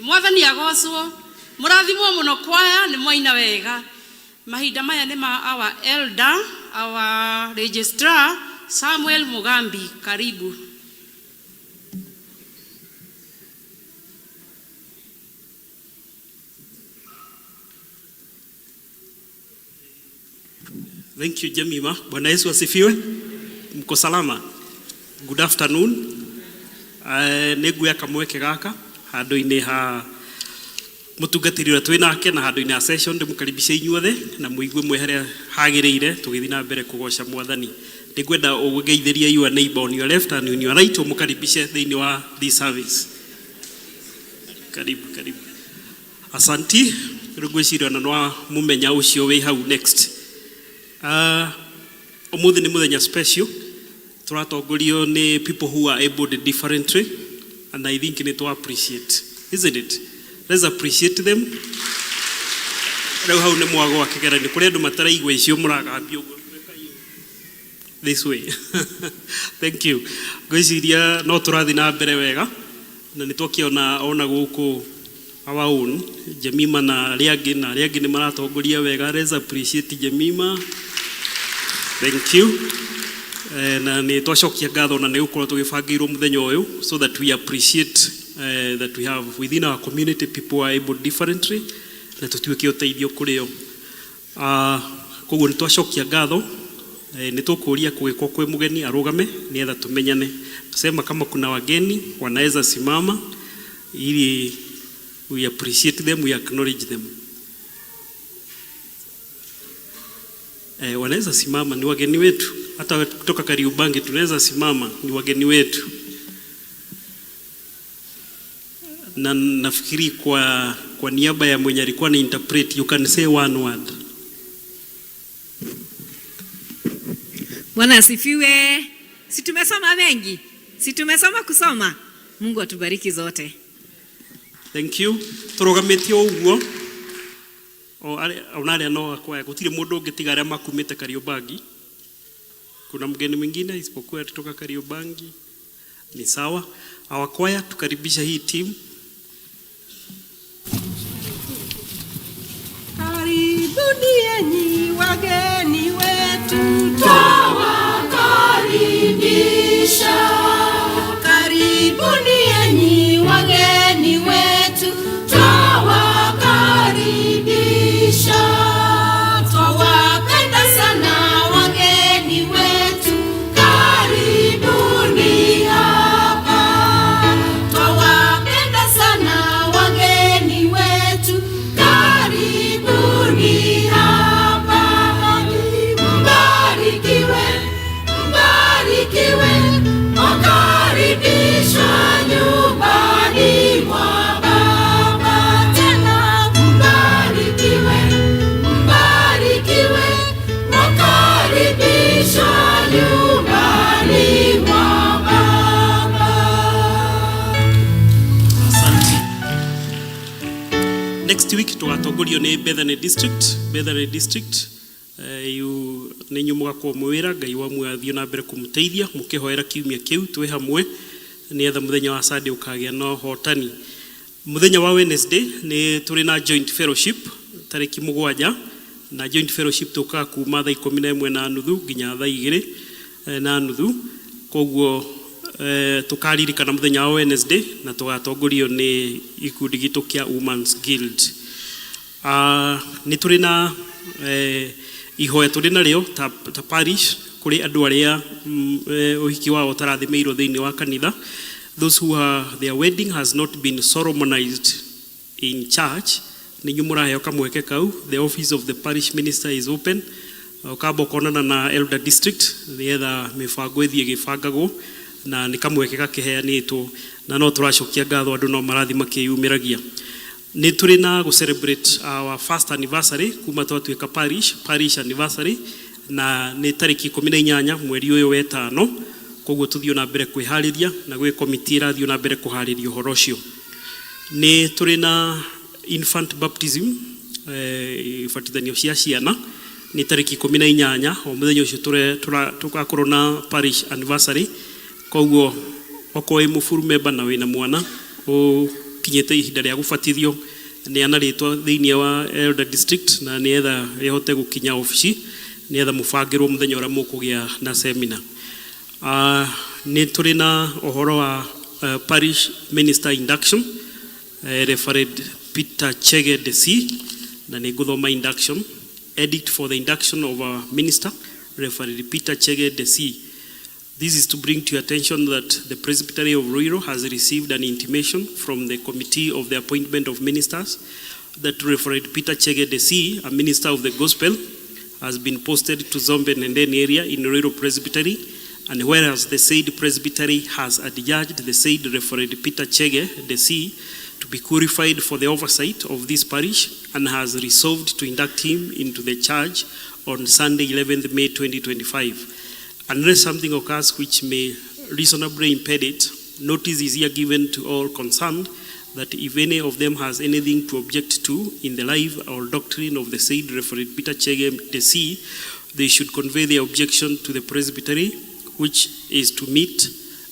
Mwathani agocwo mũrathimwo mũno kwaya nĩ mwaina wega mahinda maya nĩ ma our elder our registrar Samuel Mugambi karibu. Thank you, Jemima. Bwana Yesu asifiwe. Mko salama? Good afternoon. Nĩ nguoya kamweke gaka handũ-inĩ ha mũtungatĩri ũrĩa twĩ nake na handũ-inĩ ha session ndĩmũkaribishe inyuothe na mũigue mwĩ harĩa hagĩrĩire tũgĩthiĩ na mbere kũgoca mwathani. Nĩngwenda ũgeithĩrie your neighbor on your left and on your right ũmũkaribishe thĩinĩ wa this service. Karibu, karibu. Asanti. Rĩu ngwĩciria ona nĩ mũmenya ũcio wĩ hau next. Ũmũthĩ nĩ mũthenya special tũratongorio nĩ people who are able differently and I think nĩ to appreciate, isn't it? Let's appreciate them. Rĩu hau nĩ mwagwa kĩgeranio kũrĩ andũ mataraigua icio mũragambia ũguo this way. Thank you. Ngwĩciria no tũrathiĩ na mbere wega na nĩ twakĩona ona gũkũ our own Jemima na arĩa angĩ na arĩa angĩ nĩ maratongoria wega. Let's appreciate Jemima. Thank you. Na nĩ twacokia ngatho na nĩ gũkorwo tũgĩbangĩirwo mũthenya ũyũ so that we appreciate that we have within our community people who are able differently na tũtuĩke ũteithio kũrĩ o. Koguo nĩ twacokia ngatho. Nĩ tũkũria kũgĩkorwo kwĩ mũgeni arũgame nĩgetha tũmenyane. Sema kama kuna wageni wanaweza simama ili we appreciate them, we acknowledge them. Wanaweza simama, ni wageni wetu. Hata kutoka Kariobangi tunaweza simama, ni wageni wetu. Na nafikiri kwa niaba ya mwenye alikuwa ni interpret, you can say one word. Bwana asifiwe. Si tumesoma mengi? Si tumesoma kusoma? Mungu atubariki zote. Thank you. Turugamĩtie ũguo. O ona arĩa no akwaya gũtirĩ mũndũ ũngĩ tiga arĩa makumĩte Kariobangi. Kuna mgeni mwingine isipokuwa kutoka Kariobangi? Ni sawa. Our choir, tukaribisha hii team. Karibuni enyi wageni wetu, twawakaribisha. Karibuni enyi wageni wetu, twawakaribisha. Twawapenda sana wageni wetu, karibuni hapa. Twawapenda sana wageni wetu, karibuni hapa. Mbarikiwe, mbarikiwe, mwakaribishwa nyumbani mwa Baba. Tena mbarikiwe, mbarikiwe, mwakaribishwa nyumbani mwa Baba. Asante. Next week tugatongorio nĩ Bethany District. Bethany District, yu nĩ inyuĩ mũgakorwo mwĩ wĩra Ngai wa muoyo athiĩ na mbere kũmũteithia mũkĩhoera kiumia kĩu twĩ hamwe nĩgetha mũthenya wa Sunday ũkagĩa na ũhotani. Mũthenya wa Wednesday nĩ tũrĩ na joint fellowship tarĩki 7, na joint fellowship tũkaga kuma thaa 11:30 nginya thaa 2:30. Koguo tũkaririkana mũthenya wa Wednesday na tũgatongorio nĩ gĩkundi gitũ kĩa Women's Guild. Nĩ tũrĩ na ihoya tũrĩ narĩo ta parish kũrĩ andũ arĩa ũhiki wao ũtarathimĩirwo thĩinĩ wa kanitha. Those who are, their wedding has not been solemnized in church, nĩ inyuĩ mũraheo kamweke kau. The office of the parish minister is open. Ũkamba ũkonana na elder district nĩgetha mĩbango ĩthiĩ ĩgĩbangagwo, na nĩ kamweke gakĩheanĩtwo, na no tũracokia ngatho andũ no marathiĩ makĩyumĩragia. Nĩ tũrĩ na gũ celebrate our first anniversary kuma twatuĩka parish anniversary, na nĩ tarĩki 18 mweri ũyũ wetano. Koguo tũthiĩ na mbere kwĩharĩria na gwĩ committee ĩrathiĩ na mbere kũharĩria ũhoro ũcio. Nĩ tũrĩ na infant baptism, ibatithanio cia ciana nĩ tarĩki 18, o mũthenya ũcio tũgakorwo na parish anniversary. Koguo okorwo wĩ mũburu member na wĩna mwana ũkinyĩte ihinda rĩa gũbatithio, neana rĩtwa thĩinĩ wa elder district na nĩgetha ĩhote gũkinya obici nĩgetha mũbangĩrwo mũthenya ũrĩa mũkũgĩa na seminar. Nĩ tũrĩ na ũhoro wa parish minister induction, Reverend Peter Chege Desi, na nĩ ngũthoma induction. Edict for the induction of our minister, Reverend Peter Chege Desi. This is to bring to your attention that the Presbytery of Ruiru has received an intimation from the Committee of the Appointment of Ministers that Reverend Peter Chege Desi, a minister of the gospel, has been posted to Zombe Nendeni area in Ruiru Presbytery, and whereas the said Presbytery has adjudged the said Reverend Peter Chege Desi to be qualified for the oversight of this parish and has resolved to induct him into the charge on Sunday, 11th May 2025. Unless something occurs which may reasonably impede it, notice is here given to all concerned that if any of them has anything to object to in the life or doctrine of the said Reverend Peter Chege Mtesi, they should convey their objection to the presbytery, which is to meet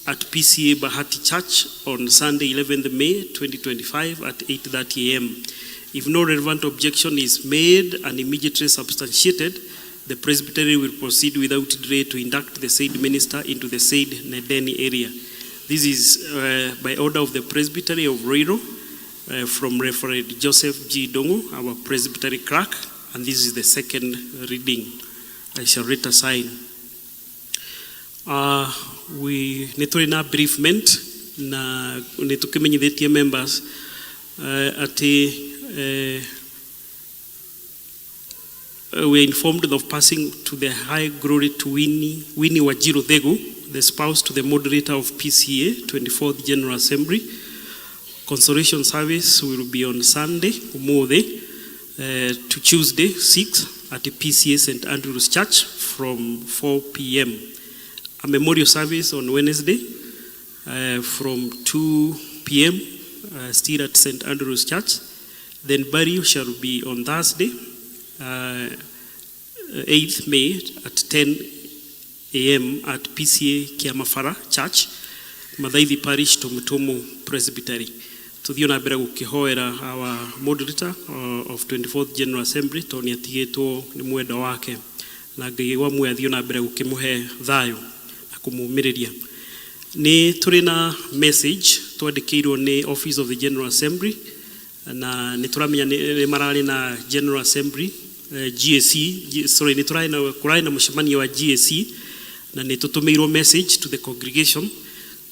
at PCA Bahati Church on Sunday, 11th May 2025 at 8:30 a.m. If no relevant objection is made and immediately substantiated, the presbytery will proceed without delay to induct the said minister into the said Nedeni area. This is by order of the Presbytery of Ruiru from Reverend Joseph G. Dongo, our presbytery clerk, and this is the second reading. I shall read a sign. We nĩ tũrĩ na bereavement na nĩ tũkĩmenyithĩtie members atĩ we are informed of passing to the high glory to Winnie Wanjiru Thegu, the spouse to the moderator of PCA 24th General Assembly. Consolation service will be on Sunday, Umuthi, to Tuesday, 6 at the PCA St. Andrew's Church from 4 p.m. A memorial service on Wednesday from 2 p.m., still at St. Andrew's Church. Then burial shall be on Thursday, 8th May at 10 a.m. at PCA Kiamafara Church, Mathaithi Parish, Tumutumu Presbytery. Tuthiĩ na mbere gũkĩhoera our moderator of 24th General Assembly tondũ nĩ atigĩtwo nĩ mwendwa wake, na Ngai wa muoyo athiĩ na mbere gũkĩmũhe thayũ na kũmũmĩrĩria. Nĩ tũrĩ na message twandĩkĩirwo nĩ Office of the General Assembly, na nĩ tũramenya nĩ mararĩ na General Assembly, GAC, sorry, nĩ tũrarĩ na kũrarĩ na mũcemanio wa GAC, na nĩ tũtũmĩirwo message to the congregation.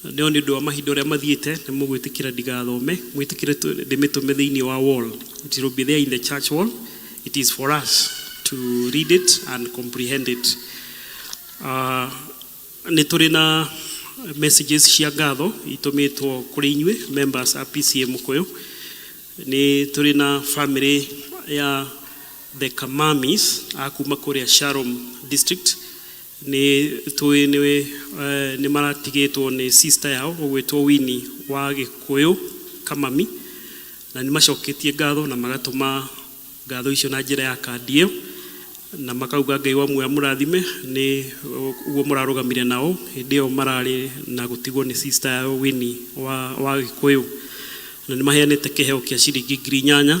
No nĩ ũndũ wa mahinda ũrĩa mathiĩte, nĩ mũgwĩtĩkĩra ndigathome, mwĩtĩkĩre ndĩmĩtũme thĩinĩ wa wall. It will be there in the church wall. It is for us to read it and comprehend it. Nĩ tũrĩ na messages cia ngatho itũmĩtwo kũrĩ inyuĩ members a PCA Mũkũyũ. Nĩ tũrĩ na family ya the Kamamis a kuma kũrĩa Shalom District. Nĩ tũĩ nĩ maratigĩtwo nĩ sister yao ũgwĩtwo Winnie wa Gĩkũyũ Kamami, na nĩ macoketie ngatho na magatũma ngatho icio na njĩra ya kandi ĩyo, na makauga Ngai wa muoyo amũrathime nĩ ũguo mũrarũgamire nao hĩndĩ ĩyo mararĩ na gũtigwo nĩ sister yao Winnie wa Gĩkũyũ, na nĩ maheanĩte kĩheo kĩa ciringi 8,000,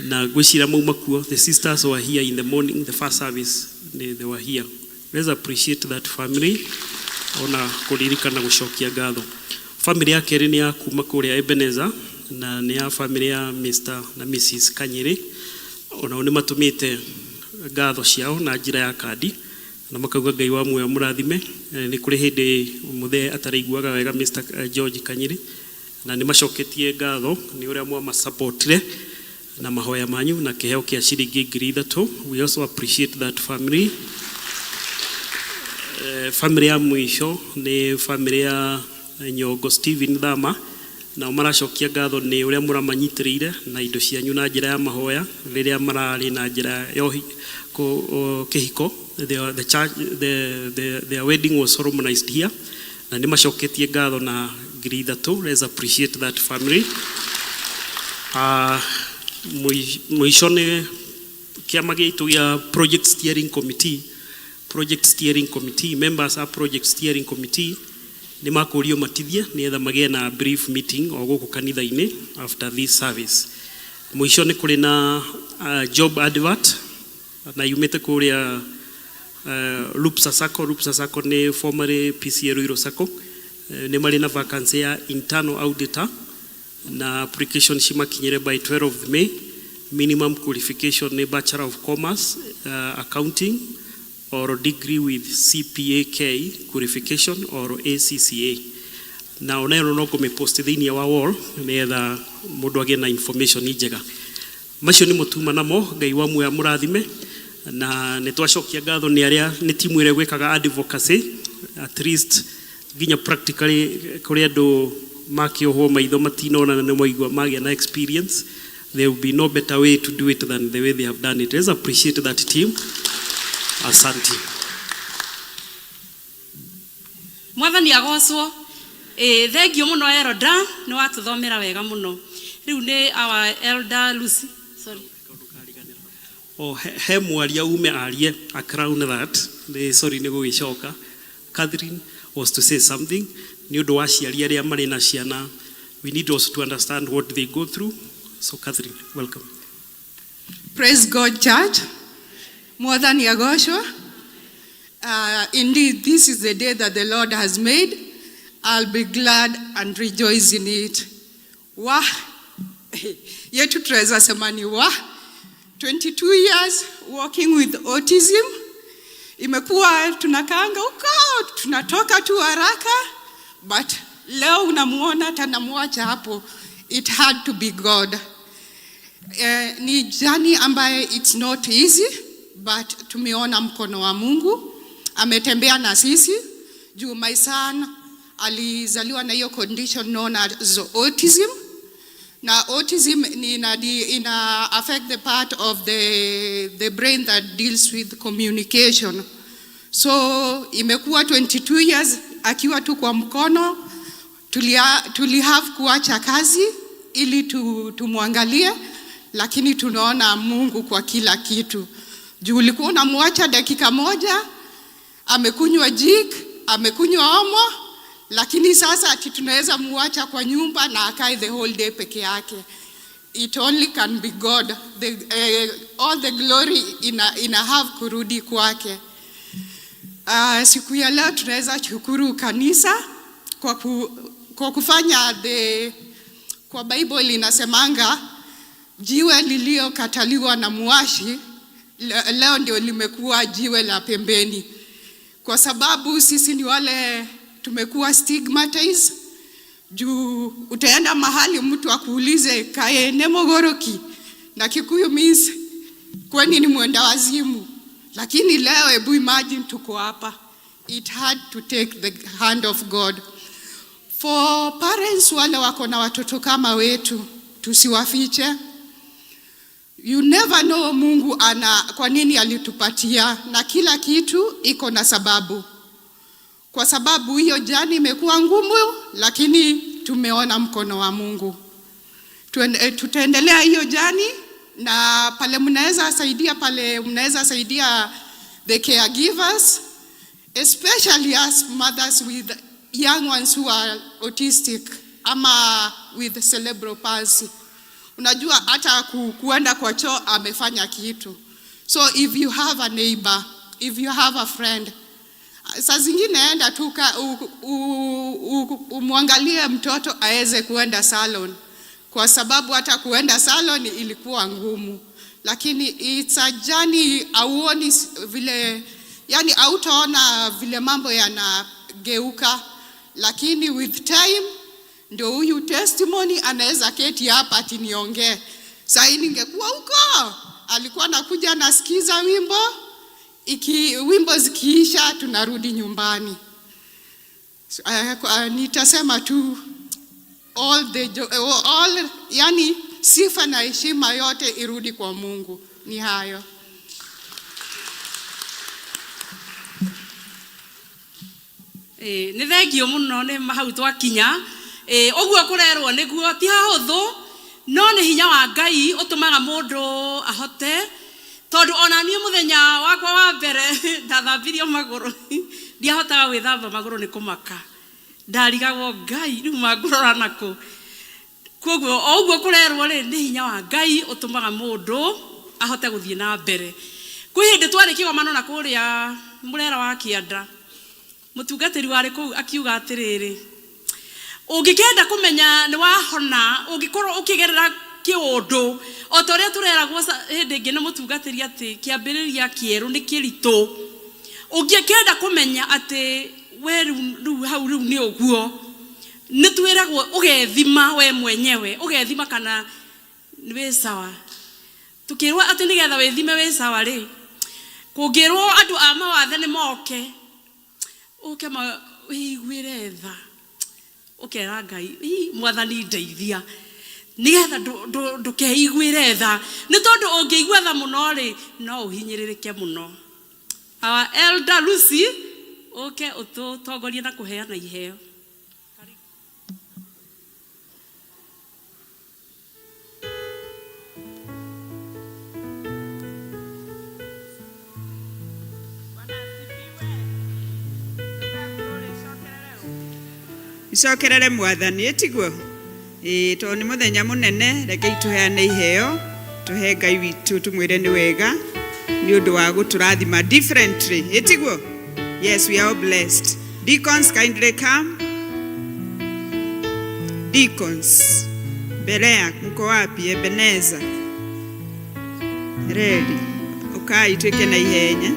na ngwĩciria mauma kuo. The sisters were here in the morning, the first service they were here. Let's appreciate that family, ona kũririkana gũcokia ngatho. Family ya kerĩ nĩ ya kuma kũrĩa Ebenezer, na nĩ ya family ya Mr na Mrs Kanyĩrĩ. Onao nĩ matũmĩte ngatho ciao na njĩra ya kandi, na makauga Ngai wa muoyo amũrathime. Nĩ kũrĩ hĩndĩ mũthee ataraiguaga wega, Mr George Kanyĩrĩ, na nĩ macoketie ngatho nĩ ũrĩa mwamasupportire na mahoya manyu na kĩheo kĩa ciringi 3,000. We also appreciate that family. Family ya mũico nĩ family ya Nyongo Stephen Thama, nao maracokia ngatho nĩ ũrĩa mũramanyitĩrĩire na indo cianyu na njĩra ya mahoya rĩrĩa mararĩ na njĩra ya kĩhiko. The, church, the, their wedding was solemnized here, na nĩ macoketie ngatho na 3,000. Let's appreciate that family. Mũico nĩ kĩama gĩitũ gĩa project steering committee. Project steering committee members a project steering committee nĩ makũrio matithie nĩgetha magĩe na brief meeting o gũkũ kanitha-inĩ after this service. Mũico nĩ kũrĩ na job advert na yumĩte kũrĩa Lupsa Sacco. Lupsa Sacco nĩ formerly PCA Ruiru Sacco. Nĩ marĩ na vacancy ya internal auditor, na application cimakinyĩre by 12th May. Minimum qualification nĩ Bachelor of Commerce, accounting or degree with CPAK qualification or ACCA. Na onayo no ngũmĩpost thĩinĩ wa wall nĩgetha mũndũ agĩe na information njega. Macio nĩmo tuma namo. Ngai wa muoyo amũrathime, na nĩ twacokia ngatho nĩ arĩa nĩ timu ĩrĩa gwĩkaga advocacy, at least nginya practically kũrĩ andũ makĩohwo maitho matinona na nĩ maigua magĩa na experience. There will be no better way to do it than the way they have done it. Let's appreciate that team. Asante. Mwathani agocwo. Ĩ, thengio mũno, Eroda, nĩ watũthomera wega mũno. Rĩu nĩ our elder Lucy. Sorry. O he, he mwaria ume arie a crown that nĩ sorry nĩ gũgĩcoka. Catherine was to say something nĩ ũndũ wa aciari arĩa marĩ na ciana. We need also to understand what they go through. So Catherine, welcome. Praise God, church. Mwathani agocwo. Indeed, this is the day that the Lord has made. I'll be glad and rejoice in it. Wah! Yetu tunaweza sema ni wah! 22 years working with autism. Imekuwa tunakaanga huko, tunatoka tu haraka, but leo unamuona tanamwacha hapo. It had to be God. Ni journey ambaye it's not easy, but tumeona mkono wa Mungu ametembea na sisi juu my son alizaliwa na hiyo condition known as autism, na autism ni ina affect the part of the brain that deals with communication. So imekuwa 22 years akiwa tu kwa mkono. Tuli have kuacha kazi ili tumwangalie, lakini tunaona Mungu kwa kila kitu. Juu ulikuwa unamwacha dakika moja, amekunywa Jik, amekunywa Omo, lakini sasa ati tunaweza muacha kwa nyumba na akae the whole day peke yake. It only can be God. All the glory ina have kurudi kwake. Siku ya leo tunaweza shukuru kanisa kwa kufanya kwa Bible inasemanga jiwe lililokataliwa na muashi leo ndio limekuwa jiwe la pembeni, kwa sababu sisi ni wale tumekuwa stigmatized. Juu utaenda mahali mtu akuulize, "Kae ne mogoroki?" Na Kikuyu means kwani ni mwenda wazimu. Lakini leo hebu imagine tuko hapa. It had to take the hand of God. For parents wale wako na watoto kama wetu, tusiwafiche. You never know Mungu ana kwa nini alitupatia, na kila kitu iko na sababu. Kwa sababu hiyo journey imekuwa ngumu, lakini tumeona mkono wa Mungu. Tutaendelea hiyo journey, na pale mnaweza saidia, pale mnaweza saidia the caregivers, especially us mothers with young ones who are autistic ama with cerebral palsy. Unajua hata kuenda kwa choo amefanya kitu. So if you have a neighbor, if you have a friend, saa zingine enda tu umwangalie mtoto aweze kuenda salon, kwa sababu hata kuenda salon ilikuwa ngumu, lakini it's a journey. Auoni vile, yani hautaona vile mambo yanageuka, lakini with time ndio huyu testimony anaweza keti hapa ati niongee. Sasa ningekuwa huko, alikuwa anakuja anasikiza wimbo, wimbo zikiisha tunarudi nyumbani. So, nitasema tu all, yani sifa na heshima yote irudi kwa Mungu. Ni hayo. Nĩ thengio mũno nĩ hau twakinya. Ũguo kũrerwo nĩguo ti hahũthũ, no nĩ hinya wa Ngai ũtũmaga mũndũ ahote, tondũ ona niĩ mũthenya wakwa wa mbere ndathambirio magũrũ, ndiahotaga gwĩthamba magũrũ nĩ kũmaka, ndarigagwo Ngai rĩu mangũrora nakũ. Koguo o ũguo kũrerwo rĩ, nĩ hinya wa Ngai ũtũmaga mũndũ ahote gũthiĩ na mbere. Kwĩ hĩndĩ twarĩ kĩgomano na kũrĩa Mũrera wa Kĩanda, mũtungatĩri warĩ kũu akiuga atĩrĩrĩ, ũngĩkenda kũmenya nĩ wahona, ũngĩkorwo ũkĩgerera kĩũndũ o ta ũrĩa tũreragwo hĩndĩ ĩngĩ nĩ mũtungatĩri atĩ kĩambĩrĩria kĩerũ nĩ kĩritũ, ũngĩkenda kũmenya atĩ we rĩu hau rĩu nĩ ũguo, nĩ twĩragwo ũgethima we mwenyewe, ũgethima kana nĩ wĩ sawa. Tukĩrwo atĩ nĩgetha wĩthime wĩ sawa rĩ, kũngĩrwo andũ a mawathe nĩ moke, ũke wĩiguĩre tha, ũkera Ngai, ii Mwathani ndeithia, nĩgetha ndũkeiguĩre tha, nĩ tondũ ũngĩigua tha mũno rĩ, no ũhinyĩrĩrĩke mũno. Our elder Lucy, ũke ũtũtongorie na kũheana iheo. Icokerere mwathani ĩtiguo? Ĩĩ, tondũ nĩ mũthenya mũnene, rekei tũheane iheo, tũhe Ngai witũ tũmwĩre nĩ wega nĩ ũndũ wa gũtũrathima differently. Ĩtiguo? Yes, we are all blessed. Deacons, kindly come. Deacons, Berea, mko wapi? Ebeneza, Reli, ukai twike na ihenya.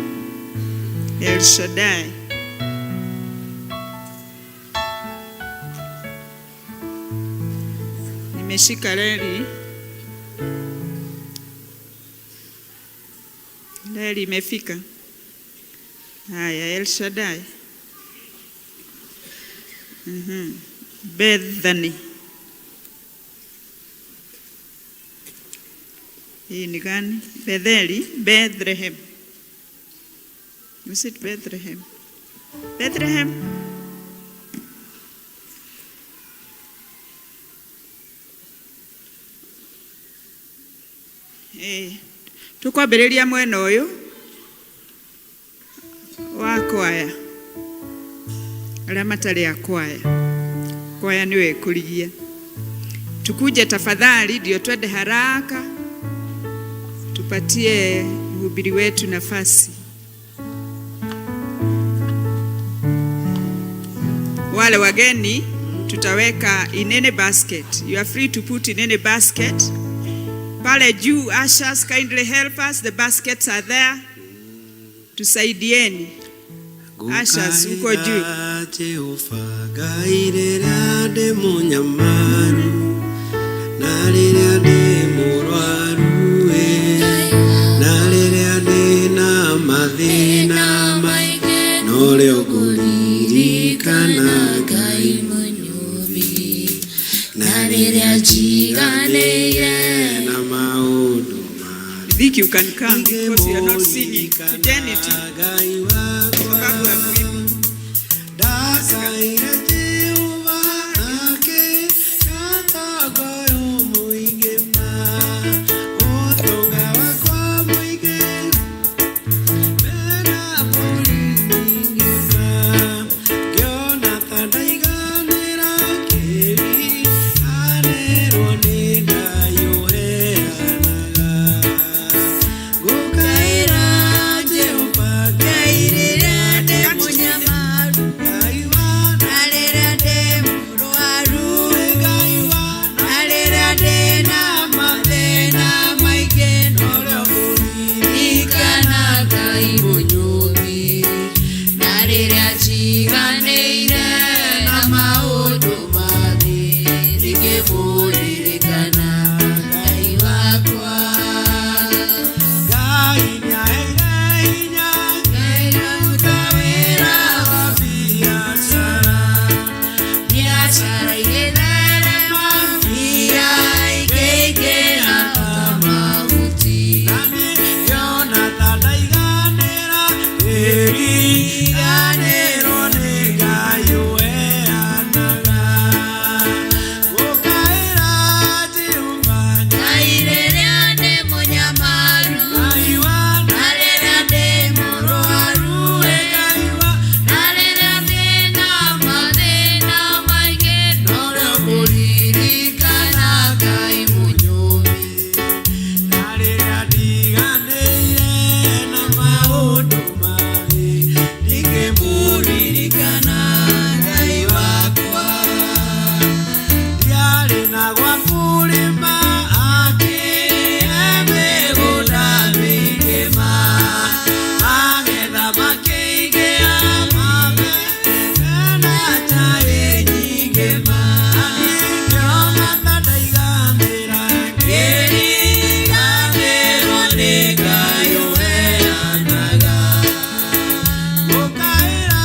El Shaddai. Nimeshika reli. Reli imefika. Haya, El Shaddai. Bethany. Hii ni gani? Betheli, Bethlehem. Is it Bethlehem? Bethlehem. Tukwambĩrĩria mwena ũyũ wa kwaya, arĩa matarĩ a kwaya, kwaya nĩwe ĩkũrigia. Tukuje tafadhali, ndio twende haraka, tupatie mhubiri wetu nafasi. Wale wageni tutaweka in any basket. You are free to put in any basket. Pale juu, ushers kindly help us. The baskets are there. Tusaidieni. Ushers huko juu. Jehova Ngai rĩrĩa ndĩ mũnyamaru na rĩrĩa ndĩ mũrwaru ĩ, na rĩrĩa ndĩ na mathĩna maingĩ norĩo ngũririkana Ngai mũnyũmbi na rĩrĩa njiganĩire na maũndũ. I think you can come because you are not singing. Kujeni tu. Sababu hamuimbi. Ndakaire Jehova akĩnjata ngoro mũingĩ ma ũtonga wakwa mũingĩ mena mbũri nyingĩ ma ngĩona ta ndaiganĩra ngĩriganĩrwo nĩ Ngai ũheanaga. Ngũkaĩra Jehova Ngai rĩrĩa ndĩ mũnyamaru Ngai wa na rĩrĩa ndĩ mũrwaru Ngai wa na rĩrĩa ndĩ na mathĩna maingĩ norĩo ngũririkana Ngai mũnyũmbi na rĩrĩa njiganĩire na maũndũ mathĩ ningĩmũririkana Ngai wakwa. Ngai nĩaheire hinya ngĩruta wĩra wa biacara biacara igĩtherema mbia ikĩingĩha ta mahuti na niĩ ngĩona ta ndaiganĩra ngĩriganĩrwo nĩ Ngai ũheanaga. Ngũkaĩra Jehova Ngai rĩrĩa ndĩ mũnyamaru Ngai wa na rĩrĩa ndĩ mũrwaru Ngai wa na rĩrĩa ndĩ na mathĩna maingĩ norĩo ngũririkana Ngai mũnyũmbi na rĩrĩa ndiganĩire na maũndũ mathĩ ndingĩmũririkana Ngai wakwa. Ndiarĩ na gwa kũrĩma akĩhe mĩgũnda mĩingĩ ma magetha makĩingĩha mena njaĩ nyingĩ ma niĩ ngĩona ta ndaiganĩra ngĩriganĩrwo nĩ Ngai ũheanaga. Ngũkaĩra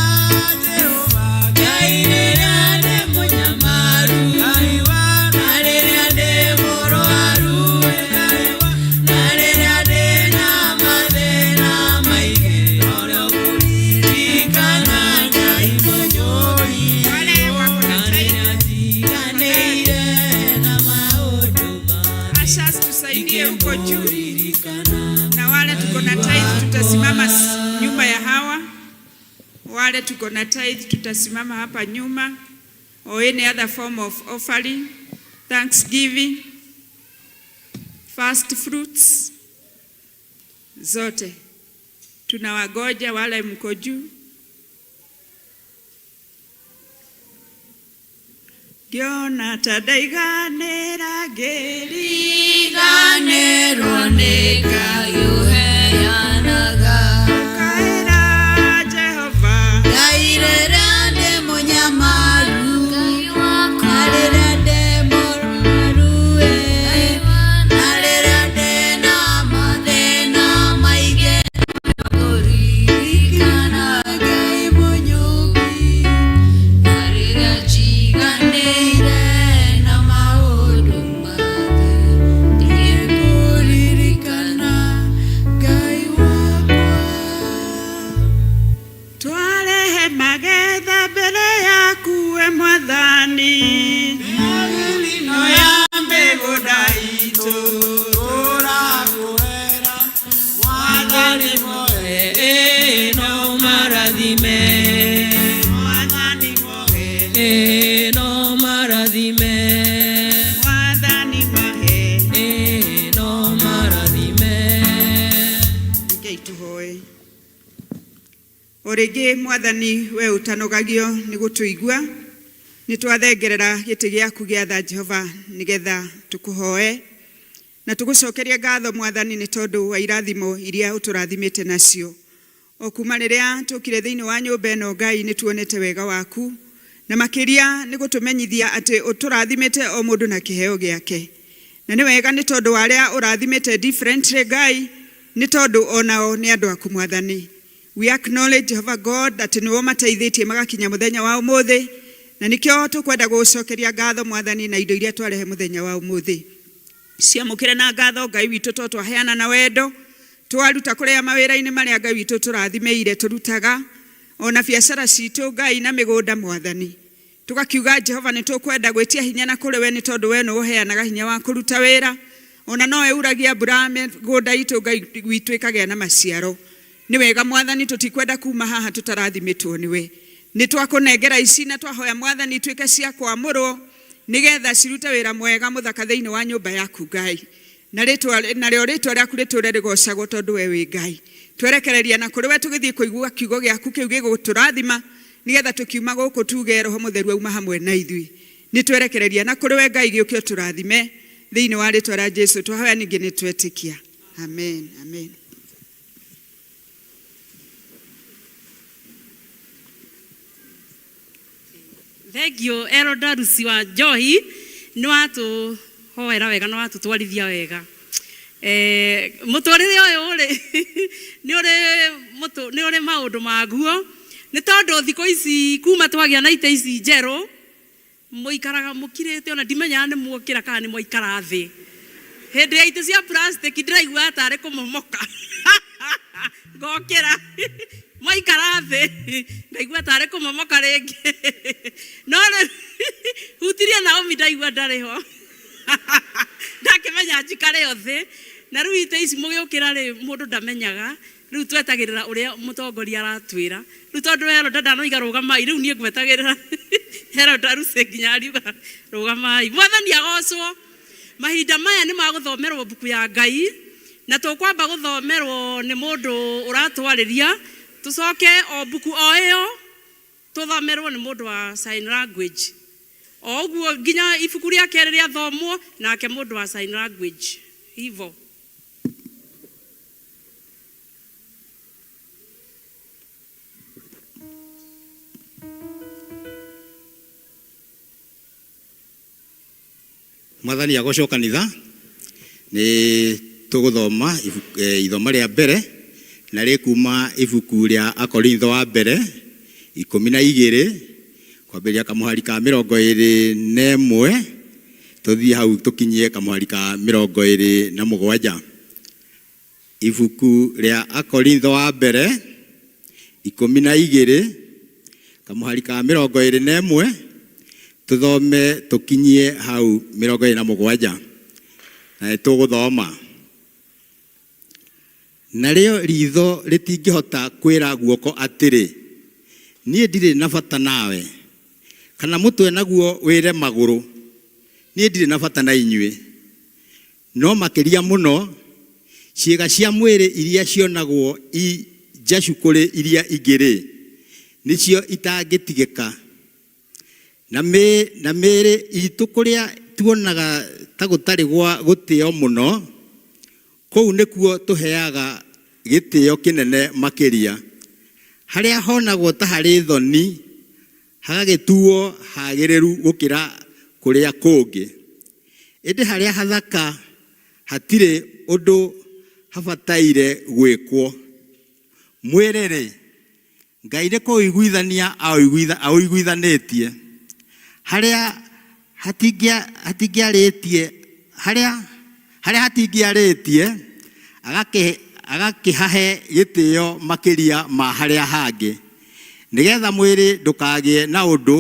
Jehova Ngai rĩrĩa ndĩ mũnyamaru Ngai wa na rĩrĩa ndĩ mũrwaru Ngai wa na rĩrĩa ndĩ na mathĩna maingĩ norĩo ngũririkana Ngai mũnyũmbi na rĩrĩa njiganĩire na maũndũ Ushers tusaidie huko juu. Na wale tuko na tithe tutasimama nyuma ya hawa. Wale tuko na tithe tutasimama hapa nyuma. or any other form of offering, thanksgiving, first fruits, zote tunawagoja wale mko juu. Ngĩona ta ndaiganĩra ngĩriganĩrwo nĩ Ngai ũheanaga. Ngaĩra Jehova. Ngai rĩrĩa ndĩ mũnyamaru, na rĩrĩa ndĩ mũrũaru, na rĩrĩa ndĩ na mathĩna maingĩ, ngũririkana Ngai Mũnyũmbi. Na rĩrĩa njiganĩire na maũndũ mothe, nĩngũririkana Ngai wakwa. Twarehe magetha mbere yaku we Mwathani. Mĩarĩrino ya mĩgũnda itũ tũrakũhera Mwathani moe ĩno marathime Mwathani moe ĩno marathime Mwathani mahe ĩno marathime. Rekei tũhoe. O rĩngĩ Mwathani we ũtanogagio nĩ gũtũigua, nĩ twathengerera gĩtĩ gĩaku gĩa tha Jehova nĩgetha tũkũhoe na tũgũcokerie ngatho Mwathani nĩ tondũ wa irathimo iria ũtũrathimĩte nacio. O kuma rĩrĩa tũkire thĩinĩ wa nyũmba ĩno Ngai nĩ tuonete wega waku na makĩria nĩ gũtũmenyithia atĩ ũtũrathimĩte o mũndũ na kĩheo gĩake. Na nĩ wega nĩ tondũ wa arĩa ũrathimĩte differently Ngai nĩ tondũ onao nĩ andũ aku Mwathani. We acknowledge Jehovah God that nĩwe ũmateithĩtie magakinya mũthenya wa ũmũthĩ na nĩkĩo tũkwenda gũgũcokeria ngatho Mwathani na indo iria twarehe mũthenya wa ũmũthĩ. Ciamũkĩre na ngatho Ngai witũ to twaheana na wendo twaruta kũrĩa mawĩra-inĩ marĩa Ngai witũ tũrathimĩire tũrutaga ona biacara citũ Ngai na mĩgũnda Mwathani. Tũgakiuga Jehova nĩ tũkwenda gwĩtia hinya na kũrĩ we nĩ tondũ we nĩwe ũheanaga hinya wa kũruta wĩra ona nowe uragia mbura mĩgũnda itũ Ngai witũ ĩkagĩa na maciaro. Nĩ wega Mwathani tũtikwenda kuma haha tũtarathimĩtwo nĩwe. Nĩ twakũnengera ici na twahoya Mwathani ituĩke cia kwamũrwo nĩgetha cirute wĩra mwega mũthaka thĩinĩ wa nyũmba yaku Ngai. Na rĩtwa narĩo rĩtwa rĩaku rĩtũre rĩgocagwo tondũ we wĩ Ngai. Twerekereria na kũrĩ we tũgĩthiĩ kũigua kiugo gĩaku kĩu gĩgũtũrathima nĩgetha tũkiuma gũkũ tuge Roho Mũtheru auma hamwe na ithuĩ. Nĩ twerekereria na kũrĩ we Ngai gĩũke ũtũrathime thĩinĩ wa rĩtwa rĩa Jesu twahoya ningĩ nĩ twetĩkia. Amen. Amen. Thank you Elder Lucy wa Njohi nĩ watũhoera wega na watũtwarithia wega. Eh, mũtũrĩre ũyũ rĩ nĩ ũrĩ nĩ ũrĩ maũndũ maguo nĩ tondũ thikũ ici kuma twagĩa na itĩ ici njerũ mũikaraga mũkirĩte ona ndimenyaga nĩ muokĩra kana nĩ mwaikara thĩ. Hĩndĩ ya itĩ cia plastic ndĩraiguaga tarĩ kũmomoka ngokĩra mwaikara thĩ ngaigua tarĩ kũmomoka rĩngĩ no rĩu hutirie Naomi ndaigua ndarĩ ho ndakĩmenya njikare o thĩ na rĩu itĩ ici mũgĩũkĩra rĩ mũndũ ndamenyaga rĩu twetagĩrĩra ũrĩa mũtongoria aratwĩra rĩu tondũ Herod ndanoiga rũgamai rĩu niĩ ngwetagĩrĩra Herod Aruse nginya ariuga rũgamai. Mwathani agocwo. Mahinda maya nĩ magũthomerwo mbuku ya Ngai na tũkwamba gũthomerwo nĩ mũndũ ũratwarĩria tũcoke o mbuku o ĩyo tũthomerwo nĩ mũndũ wa sign language o ũguo nginya ibuku rĩa kerĩ rĩathomwo nake mũndũ wa sign language hivo. Mwathani agocwo kanitha nĩ tũgũthoma ithoma rĩa mbere na rĩkuma ibuku rĩa Akorintho wa mbere 12 kwambĩrĩria kamũhari ka 21 tũthiĩ hau tũkinyie kamũhari ka 27. Ibuku rĩa Akorintho wa mbere 12 kamũhari ka 21 tũthome tũkinyie hau 27 na nĩ tũgũthoma. Narĩo ritho rĩtingĩhota kwĩra guoko atĩrĩ, niĩ ndirĩ na bata nawe, Kana mũtwe naguo wĩre magũrũ, Niĩ ndirĩ na bata na inyuĩ. No makĩria mũno, ciĩga cia mwĩrĩ iria cionagwo i njacu kũrĩ iria ingĩ-rĩ, nĩcio itangĩtigĩka. Na mĩĩrĩ itũ kũrĩa tuonaga ta gũtarĩ gwa gũtĩo mũno, kũu nĩkuo tũheaga gĩtĩo kĩnene makĩria. Harĩa honagwo ta harĩ thoni, hagagĩtuo hagĩrĩru gũkĩra kũrĩa kũngĩ. Ĩndĩ harĩa hathaka hatirĩ ũndũ habataire gwĩkwo. Mwĩrĩ-rĩ, Ngai nĩ kũũiguithania aũiguithanĩtie, harĩa hatingĩarĩtie, harĩa harĩa hatingĩarĩtie agakĩhahe gĩtĩo makĩria ma harĩa hangĩ, nĩgetha mwĩrĩ ndũkagĩe na ũndũ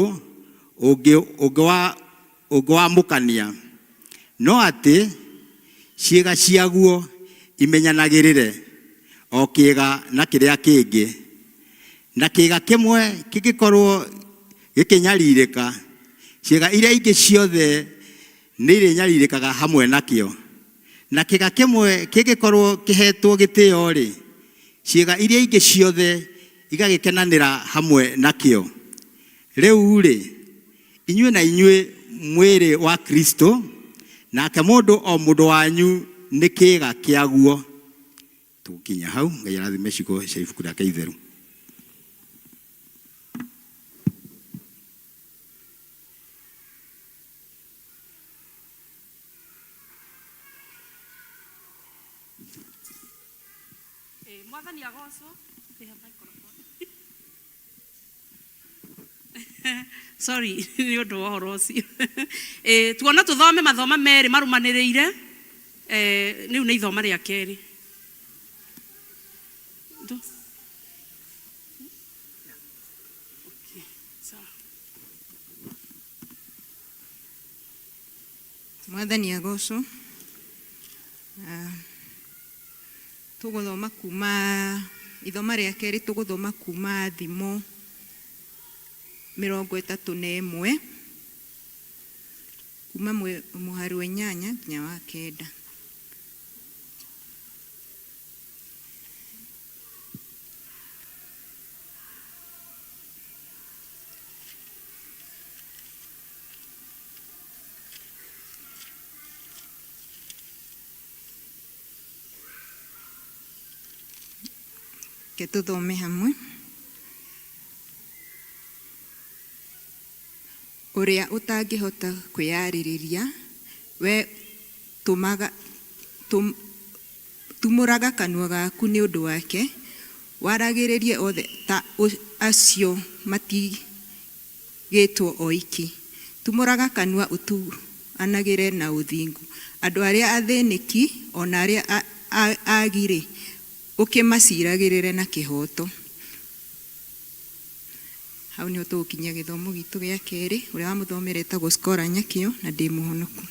ũngĩwamũkania, no atĩ ciĩga ciaguo imenyanagĩrĩre, o kĩĩga na kĩrĩa kĩngĩ. Na kĩĩga kĩmwe kĩngĩkorwo gĩkĩnyarirĩka, ciĩga iria ingĩ ciothe nĩirĩnyarirĩkaga hamwe nakĩo. Na kĩĩga kĩmwe kĩngĩkorwo kĩheetwo gĩtĩo-rĩ, ciĩga iria ingĩ ciothe igagĩkenanĩra hamwe nakĩo. Rĩu-rĩ, inyuĩ na inyuĩ mwĩrĩ wa Kristo, nake mũndũ o mũndũ wanyu nĩ kĩĩga kĩaguo. Tũgũkinyia hau. Ngai arathime ciugo cia ibuku rĩake itheru. Mwathani agocwo. Sorry nĩ ũndũ wa ũhoro ũcio. Tuona tũthome mathoma merĩ marũmanĩrĩire, rĩu nĩ ithoma rĩa kerĩ. Mwathani agocwo. Tũgũthoma kuma ithoma rĩa kerĩ tũgũthoma kuma Thimo 31 kuma mũhari wa 8 nginya wa 9. Reke tũthome hamwe. Ũrĩa ũtangĩhota kwĩyarĩrĩria, we tũmaga, tũm, tumũraga kanua gaku nĩ ũndũ wake, waragĩrĩrie othe ta acio matigĩtwo oiki. Tumũraga kanua ũtuanagĩre na ũthingu, andũ arĩa athĩnĩki o na arĩa aagi-rĩ, ũkĩmaciragĩrĩre na kĩhooto. Hau nĩho tũgũkinyia gĩthomo gitũ gĩa kerĩ. Ũrĩa wamũthomera etagwo Scola Nyakĩo na ndĩ mũhonoku.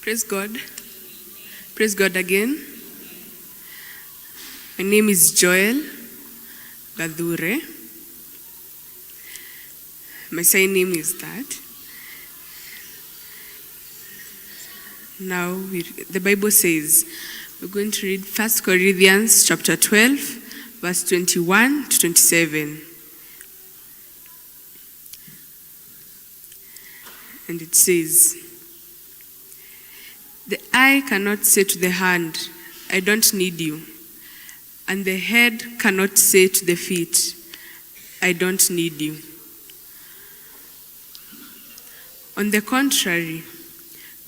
Praise God. Praise God again. My name is Joel Gadure. My sign name is that. Now, the Bible says, we're going to read 1 Corinthians chapter 12, verse 21 to 27. And it says, The eye cannot say to the hand, I don't need you. And the head cannot say to the feet, I don't need you. On the contrary,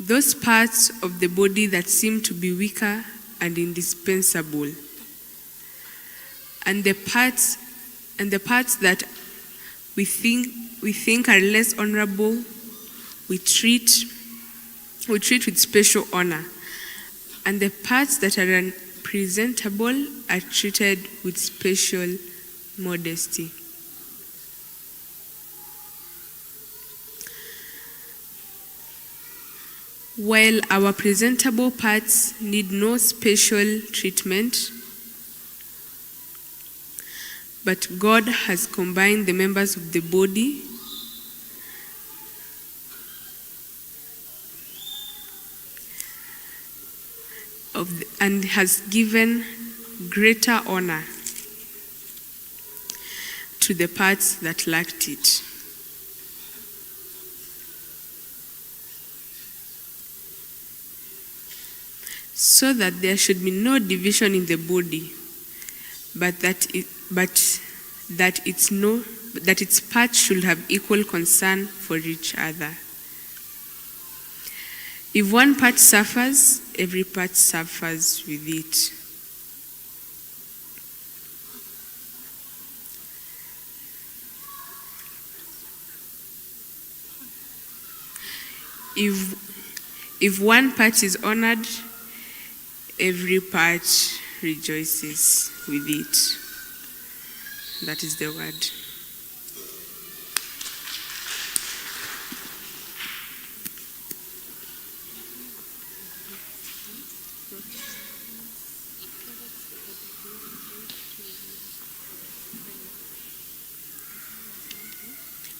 those parts of the body that seem to be weaker and indispensable And the parts that we think are less honorable, we treat with special honor. And the parts that are unpresentable are treated with special modesty. While our presentable parts need no special treatment, but God has combined the members of the body and has given greater honor to the parts that lacked it. So that there should be no division in the body, but that its parts should have equal concern for each other. If one part suffers, every part suffers with it. If one part is honored, every part rejoices with it. That is the word.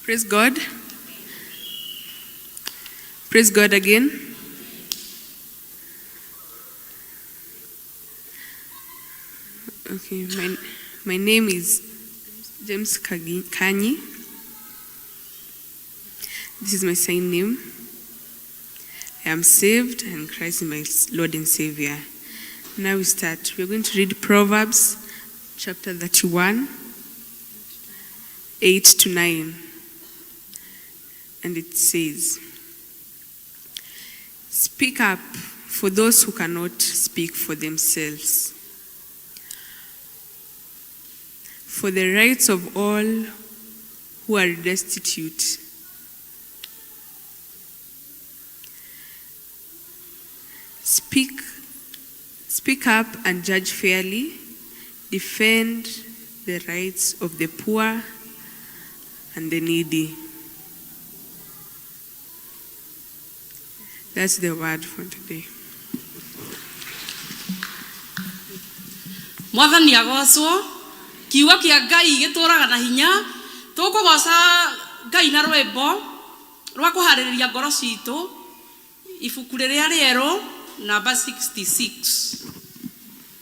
Praise God. Praise God again. Okay, my name is James Kanyi. This is my sign name. I am saved and Christ is my Lord and Savior. Now we start. We are going to read Proverbs chapter 31, 8 to 9. And it says, "Speak up for those who cannot speak for themselves, for the rights of all who are destitute. Speak up and judge fairly, defend the rights of the poor and the needy." That's the word for today. Mwathani agocwo, kiugo kia Ngai gituraga na hinya, tukugoca Ngai na rwimbo rwa kuharĩrĩria ngoro citũ, ibuku rĩrĩa rĩerũ namba 66.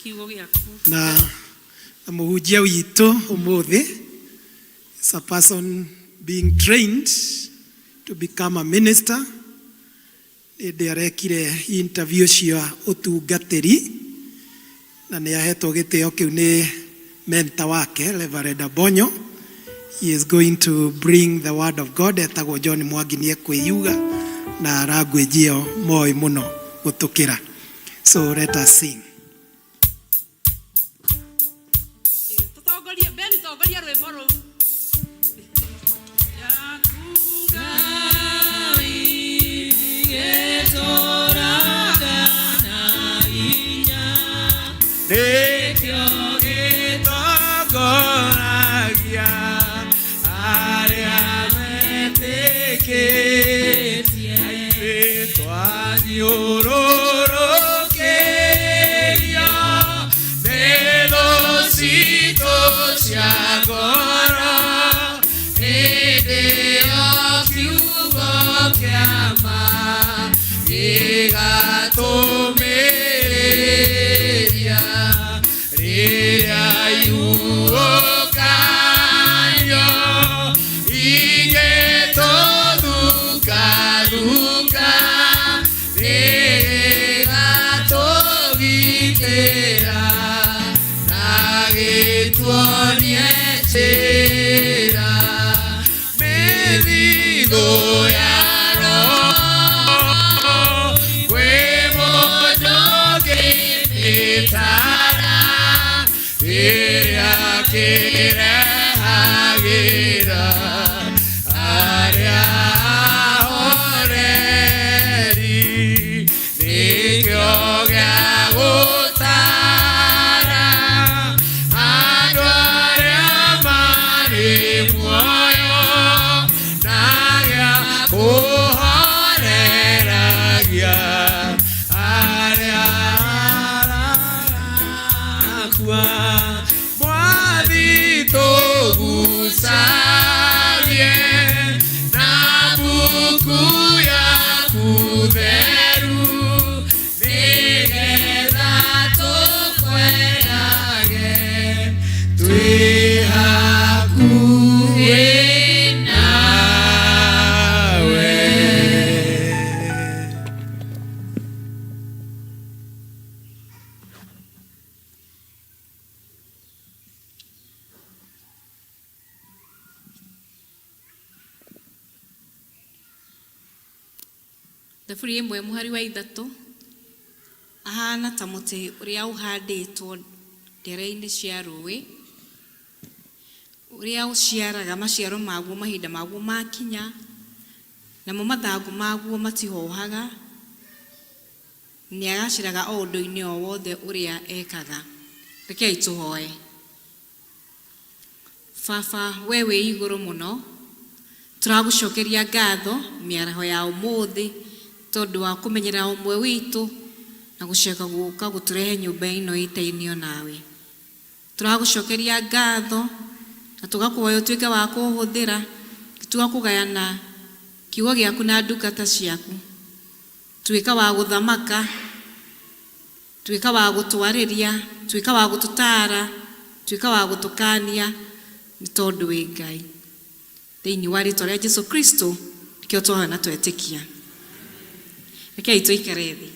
Kiugo gĩaku. Na mũhunjia witũ ũmũthĩ is a person being trained to become a minister. Hĩndĩ arekire interview cia ũtungatĩri na nĩ ahetwo gĩtĩo kĩu nĩ mentor wake Reverend Abonyo. He is going to bring the word of God. Etagwo John Mwangi nĩ ekwĩyuga na language ĩyo moĩ mũno gũtũkĩra. So let us sing. Tũtongorie, Ben, tongoria rwĩmbo rũu. Tara, Mũtheru nĩgetha tũkwendage twĩ hakuhĩ nawe. Thaburi ĩmwe mũhari wa ithatũ ahana ta mũtĩ ũrĩa ũhandĩtwo ndere-inĩ cia rũĩ, ũrĩa ũciaraga maciaro maguo mahinda maguo makinya, namo mathangũ maguo matihohaga, nĩagacĩraga o ũndũ-inĩ o wothe ũrĩa ekaga. Rekei tũhoe. Baba, we wĩ igũrũ mũno, tũragũcokeria ngatho mĩaraho ya ũmũthĩ tondũ wa kũmenyerera ũmwe witũ na gũcoka gũka gũtũrehe nyũmba ĩno ĩtainio nawe. Tũragũcokeria ngatho na tũgakũhoya ũtuĩke wa kũhũthĩra gĩtua kũgayana kiugo gĩaku na ndungata ciaku. Tuĩka wa gũthamaka, tuĩka wa gũtwarĩria, tuĩka wa gũtũtaara, tuĩka wa gũtũkania nĩ tondũ wĩ Ngai. Thĩinĩ wa rĩtwa rĩa Jesu Kristo nĩkĩo twahoya na twetĩkia. Rekei tũikare thĩ.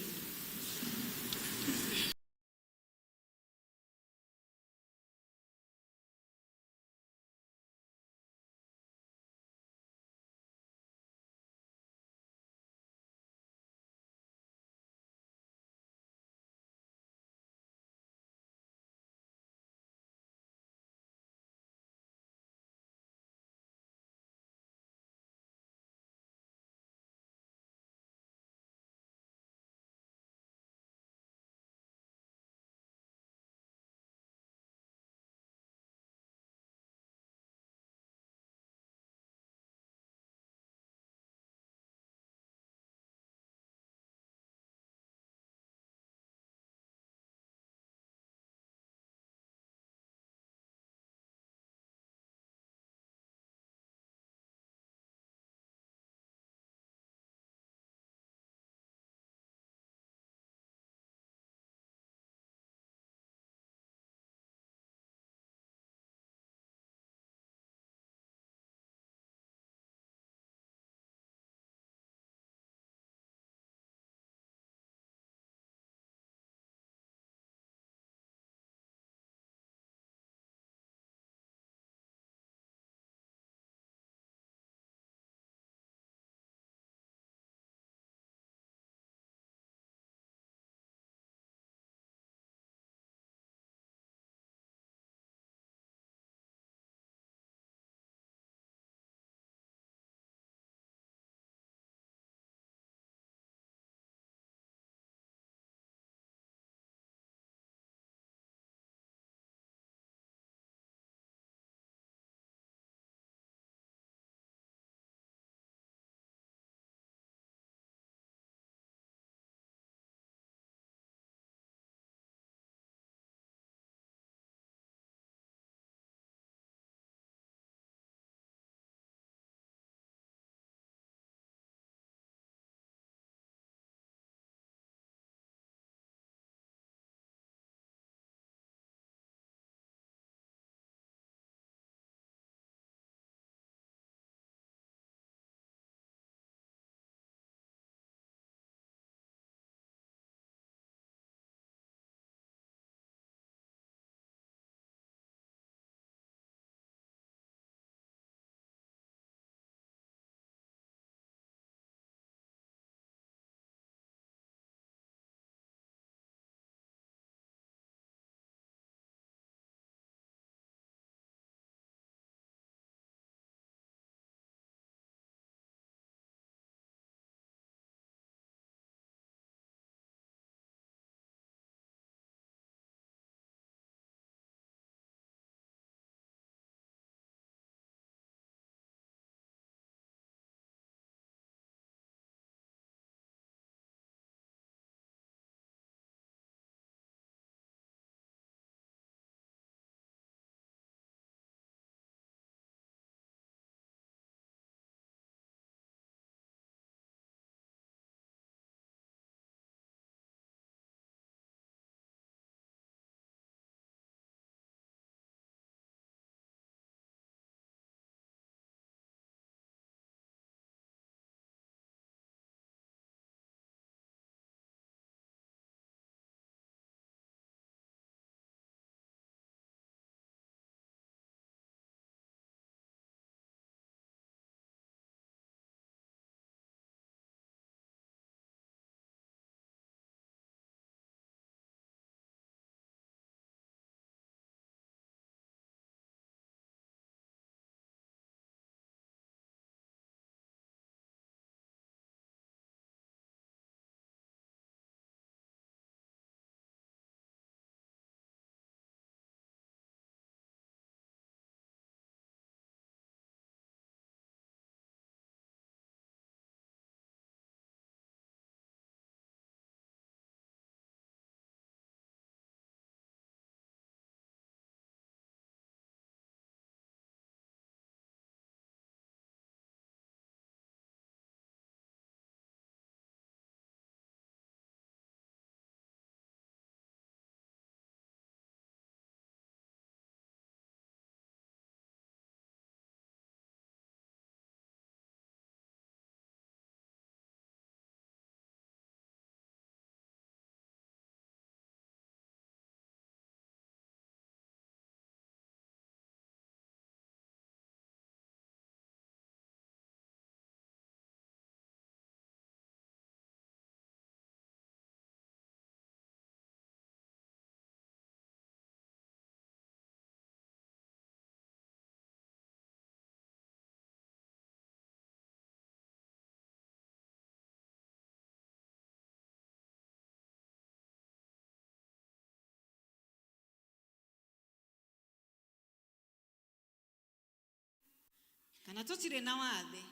Kana tũtirĩ na wathe,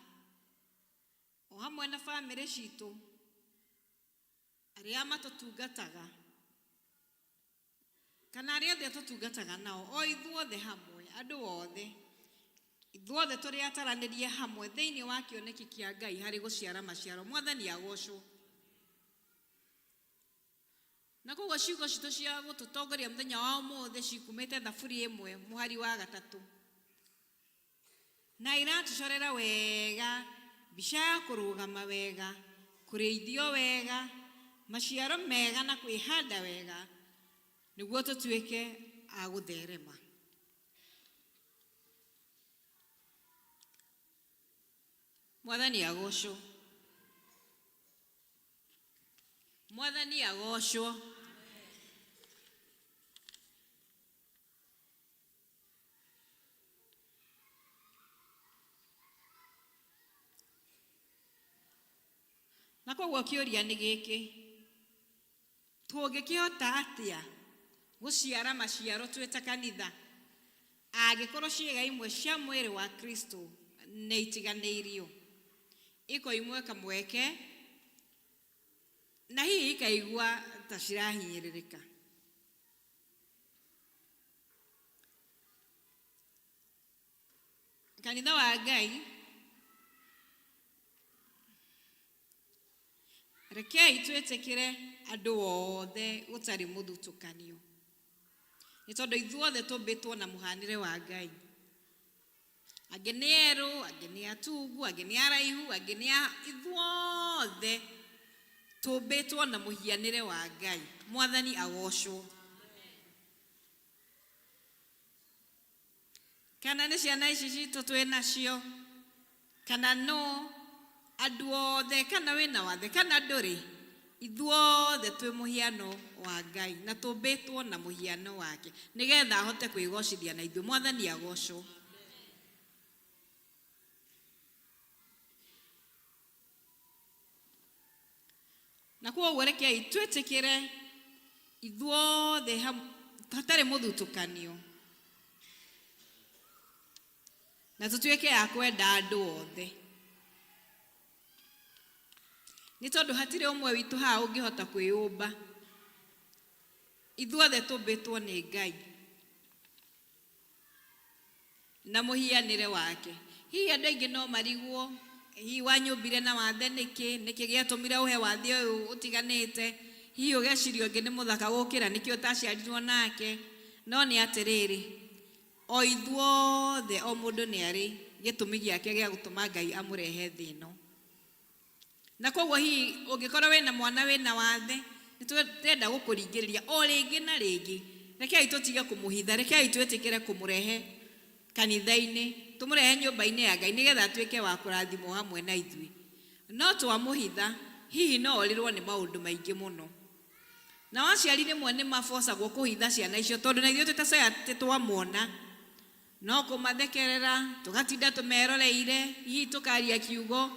o hamwe na bamĩrĩ citũ, arĩa matũtungataga, kana arĩa othe tũtungataga nao, o ithuothe hamwe, andũ othe, ithuothe tũrĩ ataranĩrie hamwe thĩinĩ wa kĩoneki kĩa Ngai harĩ gũciara maciaro. Mwathani agocwo. Na koguo ciugo citũ cia gũtũtongoria mũthenya wa ũmũthĩ cikumĩte Thaburi ĩmwe mũhari wa gatatũ. Na iratũcorera wega mbica ya kũrũgama wega, kũrĩithio wega, maciaro mega na kwĩhanda wega nĩguo tũtuĩke a gũtherema. Mwathani agocwo. Mwathani agocwo. Na koguo kĩũria nĩ gĩkĩ, tũngĩkĩhota atĩa gũciara maciaro twĩ ta kanitha angĩkorwo ciĩga imwe cia mwĩrĩ wa Kristo nĩ itiganĩirio, ikoimwo kamweke na hihi ikaigua ta cirahinyĩrĩrĩka? Kanitha wa Ngai, rekei twĩtĩkĩre andũ othe gũtarĩ mũthutũkanio, nĩ tondũ ithuothe tũmbĩtwo na mũhanĩre wa Ngai. Angĩ nĩ erũ, angĩ nĩ atungu, angĩ nĩ araihu, angĩ nĩ a, ithuothe tũmbĩtwo na mũhianĩre wa Ngai. Mwathani agocwo. Kana nĩ ciana ici citũ twĩ nacio, kana no andũ othe, kana wĩna wathe, kana ndũrĩ, ithuothe twĩ mũhiano wa Ngai na tũmbĩtwo na mũhiano wake nĩgetha ahote kwĩgocithia na ithuĩ. Mwathani agocwo. Na kwoguo rekei twĩtĩkĩre ithuothe hatarĩ mũthutũkanio, na tũtuĩke a kwenda andũ othe, nĩ tondũ hatirĩ ũmwe witũ haha ũngĩhota kwĩyũmba. Ithuothe tũmbĩtwo nĩ Ngai na mũhianĩre wake. Hihi andũ aingĩ no marigwo, hihi wanyũmbire na wathe nĩkĩ? Nĩkĩ gĩatũmire ũhe wathe ũyũ ũtiganĩte? Hihi ũgeciria ũngĩ nĩ mũthaka gũkĩra nĩkĩo ũtaciarirwo nake? No nĩ atĩrĩrĩ, o ithuothe o mũndũ nĩ arĩ gĩtũmi gĩake gĩa gũtũma Ngai amũrehe thĩ ĩno. Na koguo hihi ũngĩkorwo wĩna mwana wĩna wathe, nĩ tũrenda gũkũringĩrĩria o rĩngĩ na rĩngĩ, rekei tũtige kũmũhitha, rekei twĩtĩkĩre kũmũrehe kanitha-inĩ, tũmũrehe nyũmba-inĩ ya Ngai nĩgetha atuĩke wa kũrathimwo hamwe na ithuĩ. No twamũhitha, hihi no orĩrwo nĩ maũndũ maingĩ mũno. Nao aciari rĩmwe nĩ mabocagwo kũhitha ciana icio tondũ na ithuĩ twĩ ta society twamona No kũmathekerera, tũgatinda tũmeroreire, hihi tũkaria kiugo,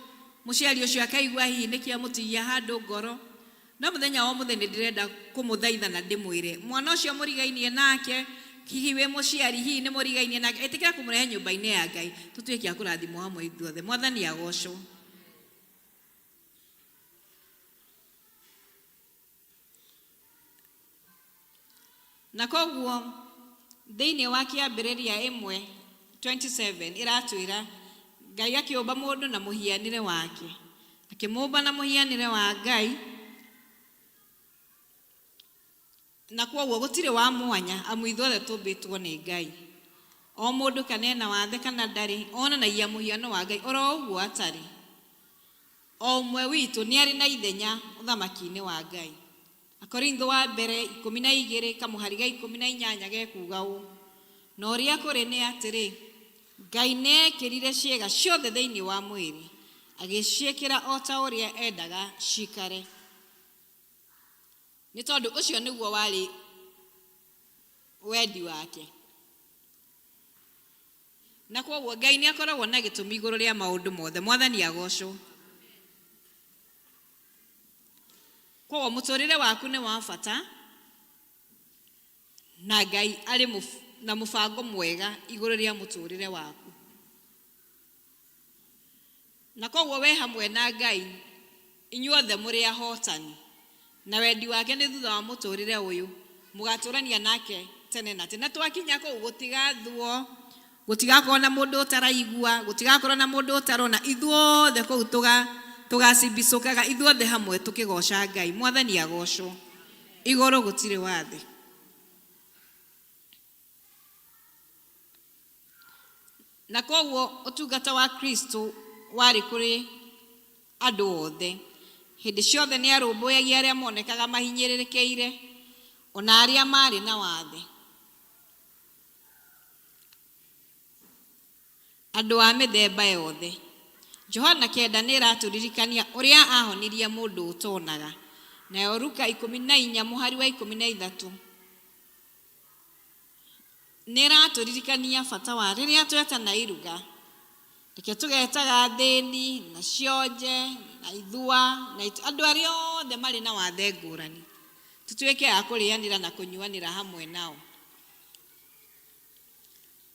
mũciari ũcio akaigua hihi nĩ kĩamũtigia handũ ngoro. No mũthenya wa ũmũthĩ nĩ ndĩrenda kũmũthaitha na ndĩmwĩre, mwana ũcio mũrigainie nake, hihi wĩ mũciari, hihi nĩ mũrigainie nake, ĩtĩkĩra kũmũrehe nyũmba-inĩ ya Ngai, tũtuĩke a kũrathimwo hamwe ithuothe. Mwathani agocwo. Na koguo thĩinĩ wa Kĩambĩrĩria 1:27 ĩratwĩra Ngai akĩũmba mũndũ na mũhianĩre wake, akĩmũmba na mũhianĩre wa Ngai, na kwoguo gũtirĩ wa mwanya amu ithuothe tũmbĩtwo nĩ Ngai. O mũndũ kana ena wathe kana ndarĩ, onanagia mũhiano wa Ngai oro ũguo atarĩ. O ũmwe witũ nĩ arĩ na ithenya ũthamaki-inĩ wa Ngai. Akorintho wa mbere 12 kamũhari ga 18 gekuuga ũũ, Na ũrĩa kũrĩ nĩ atĩrĩ, Ngai nĩekĩrire ciĩga ciothe thĩinĩ wa mwĩrĩ, agĩciĩkĩra o ta ũrĩa endaga ciikare. Nĩ tondũ ũcio nĩguo warĩ wendi wake. Na kwoguo Ngai nĩ akoragwo na gĩtũmi igũrũ rĩa maũndũ mothe. Mwathani agocwo. Kwoguo mũtũrĩre waku nĩ wa bata na Ngai arĩ na mũbango mwega igũrũ rĩa mũtũrĩre waku. Na koguo we hamwe na Ngai inyuothe mũrĩ ahotani, na wendi wake nĩ thutha wa mũtũrĩre ũyũ mũgatũrania nake tene na tene. Na twakinya kũu gũtigathuo, gũtigakorwo na mũndũ ũtaraigua, gũtigakorwo na mũndũ ũtarona, ithuothe kũu tũgacimbicũkaga ithuothe hamwe tũkĩgoca Ngai. Mwathani agocwo. Igũrũ gũtirĩ wathe. Na kwoguo ũtungata wa Kristo warĩ kũrĩ andũ othe. Hĩndĩ ciothe nĩ arũmbũyagia arĩa monekaga mahinyĩrĩrĩkĩire, o na arĩa maarĩ na wathe. Andũ a mĩthemba yothe. Johana kenda nĩ ĩratũririkania ũrĩa aahonirie mũndũ ũtonaga. Nayo Luka 14 mũhari wa 13 nĩ ĩratũririkania bata wa rĩrĩa twetana iruga, reke tũgetaga athĩni na cionje na ithua na andũ arĩa othe marĩ na wathe ngũrani, tũtuĩke a kũrĩanĩra na kũnyuanĩra hamwe nao.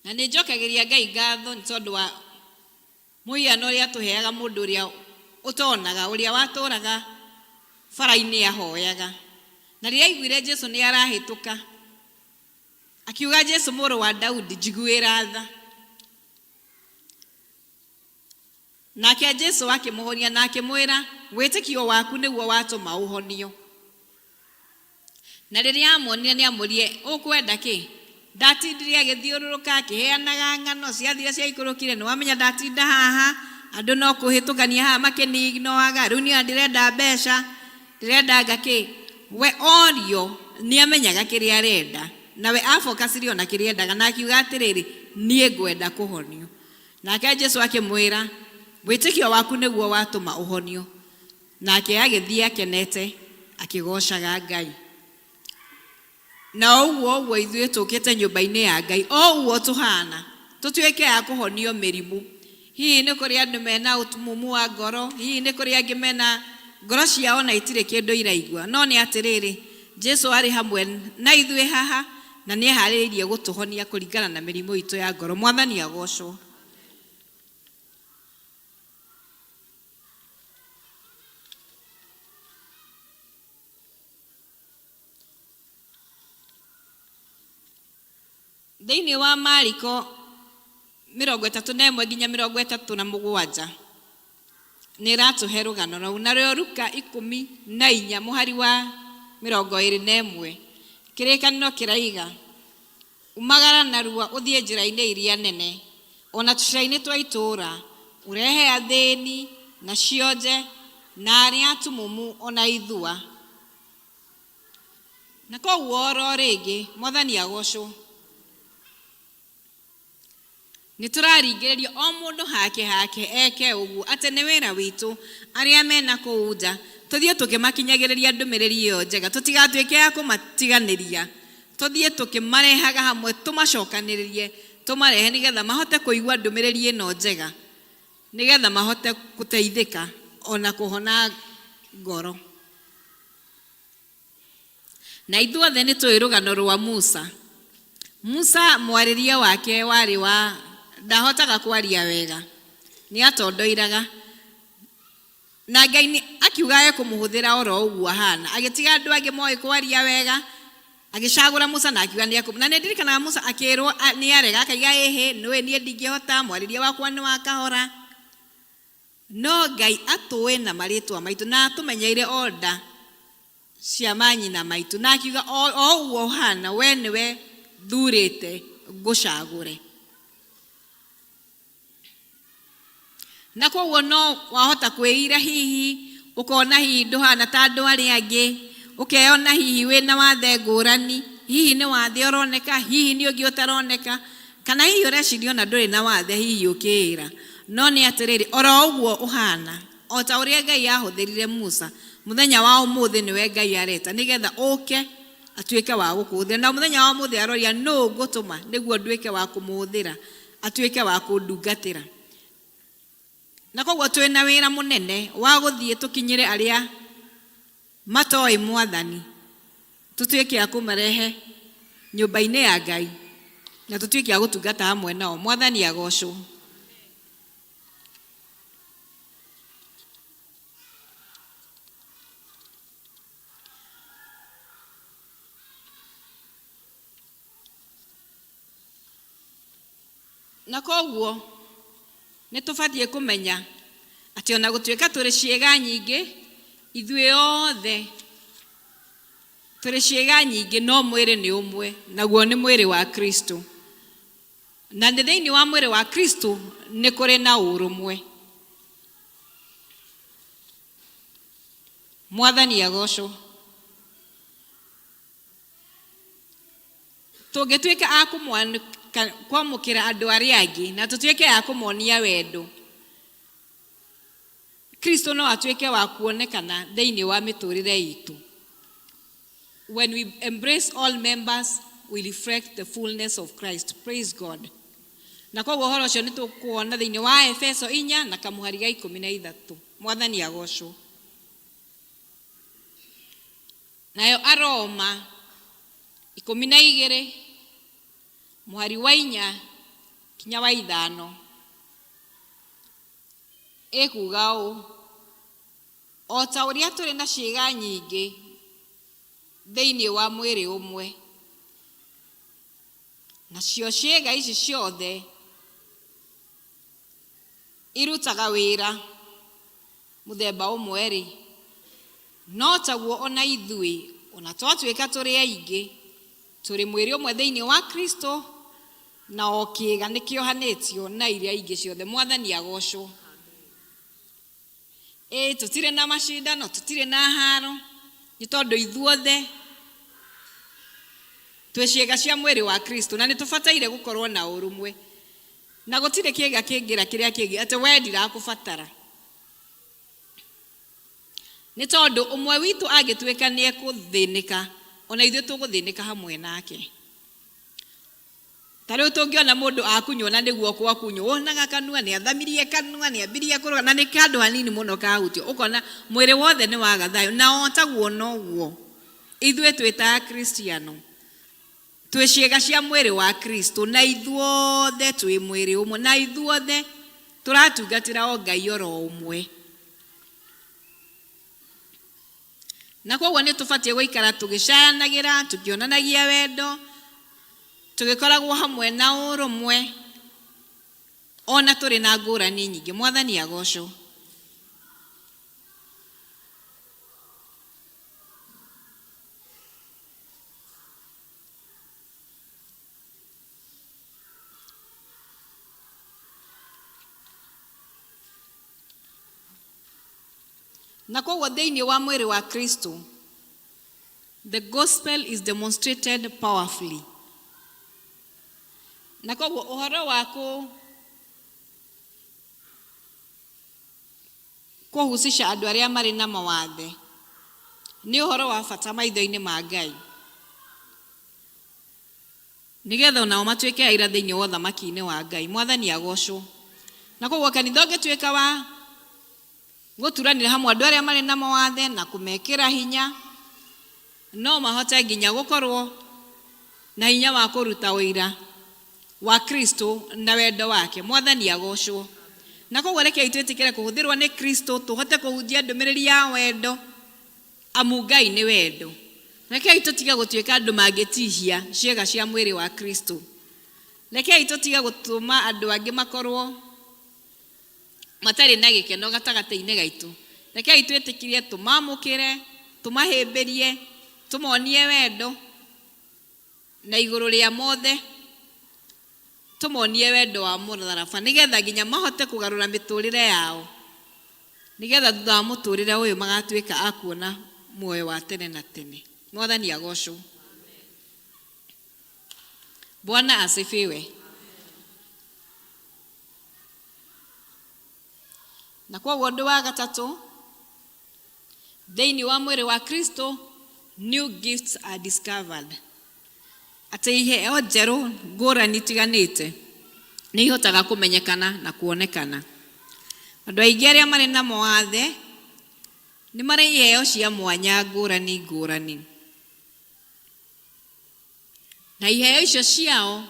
Na nĩ njokagĩria Ngai ngatho nĩ tondũ wa mũhiano ũrĩa atũheaga mũndũ ũrĩa ũtonaga, ũrĩa watũraga bara-inĩ ahoyaga. Na rĩrĩa aiguire Jesu nĩ arahĩtũka, akiuga, Jesu mũrũ wa Daudi, njiguĩra tha. Nake Jesu akĩmũhonia na akĩmwĩra, wĩtĩkio waku nĩguo watũma ũhonio. Na rĩrĩa aamuonire nĩ aamũririe, Ũkwenda kĩ? Ndatindire agĩthiũrũrũka akĩheanaga ng'ano ciathire ciaikũrũkire, nĩ wamenya ndatinda haha, andũ no kũhĩtũkania haha makĩnignoaga, rĩu niĩ ndĩrenda mbeca, ndĩrenda anga kĩ. We orio nĩ amenyaga kĩrĩa arenda, na we abokacire ona kĩrĩa endaga, na akiuga atĩrĩrĩ, niĩ ngwenda kũhonio. Nake Jesu akĩmwĩra, wĩtĩkio waku nĩguo watũma ũhonio. Nake agĩthiĩ akenete, akĩgoocaga Ngai. Na o ũguo ũguo ithuĩ tũkĩte nyũmba-inĩ ya Ngai, o ũguo tũhana, tũtuĩke a kũhonio mĩrimũ. Hihi nĩ kũrĩ andũ mena ũtumumu wa ngoro, hihi nĩ kũrĩ angĩ mena ngoro ciao na itirĩ kĩndũ iraigua. No nĩ atĩrĩrĩ, Jesu arĩ hamwe na ithuĩ haha, na nĩ eharĩrĩirie gũtũhonia kũringana na mĩrimũ itũ ya ngoro. Mwathani agocwo. Thĩinĩ wa Mariko 31 nginya 37 nĩ ĩratũhe rũgano rũu. Narĩo Luka 14 mũhari wa 21 kĩrĩkanĩro kĩraiga, Umagara narua ũthiĩ njĩra-inĩ iria nene, o na tũcĩra-inĩ twa itũũra, ũrehe athĩni, na cionje, na arĩa atumumu, o na ithua. Na kwoguo oro rĩngĩ, Mwathani agocwo. Nĩ tũraringĩrĩrio o mũndũ hake hake eke ũguo, atĩ nĩ wĩra witũ arĩa mena kũu nja, tũthiĩ tũkĩmakinyagĩrĩria ndũmĩrĩri ĩyo njega, tũtigatuĩke a kũmatiganĩria, tũthiĩ tũkĩmarehaga hamwe, tũmacokanĩrĩrie, tũmarehe nĩgetha mahote kũigua ndũmĩrĩri ĩno njega, nĩgetha mahote gũteithĩka ona kũhona ngoro. Na ithuothe nĩ tũĩ rũgano rwa Musa. Musa mwarĩrie wake warĩ wa ndahotaga kwaria wega, nĩ atondoiraga. Na Ngai nĩ akiuga ekũmũhũthĩra oro ũguo ahana, agĩtiga andũ angĩ moĩ kwaria wega, agĩcagũra Musa na akiuga nĩ ekũ, na nĩ ndirikanaga Musa akĩrwo nĩ arega, akaiga ĩhĩ, nĩũĩ niĩ ndingĩhota, mwarĩrie wakwa nĩ wa kahora. No Ngai atũĩ na marĩtwa maitũ, na atũmenyeire o nda cia manyina maitũ, na akiuga, o o ũguo ũhana, we nĩwe thurĩte ngũcagũre. Na kwoguo no wahota kwĩira hihi, ũkona hihi ndũhana ta andũ arĩa angĩ, ũkeyona hihi wĩna wathe ngũrani, hihi nĩ wathe ũroneka, hihi nĩ ũngĩ ũtaroneka, Kana hihi ũreciria o na ndũrĩ na wathe hihi ũkĩĩra, no nĩ atĩrĩrĩ, o ro ũguo ũhaana, o ta ũrĩa Ngai aahũthĩrire Musa, mũthenya wa ũmũthĩ nĩwe Ngai areta, nĩ getha ũũke atuĩke wa gũkũhũthĩra. Na mũthenya wa ũmũthĩ aroria, nũ ngũtũma nĩguo nduĩke wa kũmũhũthĩra, atuĩke wa kũndungatĩra? Na kwoguo twĩ na wĩra mũnene wa gũthiĩ tũkinyĩre arĩa matoĩ Mwathani, tũtuĩke a kũmarehe nyũmba-inĩ ya Ngai, na tũtuĩke a gũtungata hamwe nao. Mwathani agocwo. Na koguo nĩ tũbatiĩ kũmenya atĩ ona gũtuĩka tũrĩ ciĩga nyingĩ, ithuĩ othe tũrĩ ciĩga nyingĩ no mwĩrĩ nĩ ũmwe, naguo nĩ mwĩrĩ wa Kristo. Na nĩ thĩinĩ wa mwĩrĩ wa Kristo nĩ kũrĩ na ũrũmwe. Mwathani agocwo. Tũngĩtuĩka a kwamũkĩra andũ arĩa angĩ na tũtuĩke a kũmonia wendo, Kristo no atuĩke wa kuonekana thĩinĩ wa mĩtũrĩre itũ. When we embrace all members, we reflect the fullness of Christ. Praise God. Na koguo ũhoro ũcio nĩ tũkuona thĩinĩ wa Efeso 4 na kamũhari ga 13. Mwathani agocwo. Nayo Aroma 12 mũhari wa 4 kinya wa 5 ĩkuga ũũ, o ta ũrĩa tũrĩ na ciĩga nyingĩ thĩinĩ wa mwĩrĩ ũmwe, nacio ciĩga ici ciothe irutaga wĩra mũthemba ũmwe-rĩ, no taguo ona ithuĩ, ona twatuĩka tũrĩ aingĩ, tũrĩ mwĩrĩ ũmwe thĩinĩ wa Kristo, na o kĩĩga nĩkĩohanĩtio na iria ingĩ ciothe. Mwathani agocwo. Ĩĩ tũtirĩ na macindano, tũtirĩ na haro, nĩ tondũ ithuothe twĩ ciĩga cia mwĩrĩ wa Kristo na nĩ tũbataire gũkorwo na ũrũmwe. Na gũtirĩ kĩĩga kĩngĩra kĩrĩa kĩngĩ atĩ we ndirakũbatara. Nĩ tondũ ũmwe witũ angĩtuĩka nĩ ekũthĩnĩka, ona ithuĩ tũgũthĩnĩka hamwe nake. Ta rĩu tũngĩona mũndũ akunywo na nĩguo gwakunywo, wonaga kanua nĩ athamirie kanua, nĩ ambirie kũrũga, na nĩ kandũ hanini mũno kahutio, ũkona mwĩrĩ wothe nĩ waga thayũ. Na o taguo noguo ithuĩ twĩ ta Akristiano, twĩ ciĩga cia mwĩrĩ wa Kristo, na ithuothe twĩ mwĩrĩ ũmwe, na ithuothe tũratungatĩra o Ngai oro ũmwe. Na koguo nĩ tũbatiĩ gũikara tũgĩcayanagĩra, tũkĩonanagia wendo, tũgĩkoragwo hamwe na ũrũmwe, ona tũrĩ na ngũrani nyingĩ. Mwathani agocwo. Na koguo thĩinĩ wa mwĩrĩ wa Kristo, the gospel is demonstrated powerfully. Na koguo ũhoro wa kũhusisha andũ arĩa marĩ na mawathe nĩ ũhoro wa bata maitho-inĩ ma Ngai, nĩgetha onao matuĩke aira thĩinĩ wa ũthamaki-inĩ wa Ngai. Mwathani agocwo. Na koguo kanitha ũngĩtuĩka wa gũturanĩra hamwe andũ arĩa marĩ na mawathe na kũmekĩra hinya, no mahote nginya gũkorwo na hinya wa kũruta ũira wa Kristo na wendo wake. Mwathani agocwo. Na koguo rekei twĩtĩkĩre kũhũthĩrwo nĩ Kristo, tũhote kũhunjia ndũmĩrĩri ya wendo, amu Ngai nĩ wendo. Rekei tũtige gũtuĩka andũ mangĩtihia ciĩga cia mwĩrĩ wa Kristo. Rekei tũtige gũtũma andũ angĩ makorwo matarĩ na gĩkeno gatagatĩ-inĩ gaitũ. Rekei twĩtĩkĩrie tũmamũkĩre, tũmahĩmbĩrie, tũmonie wendo, na igũrũ rĩa mothe tũmonie wendo wa mũtharaba, nĩgetha nginya mahote kũgarũra mĩtũrĩre yao, nĩgetha thutha wa mũtũrĩre ũyũ magatuĩka a kuona muoyo wa tene na tene. Mwathani agocwo. Bwana asifiwe. Na koguo ũndũ wa gatatũ, thĩinĩ wa mwĩrĩ wa Kristo, new gifts are discovered. Atĩ iheo njerũ ngũrani itiganĩte nĩ ihotaga kũmenyekana na kuonekana. Andũ aingĩ arĩa marĩ na mawathe nĩ marĩ iheo cia mwanya ngũrani ngũrani. Na iheo icio ciao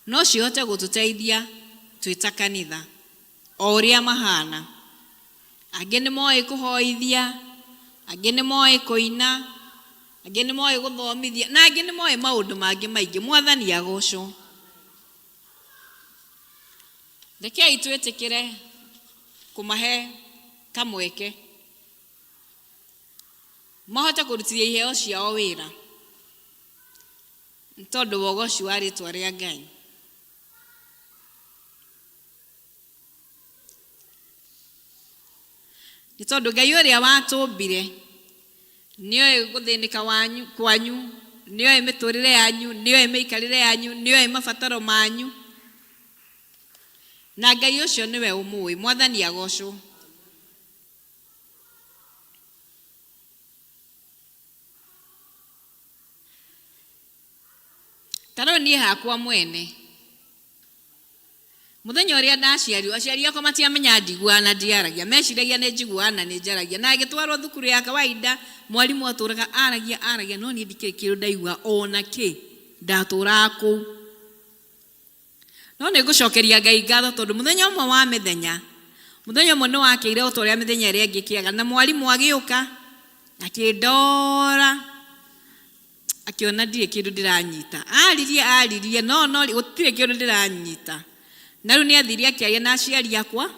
no cihote gũtũteithia twĩ ta kanitha o ũrĩa mahana. Angĩ nĩ moĩ kũhoithia, angĩ nĩ moĩ kũina, angĩ nĩ moĩ gũthomithia, na angĩ nĩ moĩ maũndũ mangĩ maingĩ. Mwathani agocwo. Rekei twĩtĩkĩre kũmahe kamweke mahote kũrutithia iheo ciao wĩra nĩ tondũ wa ũgoci wa rĩtwa rĩa Ngai. Nĩ tondũ Ngai ũrĩa watũmbire nĩoĩ gũthĩnĩka wanyu kwanyu, nĩoĩ mĩtũrĩre yanyu, nĩoĩ mĩikarĩre yanyu, nĩoĩ mabataro manyu, na Ngai ũcio nĩwe ũmũĩ. Mwathani agocwo. Ta rĩu niĩ hakwa mwene, mũthenya ũrĩa ndaciarirwo, aciari akwa matiamenya ndiguaga na ndiaragia, meciragia nĩ njiguaga na nĩ njaragia. Na ngĩtwarwo thukuru ya kawaida, mwarimũ atũraga aragia aragia, no niĩ ndikĩrĩ kĩndũ ndaiguaga ona kĩ, ndatũraga kũu. No nĩ ngũcokeria Ngai ngatho tondũ mũthenya ũmwe wa mĩthenya, mũthenya ũmwe nĩ wakĩire o ta ũrĩa mĩthenya ĩrĩa ĩngĩ ĩkĩaga, na mwarimũ agĩũka, akĩndora, akĩona ndirĩ kĩndũ ndĩranyita. Aririe aririe, no no gũtirĩ kĩndũ ndĩranyita. Na rĩu nĩ athire akĩaria na aciari akwa,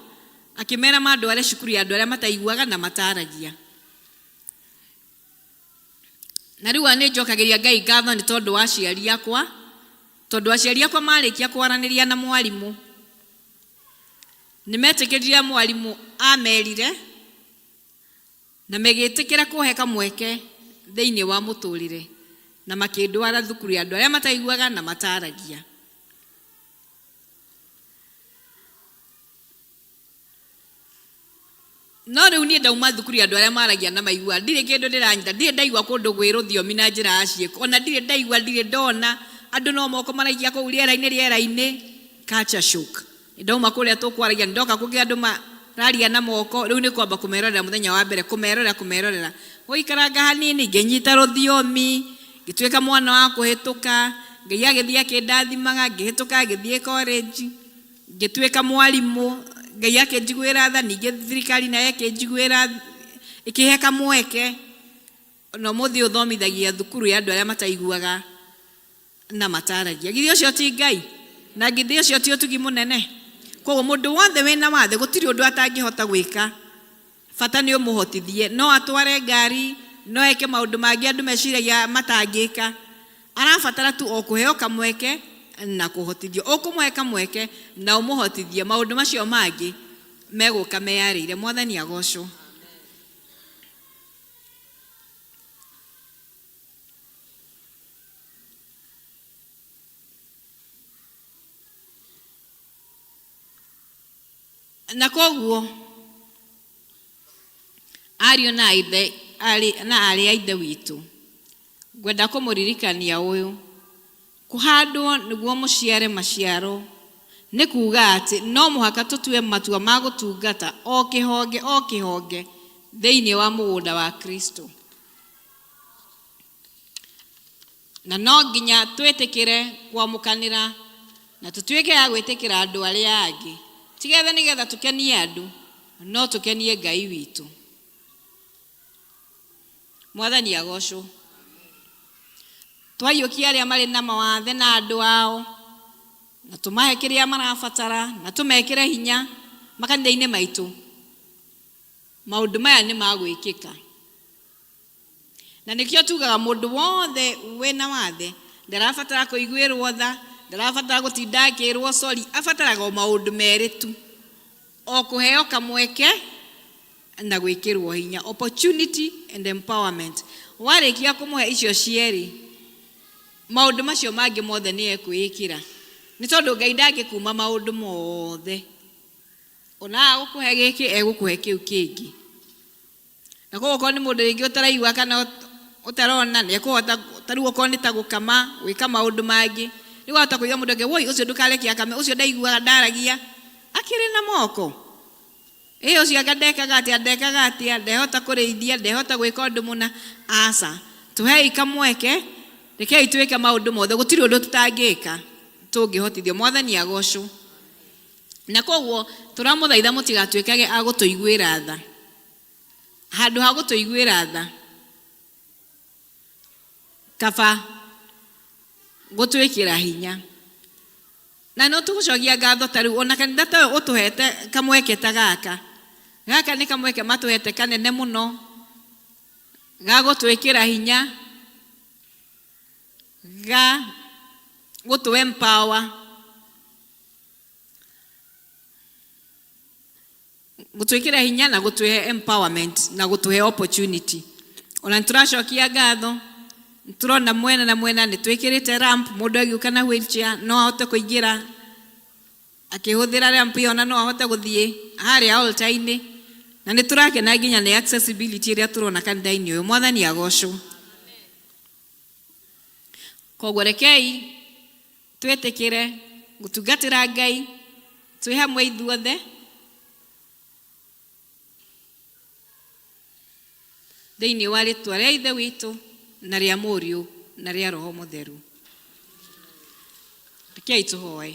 akĩmera mandware cukuru ya andũ arĩa mataiguaga na mataragia. Na rĩu nĩ njokagĩria Ngai ngatho nĩ tondũ wa aciari akwa, tondũ aciari akwa marĩkia kwaranĩria na mwarimũ, nĩ metĩkĩrire mwarimũ amerire, na magĩtĩkĩra kũhe kamweke thĩinĩ wa mũtũrĩre, na makĩndwara thukuru ya andũ arĩa mataiguaga na mataragia. No rĩu niĩ ndauma thukuru ya andũ arĩa maragia na maiguaga, ndirĩ kĩndũ ndĩranyita, ndirĩ ndaigua kũndũ gwĩ rũthiomi na njĩra ya ciĩko, ona ndirĩ ndaigua, ndirĩ ndona, andũ no moko maraikia kũu rĩera-inĩ rĩera-inĩ, culture shock. Ndauma kũrĩa tũkwaragia, ndoka kũngĩ andũ mararia na moko, rĩu nĩ kwamba kũmerorera mũthenya wa mbere, kũmerorera kũmerorera. Gũikaranga hanini, ngĩnyita rũthiomi, ngĩtuĩka mwana wa kũhĩtũka, Ngai agĩthiĩ akĩndathimaga, ngĩhĩtũka ngĩthiĩ college. Ngĩtuĩka mwarimũ, Ngai akĩnjiguĩra tha, ningĩ thirikari nayo ĩkĩnjiguĩra, ĩkĩhe kamweke, na ũmũthĩ ũyũ thomithagia thukuru ya andũ arĩa mataiguaga na mataragia. Githĩ ũcio ti Ngai? Na githĩ ũcio ti ũtugi mũnene? Koguo mũndũ wothe wĩna wathe gũtirĩ ũndũ atangĩhota gwĩka, bata nĩ ũmũhotithie. No atware ngari, no eke maũndũ mangĩ andũ meciragia matangĩka. Arabatara tu o kũheo kamweke na kũhotithio. Ũkũmũhe kamweke na ũmũhotithie, maũndũ macio mangĩ megũka meyarĩire. Mwathani agocwo. Na koguo ariũ na ithe arĩ na aarĩ a ithe witũ, ngwenda kũmũririkania ũyũ, kũhandwo nĩguo mũciare maciaro nĩ kuuga atĩ no mũhaka tũtue matua ma gũtungata o kĩhonge o kĩhonge thĩinĩ wa mũgũnda wa Kristo. Na no nginya twĩtĩkĩre kwamũkanĩra na tũtuĩke a gwĩtĩkĩra andũ arĩa angĩ, ti getha nĩgetha tũkenie andũ, no tũkenie Ngai witũ. Mwathani agocwo. Twaiyũkia arĩa marĩ na mawathe na andũ ao, na tũmahe kĩrĩa marabatara, na tũmekĩre hinya makanitha-inĩ maitũ, maũndũ maya nĩ magwĩkĩka. Na nĩkĩo tugaga mũndũ wothe wĩna wathe ndarabatara kũiguĩrwo tha, ndarabatara gũtinda akĩrwo sorry, abataraga o maũndũ merĩ tu, o kũheo kamweke na gwĩkĩrwo hinya, opportunity and empowerment. Warĩkia kũmũhe icio cierĩ, maũndũ macio mangĩ mothe nĩ ekwĩĩkĩra, nĩ tondũ Ngai ndangĩkuma maũndũ mothe, ona agũkũhe gĩkĩ egũkũhe kĩu kĩngĩ. Na koguo okorwo nĩ mũndũ rĩngĩ ũtaraigua kana ũtarona nĩ ekũhota ta rĩu okorwo nĩ ta gũkama gwĩka maũndũ mangĩ rĩu wahota kũigua mũndũ akĩuga woi ũcio ndũkareke akame ũcio ndaiguaga ndaragia akĩrĩ na moko ĩ ũcio anga ndekaga atĩa ndekaga atĩa ndehota kũrĩithia ndehota gwĩka ũndũ mũna aca tũhei kamweke rekei twĩke maũndũ mothe gũtirĩ ũndũ tũtangĩka tũngĩhotithio mwathani agocwo na koguo tũramũthaitha mũtigatuĩkage a gũtũiguĩra tha Handũ ha gũtũiguĩra tha, kaba gũtwĩkĩra hinya. Na no tũgũcokia ngatho ta rĩu ona kanitha ta ũyũ ũtũhete kamweke ta gaka. Gaka nĩ kamweke matũhete kanene mũno ga gũtwĩkĩra hinya, ga gũtũ empower, gũtwĩkĩra hinya na gũtũhe empowerment na gũtũhe opportunity. Ona nĩtũracokia ngatho, nĩtũrona mwena na mwena nĩtwĩkĩrĩte ramp, mũndũ agĩũka na wheelchair no ahote kũingĩra akĩhũthĩra ramp ĩyo na no ahote gũthiĩ harĩa altar-inĩ. Na nĩtũrakena nginya nĩ accessibility ĩrĩa tũrona kanitha-inĩ ũyũ. Mwathani agocwo. Koguo rekei twĩtĩkĩre gũtungatĩra Ngai twĩ hamwe ithuothe. Thĩinĩ wa rĩtwa rĩa Ithe witũ na rĩa Mũriũ na rĩa Roho Mũtheru. Rekei tũhoe.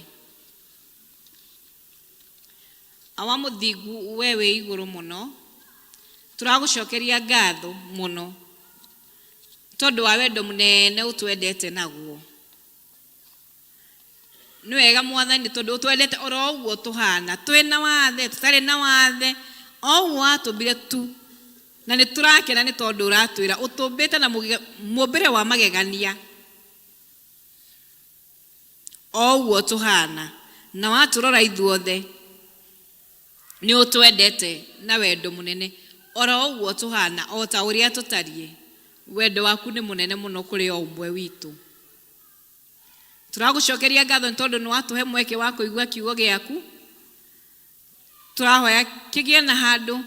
Awa mũthingu we wĩ igũrũ mũno, tũragũcokeria ngatho mũno tondũ wa wendo mũnene ũtwendete naguo. Nĩ wega Mwathani tondũ ũtwendete oro ũguo tũhana, twĩna wathe, tũtarĩ na wathe, o ũguo watũmbire tu. Na nĩ tũrakena nĩ tondũ ũratwĩra ũtũmbĩte na mũmbĩre wa magegania o ũguo tũhana, na watũrora ithuothe nĩ ũtwendete na wendo mũnene oro ũguo tũhana, o ta ũrĩa tũtariĩ. Wendo waku nĩ mũnene mũno kũrĩ o ũmwe witũ. Tũragũcokeria ngatho nĩ tondũ nĩ watũhe mweke wa kũigua kiugo gĩaku. Tũrahoya kĩgĩe na handũ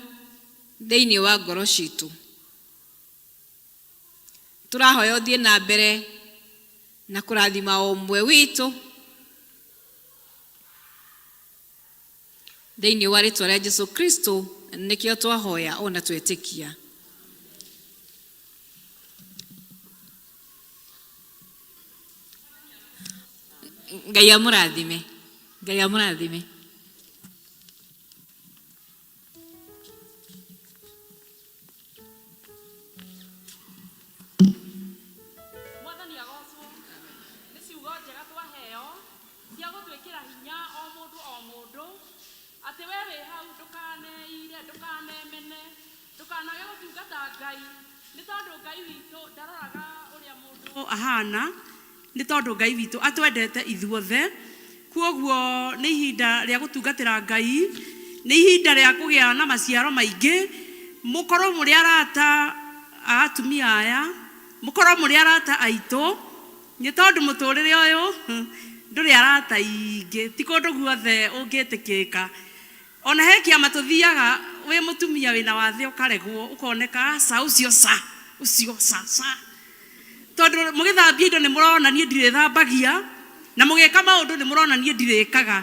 thĩinĩ wa ngoro citũ. Tũrahoya ũthiĩ na mbere na kũrathima o ũmwe witũ thĩinĩ wa rĩtwa rĩa Jesu Kristo, nĩkĩo twahoya ona twetĩkia. Ngai amũrathime. Ngai amũrathime. Mwathani agocwo nĩ ciugo njega twaheo cia gũtwĩkĩra hinya o mũndũ o mũndũ, atĩ we wĩ hau ndũkaneire, ndũkanemene, ndũkanage gũtungata Ngai, nĩ tondũ Ngai witũ ndaroraga ũrĩa mũndũ ahana, nĩ tondũ Ngai witũ atwendete ithuothe. Kwoguo nĩ ihinda rĩa gũtungatĩra Ngai, nĩ ihinda rĩa kũgĩa na maciaro maingĩ, mũkorwo mũrĩ arata a atumia aya, mũkorwo mũrĩ arata aitũ, nĩ tondũ mũtũrĩre ũyũ ndũrĩ arata aingĩ, ti kũndũ guothe ũngĩtĩkĩrĩka. Ona he kĩama tũthiaga wĩ mũtumia wĩna wathe ũkaregwo, ũkoneka aca ũcio ca, ũcio ca ca. Tondũ mũgĩthambia indo nĩ mũrona niĩ ndirĩthambagia, na mũgĩka maũndũ nĩ mũrona niĩ ndirĩkaga.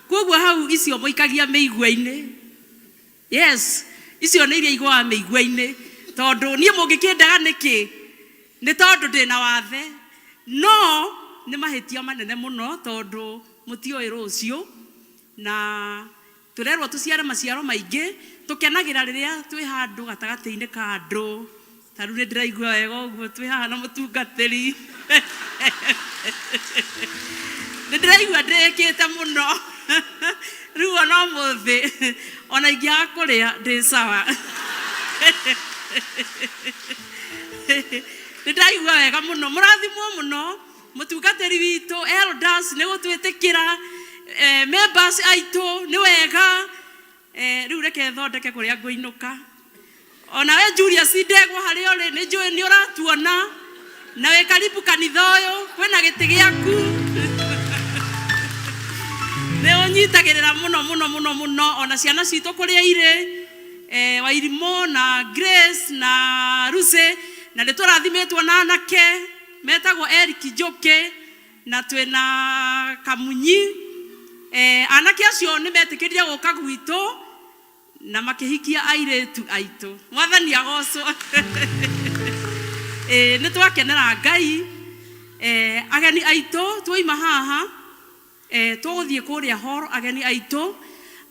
Kwoguo hau icio mũikagia mĩigua-inĩ. Yes, icio nĩ iria igũaga mĩigua-inĩ, tondũ niĩ mũngĩkĩndega nĩkĩ? Nĩ tondũ ndĩna wathe. No nĩ mahĩtia manene mũno tondũ mũtiũĩ rũciũ, na tũrerwo tũciare maciaro maingĩ. Tũkenagĩra rĩrĩa twĩ handũ gatagatĩ-inĩ ka andũ. Ta rĩu nĩ ndĩraigua wega ũguo twĩ haha na mũtungatĩri. Nĩ ndĩraigua ndĩkĩte mũno. Rĩu ona ũmũthĩ ona ingĩaga kũrĩa ndĩ sawa. Nĩ ndĩraigua wega mũno. Mũrathimwo mũno mũtungatĩri witũ elders nĩ gũtwĩtĩkĩra, members aitũ nĩ wega. Rĩu reke thondeke kũrĩa ngũinũka. Onawe Julius Ndegwa harĩa ũrĩ nĩ njũĩ nĩ ũratuona na wĩ karibu kanitha ũyũ, kwĩna gĩtĩ gĩaku. Nĩ ũnyitagĩrĩra mũno mũno mũno mũno, ona ciana citũ kũrĩa irĩ, Wairimũ na Grace na Lucy, na nĩ tũrathimĩtwo na anake metagwo Eric Njũkĩ na twĩna Kamunyi. Anake acio nĩ metĩkĩrire gũka gwitũ na makĩhikia airĩtu aitũ. Mwathani agocwo. Nĩ twakenera Ngai. Ageni aitũ twoima haha, tũgũthiĩ kũrĩa hall, ageni aitũ,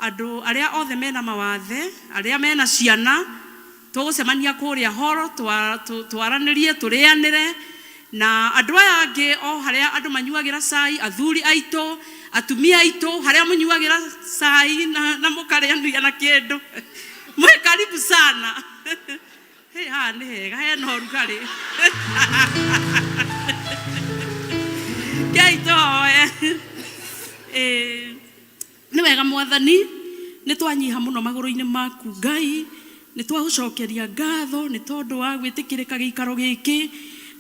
andũ arĩa othe mena mawathe, arĩa mena ciana, tũgũcemania kũrĩa hall, twaranĩrie, tũrĩanĩre na andũ aya angĩ o harĩa andũ manyuagĩra cai, athuri aitũ, Atumia aitũ harĩa mũnyuagĩra cai na, na mũkarĩania na kĩndũ. Mwĩ karibu sana. Hĩ, haha nĩ hega hena ũrugarĩ. Ngai tũhoe. Ĩĩ. Nĩ wega Mwathani, nĩ twanyiha mũno magũrũ-inĩ maku Ngai, nĩ twagũcokeria ngatho nĩ tondũ wa gwĩtĩkĩrĩka gĩikaro gĩkĩ,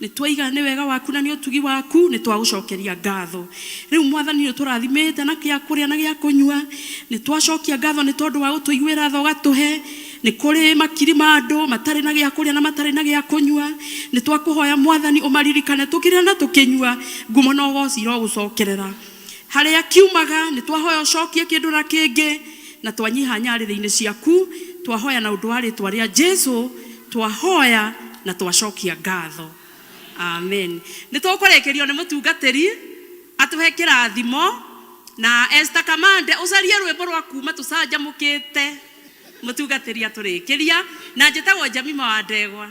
nĩ twaiga nĩ wega waku na nĩ ũtugi waku, nĩ twagũcokeria ngatho. Rĩu Mwathani nĩ ũtũrathimĩte na kĩa kũrĩa na gĩa kũnyua, nĩ twacokia ngatho nĩ tondũ wa gũtũiguĩra tha ũgatũhe, nĩ kũrĩ makiri ma andũ matarĩ na gĩa kũrĩa na matarĩ na gĩa kũnyua, nĩ twakũhoya Mwathani ũmaririkane tũkĩrĩa na tũkĩnyua, ngumo na ũgoci irogũcokerera. Harĩa kiumaga nĩ twahoya ũcokie kĩndũ na kĩngĩ, na twanyiha nyarĩrĩ-inĩ ciaku, twahoya na ũndũ wa rĩtwa rĩa Jesu, twahoya na twacokia ngatho. Amen. Nĩ tũkũrĩkĩrio nĩ mũtungatĩri atũhe kĩrathimo, na Esther Kamande ũcarie rwĩmbo rwa kuma tũcanjamũkĩte, mũtungatĩri atũrĩkĩria, na njĩtagwo Jemima wa Ndegwa.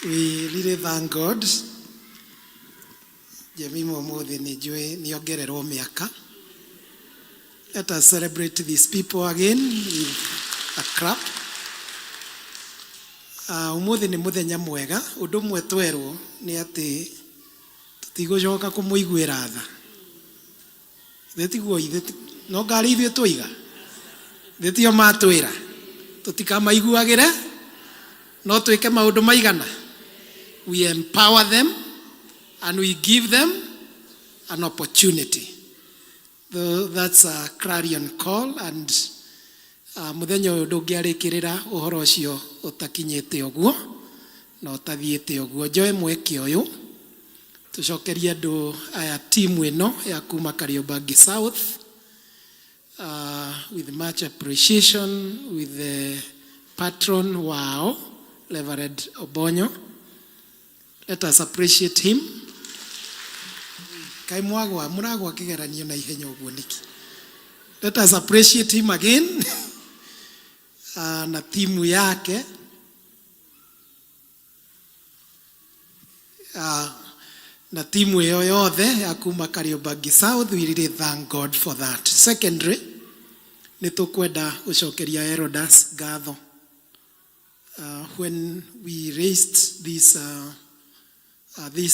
We really thank God. Jemima ũmũthĩ nĩ njũĩ nĩ ongererwo mĩaka. Let us celebrate these people again with a clap. Ũmũthĩ nĩ mũthenya mwega. Ũndũ ũmwe twerwo nĩ atĩ tũtigũcoka kũmũiguĩra tha. Thĩ tiguo ithe no ngarĩ ithuĩ twoiga thĩ tio matwĩra tũtikamaiguagĩre no twĩke maũndũ maigana. We empower them and we give them an opportunity. Though that's a clarion call and mũthenya ũyũ ndũngĩarĩkĩrĩra ũhoro ũcio ũtakinyĩte ũguo na ũtathiĩte ũguo. Njoe mweke ũyũ tũcokerie andũ aya timu ĩno ya kuma Kariobangi South with much appreciation with the patron wao Reverend Obonyo. Let us appreciate him. Kaĩ mwagwa mũragwa kĩgeranio na ihenya ũguo nĩkĩ? Let us appreciate him again na timu yake. Na timu ĩyo yothe ya kuma Kariobangi South, we really thank God for that. Secondly, nĩ tũkwenda gũcokeria Erodas ngatho. When we raised this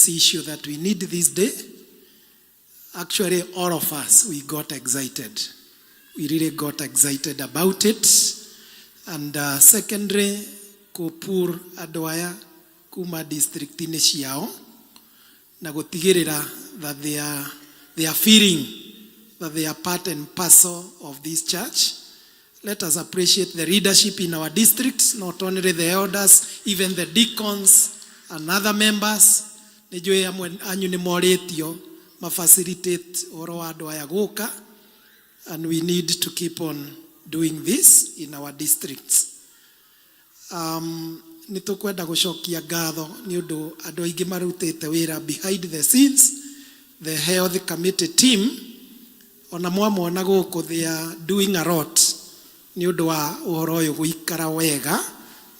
issue that we need this day, actually all of us, we got excited. We really got excited about it. And secondly, kũpur andũ aya kuma district-inĩ ciao na gũtigĩrĩra that they are feeling that they are part and parcel of this church. Let us appreciate the leadership in our districts, not only the elders, even the deacons and other members. Nĩ njũĩ amwe anyu nĩ morĩtio ma facilitate ũhoro wa andũ aya gũka, and we need to keep on doing this in our districts. Nĩ tũkwenda gũcokia ngatho nĩ ũndũ andũ aingĩ marutĩte wĩra behind the scenes, the health committee team, ona mwamona gũkũ they are doing a lot nĩ ũndũ wa ũhoro ũyũ gũikara wega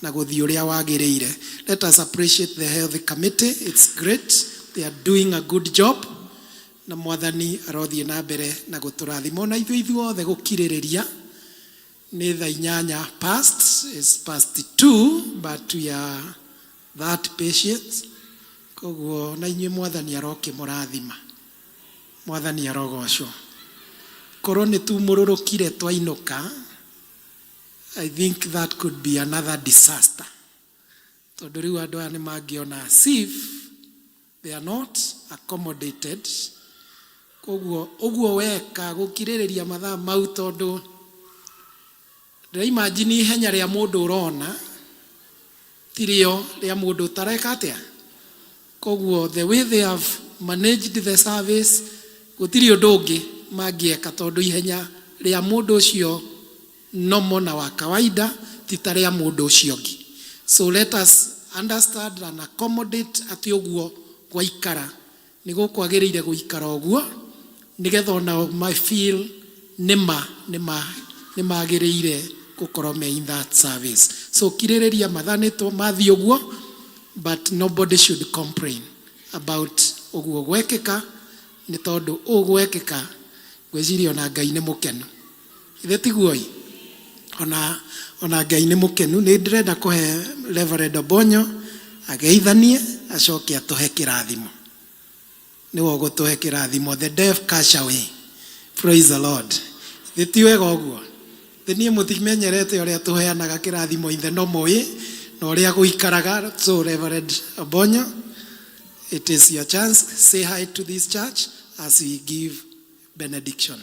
na gũthiĩ ũrĩa wagĩrĩire. Let us appreciate the health committee, it's great, they are doing a good job, na mwathani arothiĩ na mbere na gũtũrathima ona ithuĩ ithuothe gũkirĩrĩria. Nĩ thaa inyanya past, it's past 2, but we are that patient. Koguo na inyuĩ mwathani arokĩmũrathima, mwathani arogocwo. Korwo nĩ tumũrũrũkire twainũka, I think that could be another disaster, tondũ rĩu andũ aya nĩ mangĩona as if they are not accommodated. Koguo ũguo weka gũkirĩrĩria mathaa mau, tondũ ndĩraimagine ihenya rĩa mũndũ ũrona tirĩo rĩa mũndũ ũtareka atĩa. Koguo the way they have managed the service, gũtirĩ ũndũ ũngĩ mangĩeka, tondũ ihenya rĩa mũndũ ũcio normal na wa kawaida ti ta rĩa mũndũ ũcio ũngĩ. So let us understand and accommodate atĩ ũguo gwaikara nĩ gũkwagĩrĩire gũikara ũguo, nĩgetha ona ma feel nĩma nĩma nĩmagĩrĩire gũkorwo me in that service. So kirĩrĩria mathaa nĩ mathiĩ ũguo, but nobody should complain. about ũguo gwekĩka nĩ tondũ ũũ gwekĩka ngwĩciria ona Ngai nĩ mũkenu. Ithe tiguo ĩ? Ona, ona Ngai nĩ mũkenu. Nĩ ndĩrenda kũhe Reverend Obonyo ageithanie acoke atũhe kĩrathimo. Nĩwe ũgũtũhe kĩrathimo. The deaf catch away. Praise the Lord. Thĩ ti wega ũguo? Thĩ niĩ mũtimenyerete ũrĩa tũheanaga kĩrathimo in the normal way na ũrĩa gũikaraga. So Reverend Obonyo, it is your chance. Say hi to this church as we give benediction.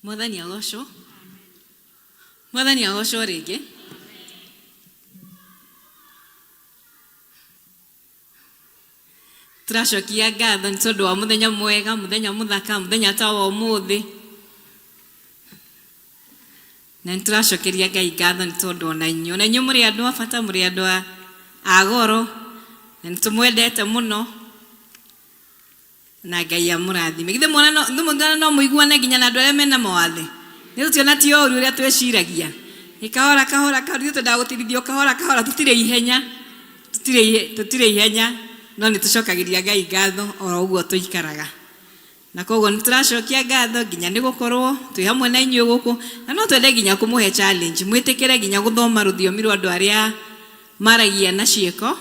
Mwathani agocwo. Mwathani agocwo rĩngĩ. Tũracokia ngatho nĩ tondũ wa mũthenya mwega, mũthenya mũthaka, mũthenya ta wa ũmũthĩ. Na nĩ tũracokeria Ngai ngatho nĩ tondũ ona inyuĩ, ona inyuĩ mũrĩ andũ a bata, mũrĩ andũ a goro, na nĩ tũmwendete mũno. Na Ngai amũrathime. Githĩ mwana no, githĩ mũtiona no mũiguane nginya na andũ arĩa mena mawathe? Nĩ tũtiona ti ũru ũrĩa twĩciragia. Ĩ kahora kahora kahora, ithuĩ twendaga gũtirithio kahora kahora, tũtirĩ ihenya, tũtirĩ tũtirĩ ihenya, no nĩ tũcokagĩria Ngai ngatho oro ũguo tũikaraga. Na koguo nĩ tũracokia ngatho nginya nĩ gũkorwo twĩ hamwe na inyuĩ gũkũ, na no twende nginya kũmũhe challenge, mwĩtĩkĩre nginya gũthoma rũthiomi rwa andũ arĩa maragia na ciĩko,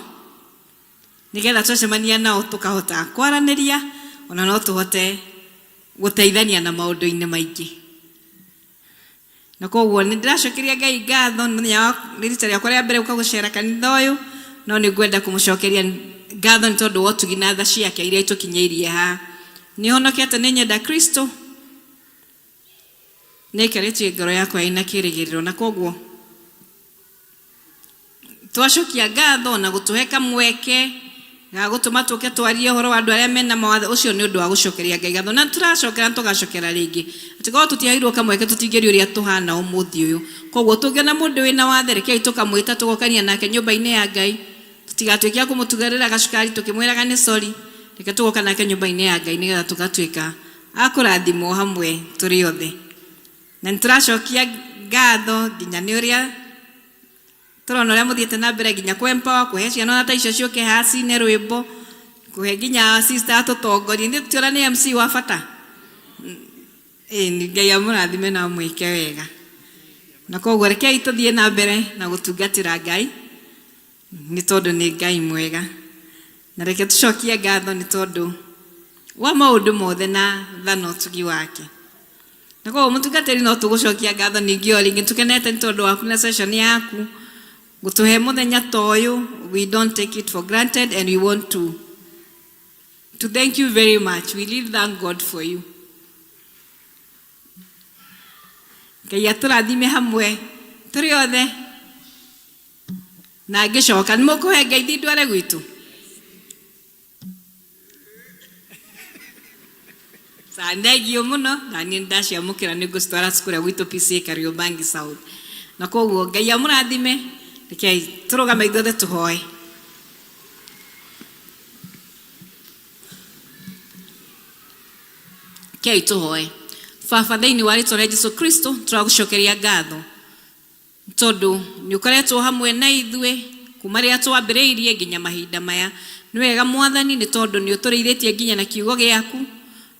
Nĩgetha twacemania nao tũkahota kwaranĩria, ona no tũhote gũteithania na maũndũ-inĩ maingĩ. Na koguo nĩ ndĩracokeria Ngai ngatho nĩ mũthenya wa nĩ rita rĩakwa rĩa mbere gũka gũcera kanitha ũyũ, no nĩ ngwenda kũmũcokeria ngatho nĩ tondũ wa ũtugi na tha ciake iria itũkinyĩirie haha. Nĩ honokete nĩ nyenda Kristo, nĩ aikarĩtie ngoro yakwa ĩna kĩrĩgĩrĩro na koguo twacokia ngatho na gũtũhe kamweke ga gũtũma tũke twarie ũhoro wa andũ arĩa mena mawathe ũcio nĩ ũndũ wa gũcokeria Ngai ngatho na tũracokera tũgacokera rĩngĩ atĩ korwo tũtiaheirwo kamweke tũtingĩria ũrĩa tũhana ũmũthĩ ũyũ koguo tũngĩona mũndũ wĩna wathe rekei tũkamwĩta tũgokania nake nyũmba-inĩ ya Ngai tũtigatuĩke a kũmũtugarĩra gacukari tũkĩmwĩraga nĩ sorry reke tũgoka nake nyũmba-inĩ ya Ngai nĩgetha tũgatuĩka a kũrathimwo hamwe tũrĩ othe Na nĩ tũracokia ngatho nginya nĩ ũrĩa tũrona ũrĩa mũthiĩte na mbere nginya kũ empower kũhe ciana ona ta icio ciũke haha cine rwĩmbo kũhe nginya sister atũtongorie nĩ tũtiona nĩ MC wa bata ĩni Ngai amũrathime na amwĩke wega na koguo rekei tũthiĩ na mbere na gũtungatĩra Ngai nĩ tondũ nĩ Ngai mwega na reke tũcokie ngatho nĩ tondũ wa maũndũ mothe na tha na ũtugi wake na koguo mũtungatĩri no tũgũcokia ngatho ningĩ o rĩngĩ tũkenete nĩ tondũ waku na session yaku gũtũhe mũthenya ta ũyũ we don't take it for granted and we want to to thank you very much we really thank God for you Ngai atũrathime hamwe tũrĩ othe na ngĩcoka nĩ mũkũhe ngeithi ndware gwitũ Thengiũ mũno na niĩ nĩndaciamũkĩra nĩ ngũcitwara cukuru gwitũ PCEA Kariobangi South. Na koguo Ngai amũrathime, rekei tũrũgame ithuothe tũhoe. Rekei tũhoe. Baba thĩinĩ wa rĩtwa rĩa Jesu Kristo tũragũcokeria ngatho Tondũ nĩ ũkoretwo hamwe na ithuĩ kuma rĩrĩa twambĩrĩirie nginya mahinda maya. Nĩ wega Mwathani nĩ tondũ nĩ ũtũrĩithĩtie nginya na kiugo gĩaku.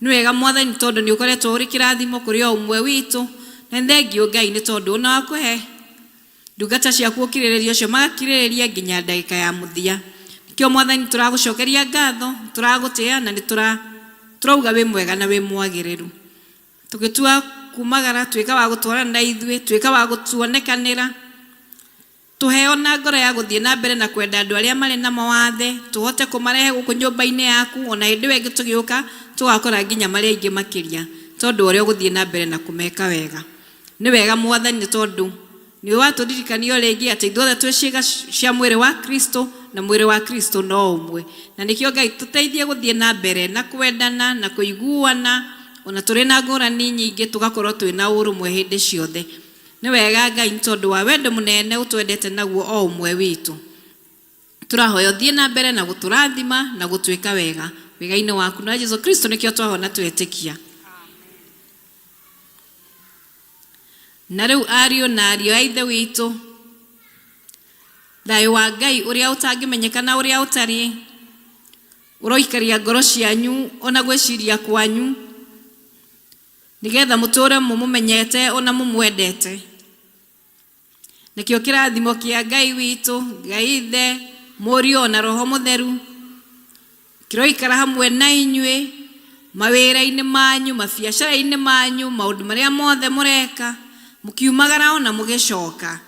Nĩ wega Mwathani nĩ tondũ nĩ ũkoretwo ũrĩ kĩrathimo kũrĩ o ũmwe witũ. Na nĩ thengiũ Ngai nĩ tondũ ona wa kũhe ndungata ciaku ũkirĩrĩria ũcio magakirĩrĩria nginya ndagĩka ya mũthia. Nĩkĩo Mwathani tũragũcokeria ngatho, tũragũtĩa na nĩ tũrauga wĩ mwega na wĩ mwagĩrĩru. Tũgĩtua kumagara, tuĩka wa gũtwarana na ithuĩ, tuĩka wa gũtuonekanĩra. Tũheo na ngoro ya gũthiĩ na mbere na kwenda andũ arĩa marĩ na mawathe, tũhote kũmarehe gũkũ nyũmba-inĩ yaku, o na hĩndĩ ĩyo ĩngĩ tũgĩũka, tũgakora nginya marĩ aingĩ makĩria, tondũ wa ũrĩa ũgũthiĩ na mbere na kũmeka wega. Nĩ wega Mwathani, nĩ tondũ Nĩ watũririkania o rĩngĩ atĩ ithuothe twĩ ciĩga cia mwĩrĩ wa Kristo na mwĩrĩ wa Kristo no ũmwe. Na nĩkĩo Ngai tũteithie gũthiĩ na mbere na kwendana na kũiguana ona tũrĩ na ngũrani nyingĩ tũgakorwo twĩ na ũrũmwe hĩndĩ ciothe. Nĩ wega Ngai nĩ tondũ wa wendo mũnene ũtwendete naguo o ũmwe witũ. Tũrahoya ũthiĩ na mbere na gũtũrathima na gũtwĩka wega wega-inĩ waku na Jesu Kristo nĩkĩo twahona twetĩkia. Na rĩu ariũ na ariũ a ithe witũ, thayũ wa Ngai ũrĩa ũtangĩmenyeka na ũrĩa ũtariĩ ũroikaria ngoro cianyu ona gwĩciria kwanyu, nĩgetha mũtũũre mũmũmenyete ona mũmwendete. Nakĩo kĩrathimo kĩa Ngai witũ, Ngai Ithe, Mũriũ ona Roho Mũtheru, kĩroikara hamwe na inyuĩ mawĩra-inĩ manyu, mabiacara-inĩ manyu, maũndũ marĩa mothe mũreka, mũkiumagara ona mũgĩcoka.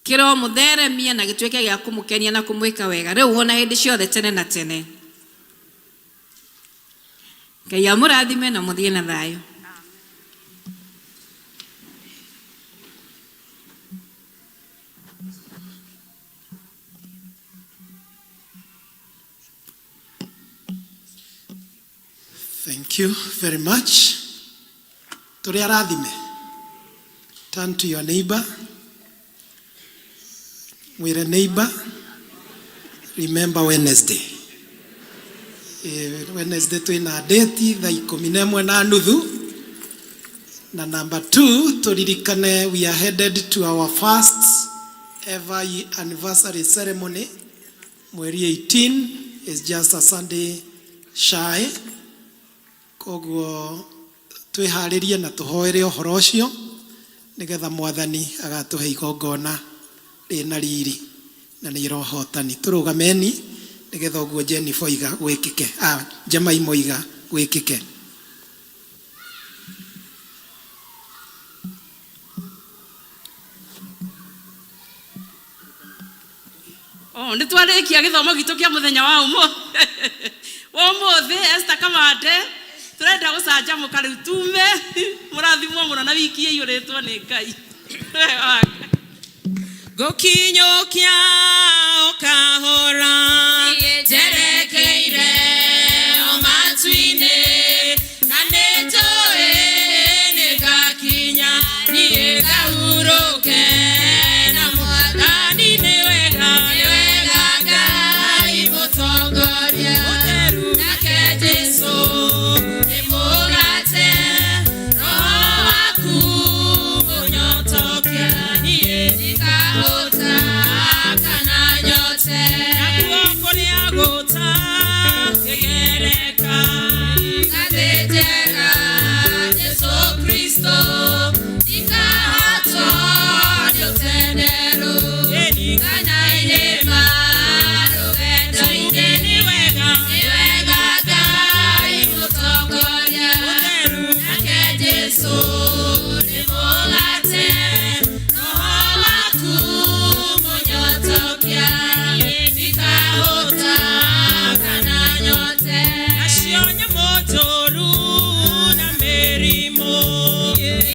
Kĩromũtheremia na gĩtuĩke gĩa kũmũkenia na kũmwĩka wega rĩu ona hĩndĩ ciothe tene na tene. Ngai amũrathime na mũthiĩ na thayũ. Thank you very much. Tũrĩ arathime. Turn to your neighbor. Mwĩre neighbor, remember Wednesday. Eh, Wednesday twĩna date thaa ikũmi na ĩmwe na nuthu. Na number two, tũririkane we are headed to our first ever anniversary ceremony mweri 18 is just a Sunday shy. Koguo twĩharĩrie na tũhoere ũhoro ũcio nĩgetha mwathani agatũhe igongona rĩna riri na nĩ rohotani. Tũrũgameni nĩgetha ũguo Jennifer oiga gwĩkĩke, ah, Jemaima oiga gwĩkĩke. Oh, nä twarä gä thomo gitå kä a må thenya wa å må thä Esther Kamande tå renda gå canjamå ka rä u tume må rathimwo må no na wiki ä iyå rä two nä Ngai. Wega wa Ngai. Gũkinyũkia o kahora.